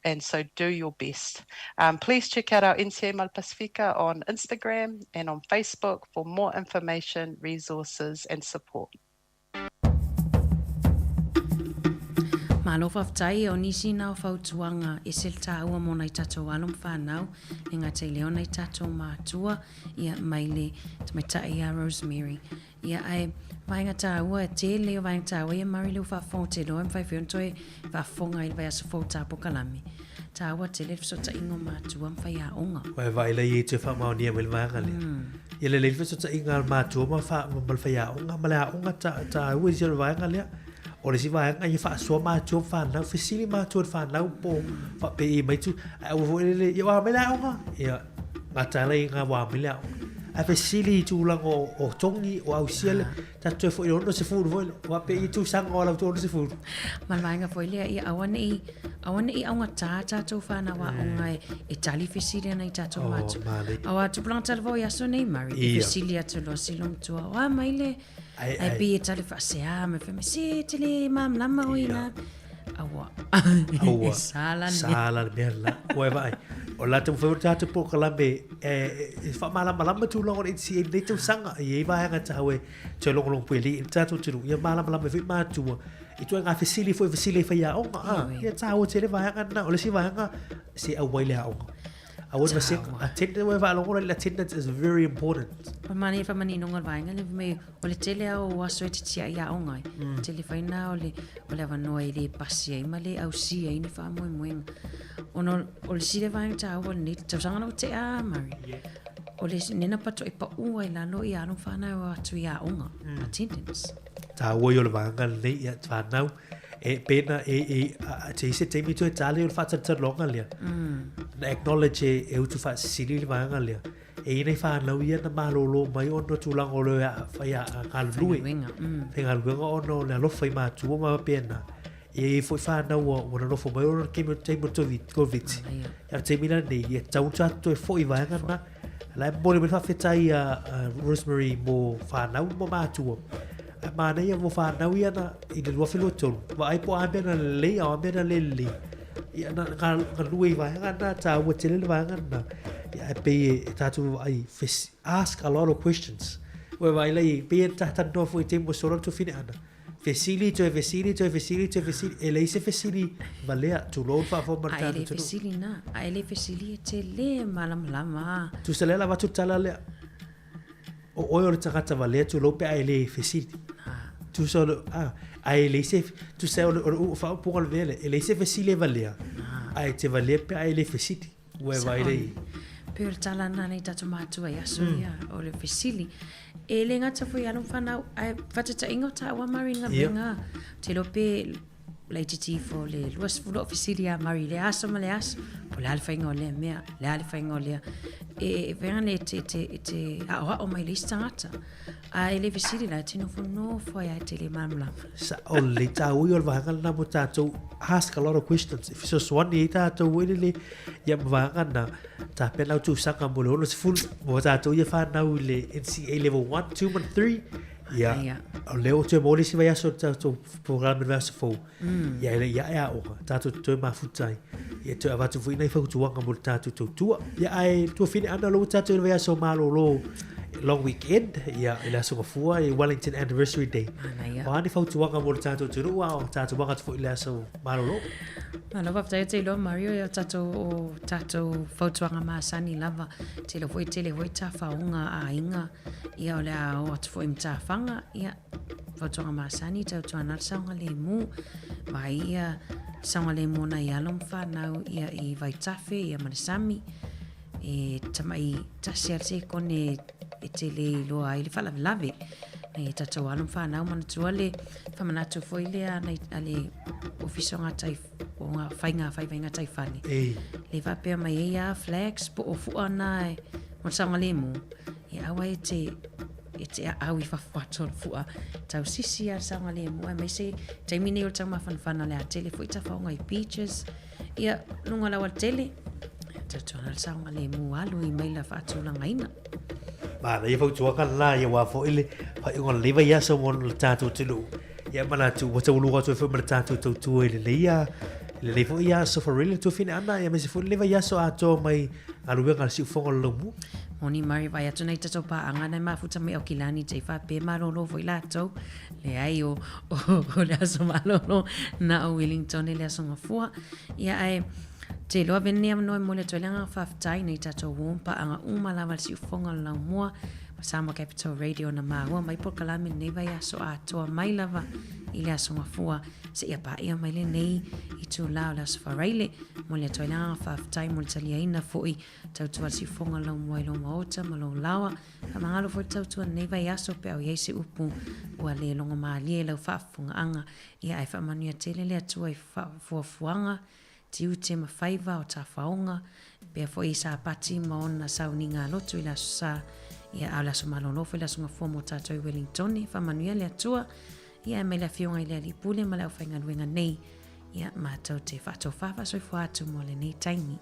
And so do your best. Um, please check out our NCA Malpasifika on Instagram and on Facebook for more information, resources, and support. Malo faafetai o nisi na o fautuaga ese le taua mo nai tatou alo ma fanau le gata i lea o nai tatou matua ia mai le tamaitai ia Rosemary. Ia ae vaega taua e tele o vaega taua ia Murray lea ua faafofoga ou te iloa e mafai foi ona toe faafofoga i le vaiaso fou ta polokalame. Taua tele le fesootaiga o matua ma faiaoga. Ua e vaai la i e toe faamaonia mai le vaega lea. Ia lelei le fesootaiga a le matua ma fa ma le faiaoga ma le aoga ta taua i le vaega lea. O le isi vaega ia faasoa matua ma fanau, fesili matua i le fanau po o faapei mai tu, ae aua foi lele, ia ua mai le aoga. Ia gata ai la i ngā wā mai le aoga. Ae fesili i tulaga o, o togi, o ausia le, tatou toe foi i le 60 foi lea, faapei i tausaga o lau 60. Ma le vaega foi lea, ia aua ne i, aua ne i augatā tatou whānau aoga e, e tali fesili ana i tatou Oh, mātua. male. Aua tupulaga talavou i aso nei, Murray, e Ia. fesili atu loa silo matua, o a mai le, Ai, Ai ai. pei e tali faasea mai fai mai, se te le malamalama oe Ia. na. Aua. Aua. Sala le mea. Sala le mea la. Ua e vaai. O la taumafai o tatou polokalame e, e faamalamalama tulaga o le NCA i lenei tausaga. E i ai vaega taua e toe logologo pea i le tatou atunuu. Ia malamalama ai foi matua i ituaiga fesili foi e fesili ai faiaoga. A, ia taua tele vaega na. O le isi vaega, se auai le aoga. Aua le vasega. Attendance, ua e faalogo la, attendance is very important. O le manaia faamaninoga o le vaega lea, fai mai, o le tele lava o aso e titiai aoga ai. Tele fai na o le, o le avanoa e le pasi ai ma le ausia ai ni faamoemoega. Ona o le isi lea vaega taua o lenei tausaga na ua tea a Murray. O le nena patoʻi paʻu ai lalo ia alo ma fanau e o atu i aoga, attendance. Taua ia o le vaega lenei ia whanau. E pena e e a te ise taimi toe tale o le faatalatalanoaga lea. Na acknowledge e e utu faasisili le vaega lea. E i ai nai whanau ia na malōlō mai ona o tulaga o le whai a a galulue. Faigaluega, mm. Faigaluega ona o le alofa i matua ma faapena. E i ai foi whanau ua ua nonofo mai ona o le taimi o le Covid. Manaia. Ia le taimi lenei, ia tatau ona tatou toe foi i vaega na. La e momoli mai le faafetai a a Rosemary mo whanau ma matua. Ae manaia mo whanau ia na i le 2023. Vaai po o a mea na lelei a o a mea na le lelei. Ia na nga galue i vaega na, taua tele le vaega na. Ia ae pei e e tatou vaai ask a lot of questions. Ua vaai la i pei e talanoa foi i taimi ua sola le tuafine ana. Fesili, toe fesili, toe fesili, toe fesili. E leai se fesili valea, tulou le faafofoga ma le A e tatou le atunuu. fesili na, a e le fesili e te le malamalama a. Tusa lea la avatu le tala lea, o oe o le tagata valea tulou pe a e le fesili. Tusa o le, a, a e leai se, tusa o le, o le faaupuga o le mea lea, e leai se fesili e valea, ae e te valea pe a e le fesili. Ua e vaai lea i. Pei o le tala lena nei tatou matua i aso ia, o le fesili. E le gata foi i alo ma fanau, ae faataitaiga o taua Murray i le galuega, ou te iloa pe laitiiti ifo le 20 o fesili ia Murray i lea aso ma lea aso, po o le a le faiga o lea mea, le a le faiga o lea. E, e faiga nei e te, e te, e te aoao mai le isi tagata. A e le fesili la, e te nofonofo ai lava e te le malamalama. Sao lelei, taua ia o le vaega lena mo tatou, ask a lot of questions, e fesoasoani ai tatou foi lele ia ma vaega na, tapena au tausaga mo le 60, mo tatou ia whanau i le NCA level 1, 2 ma le 3, ia, Ia. o lea ua toe maua le isi vaiaso o le tatou program i le vaiaso fou, ia e le i ae aoga, tatou te toe mafuta ai, ia toe avatu foi nai fautuaga mo le tatou tautua, ia ae tuafine ana o lea ua tatou i le vaiaso malolo, Long weekend, ia, i le Aso Gafua, i Wellington Anniversary Day. Manaia. O a ni fautuaga mo le tatou atunuu, a o tatou aga atu foi i le aso malolo. Malo faafetai te iloa Mario ia o tatou o tatou fautuaga masani lava. Te iloa foi tele foi tafaoga a aiga ia o le a oo atu foi i matafaga ia fautuaga masani tautuana le saogalemu vaai ia saogalemu o nai alo ma fanau ia i vaitafe ia ma le sami E tamaʻi tasi a le sekone e tele iloa ai le faalavelave. Nai e tatou alo ma fanau manatua le faamanatu foi lea nai a le Ofisa o Gatai o ngā Faiga Faivaiga Taifale. Ei. Le faapea mai ai a flags po o fua na e mo le saogalemu. E aua e te e te aau i fafo atu o le fua tausisi a le saogalemu aemaise taimi nei o le taumafanafana o le a tele foi tafaoga i beaches ia luga o le aualatele tautuana le saogalemu alu i maila faatulagaina. Manaia fautuaga lena ia aua foi le faaiuga o lenei vaiaso mo le tatou atunuu. Ia manatu ua tauluga atu ai foi ma le tatou tautua i lenei a i lenei foi aso Farele le tuafine ana ia aemaise foi lenei vaiaso atoa mai galuega a le siufofoga o le laumua. Moni Murray vaai atu nai tatou paaga nai mafuta mai Aukilani te i faapea malolo foi latou. Leai o, o, o le aso malolo na o Wellington e le aso gafua. Ia ae te iloa avea lenei avanoa e momoli atu ai le agaga faafetai nei tatou warm paaga uma lava le siufofoga o le laumua ma Samoa Capital Radio na maua mai polokalame lenei vaiaso atoa mai lava i le aso gafua seia paia mai lenei itula o le aso Faraile. Momoli atu ai le agaga faafetai mo le taliaina foi tautua le siufofoga o le laumua i lou maota ma lou laoa. Faamagalo foi le tautua lenei vaiaso pe a o i ai se upu ua le logomalie i lau faafofogaaga. Ia ae faamanuia tele le Atua i fuafuaga, tiute ma faiva o tafaoga, pea foi i Sapati ma ona sauniga lotu i le Aso Sa, ia a o le Aso Malolo foi le Aso Gafua mo tatou i Wellingtone. Faamanuia le Atua, ia ae mai le Afioga i le Alii Pule ma le aufaigaluega nei, ia matou te faatofa faasoifua atu mo lenei taimi.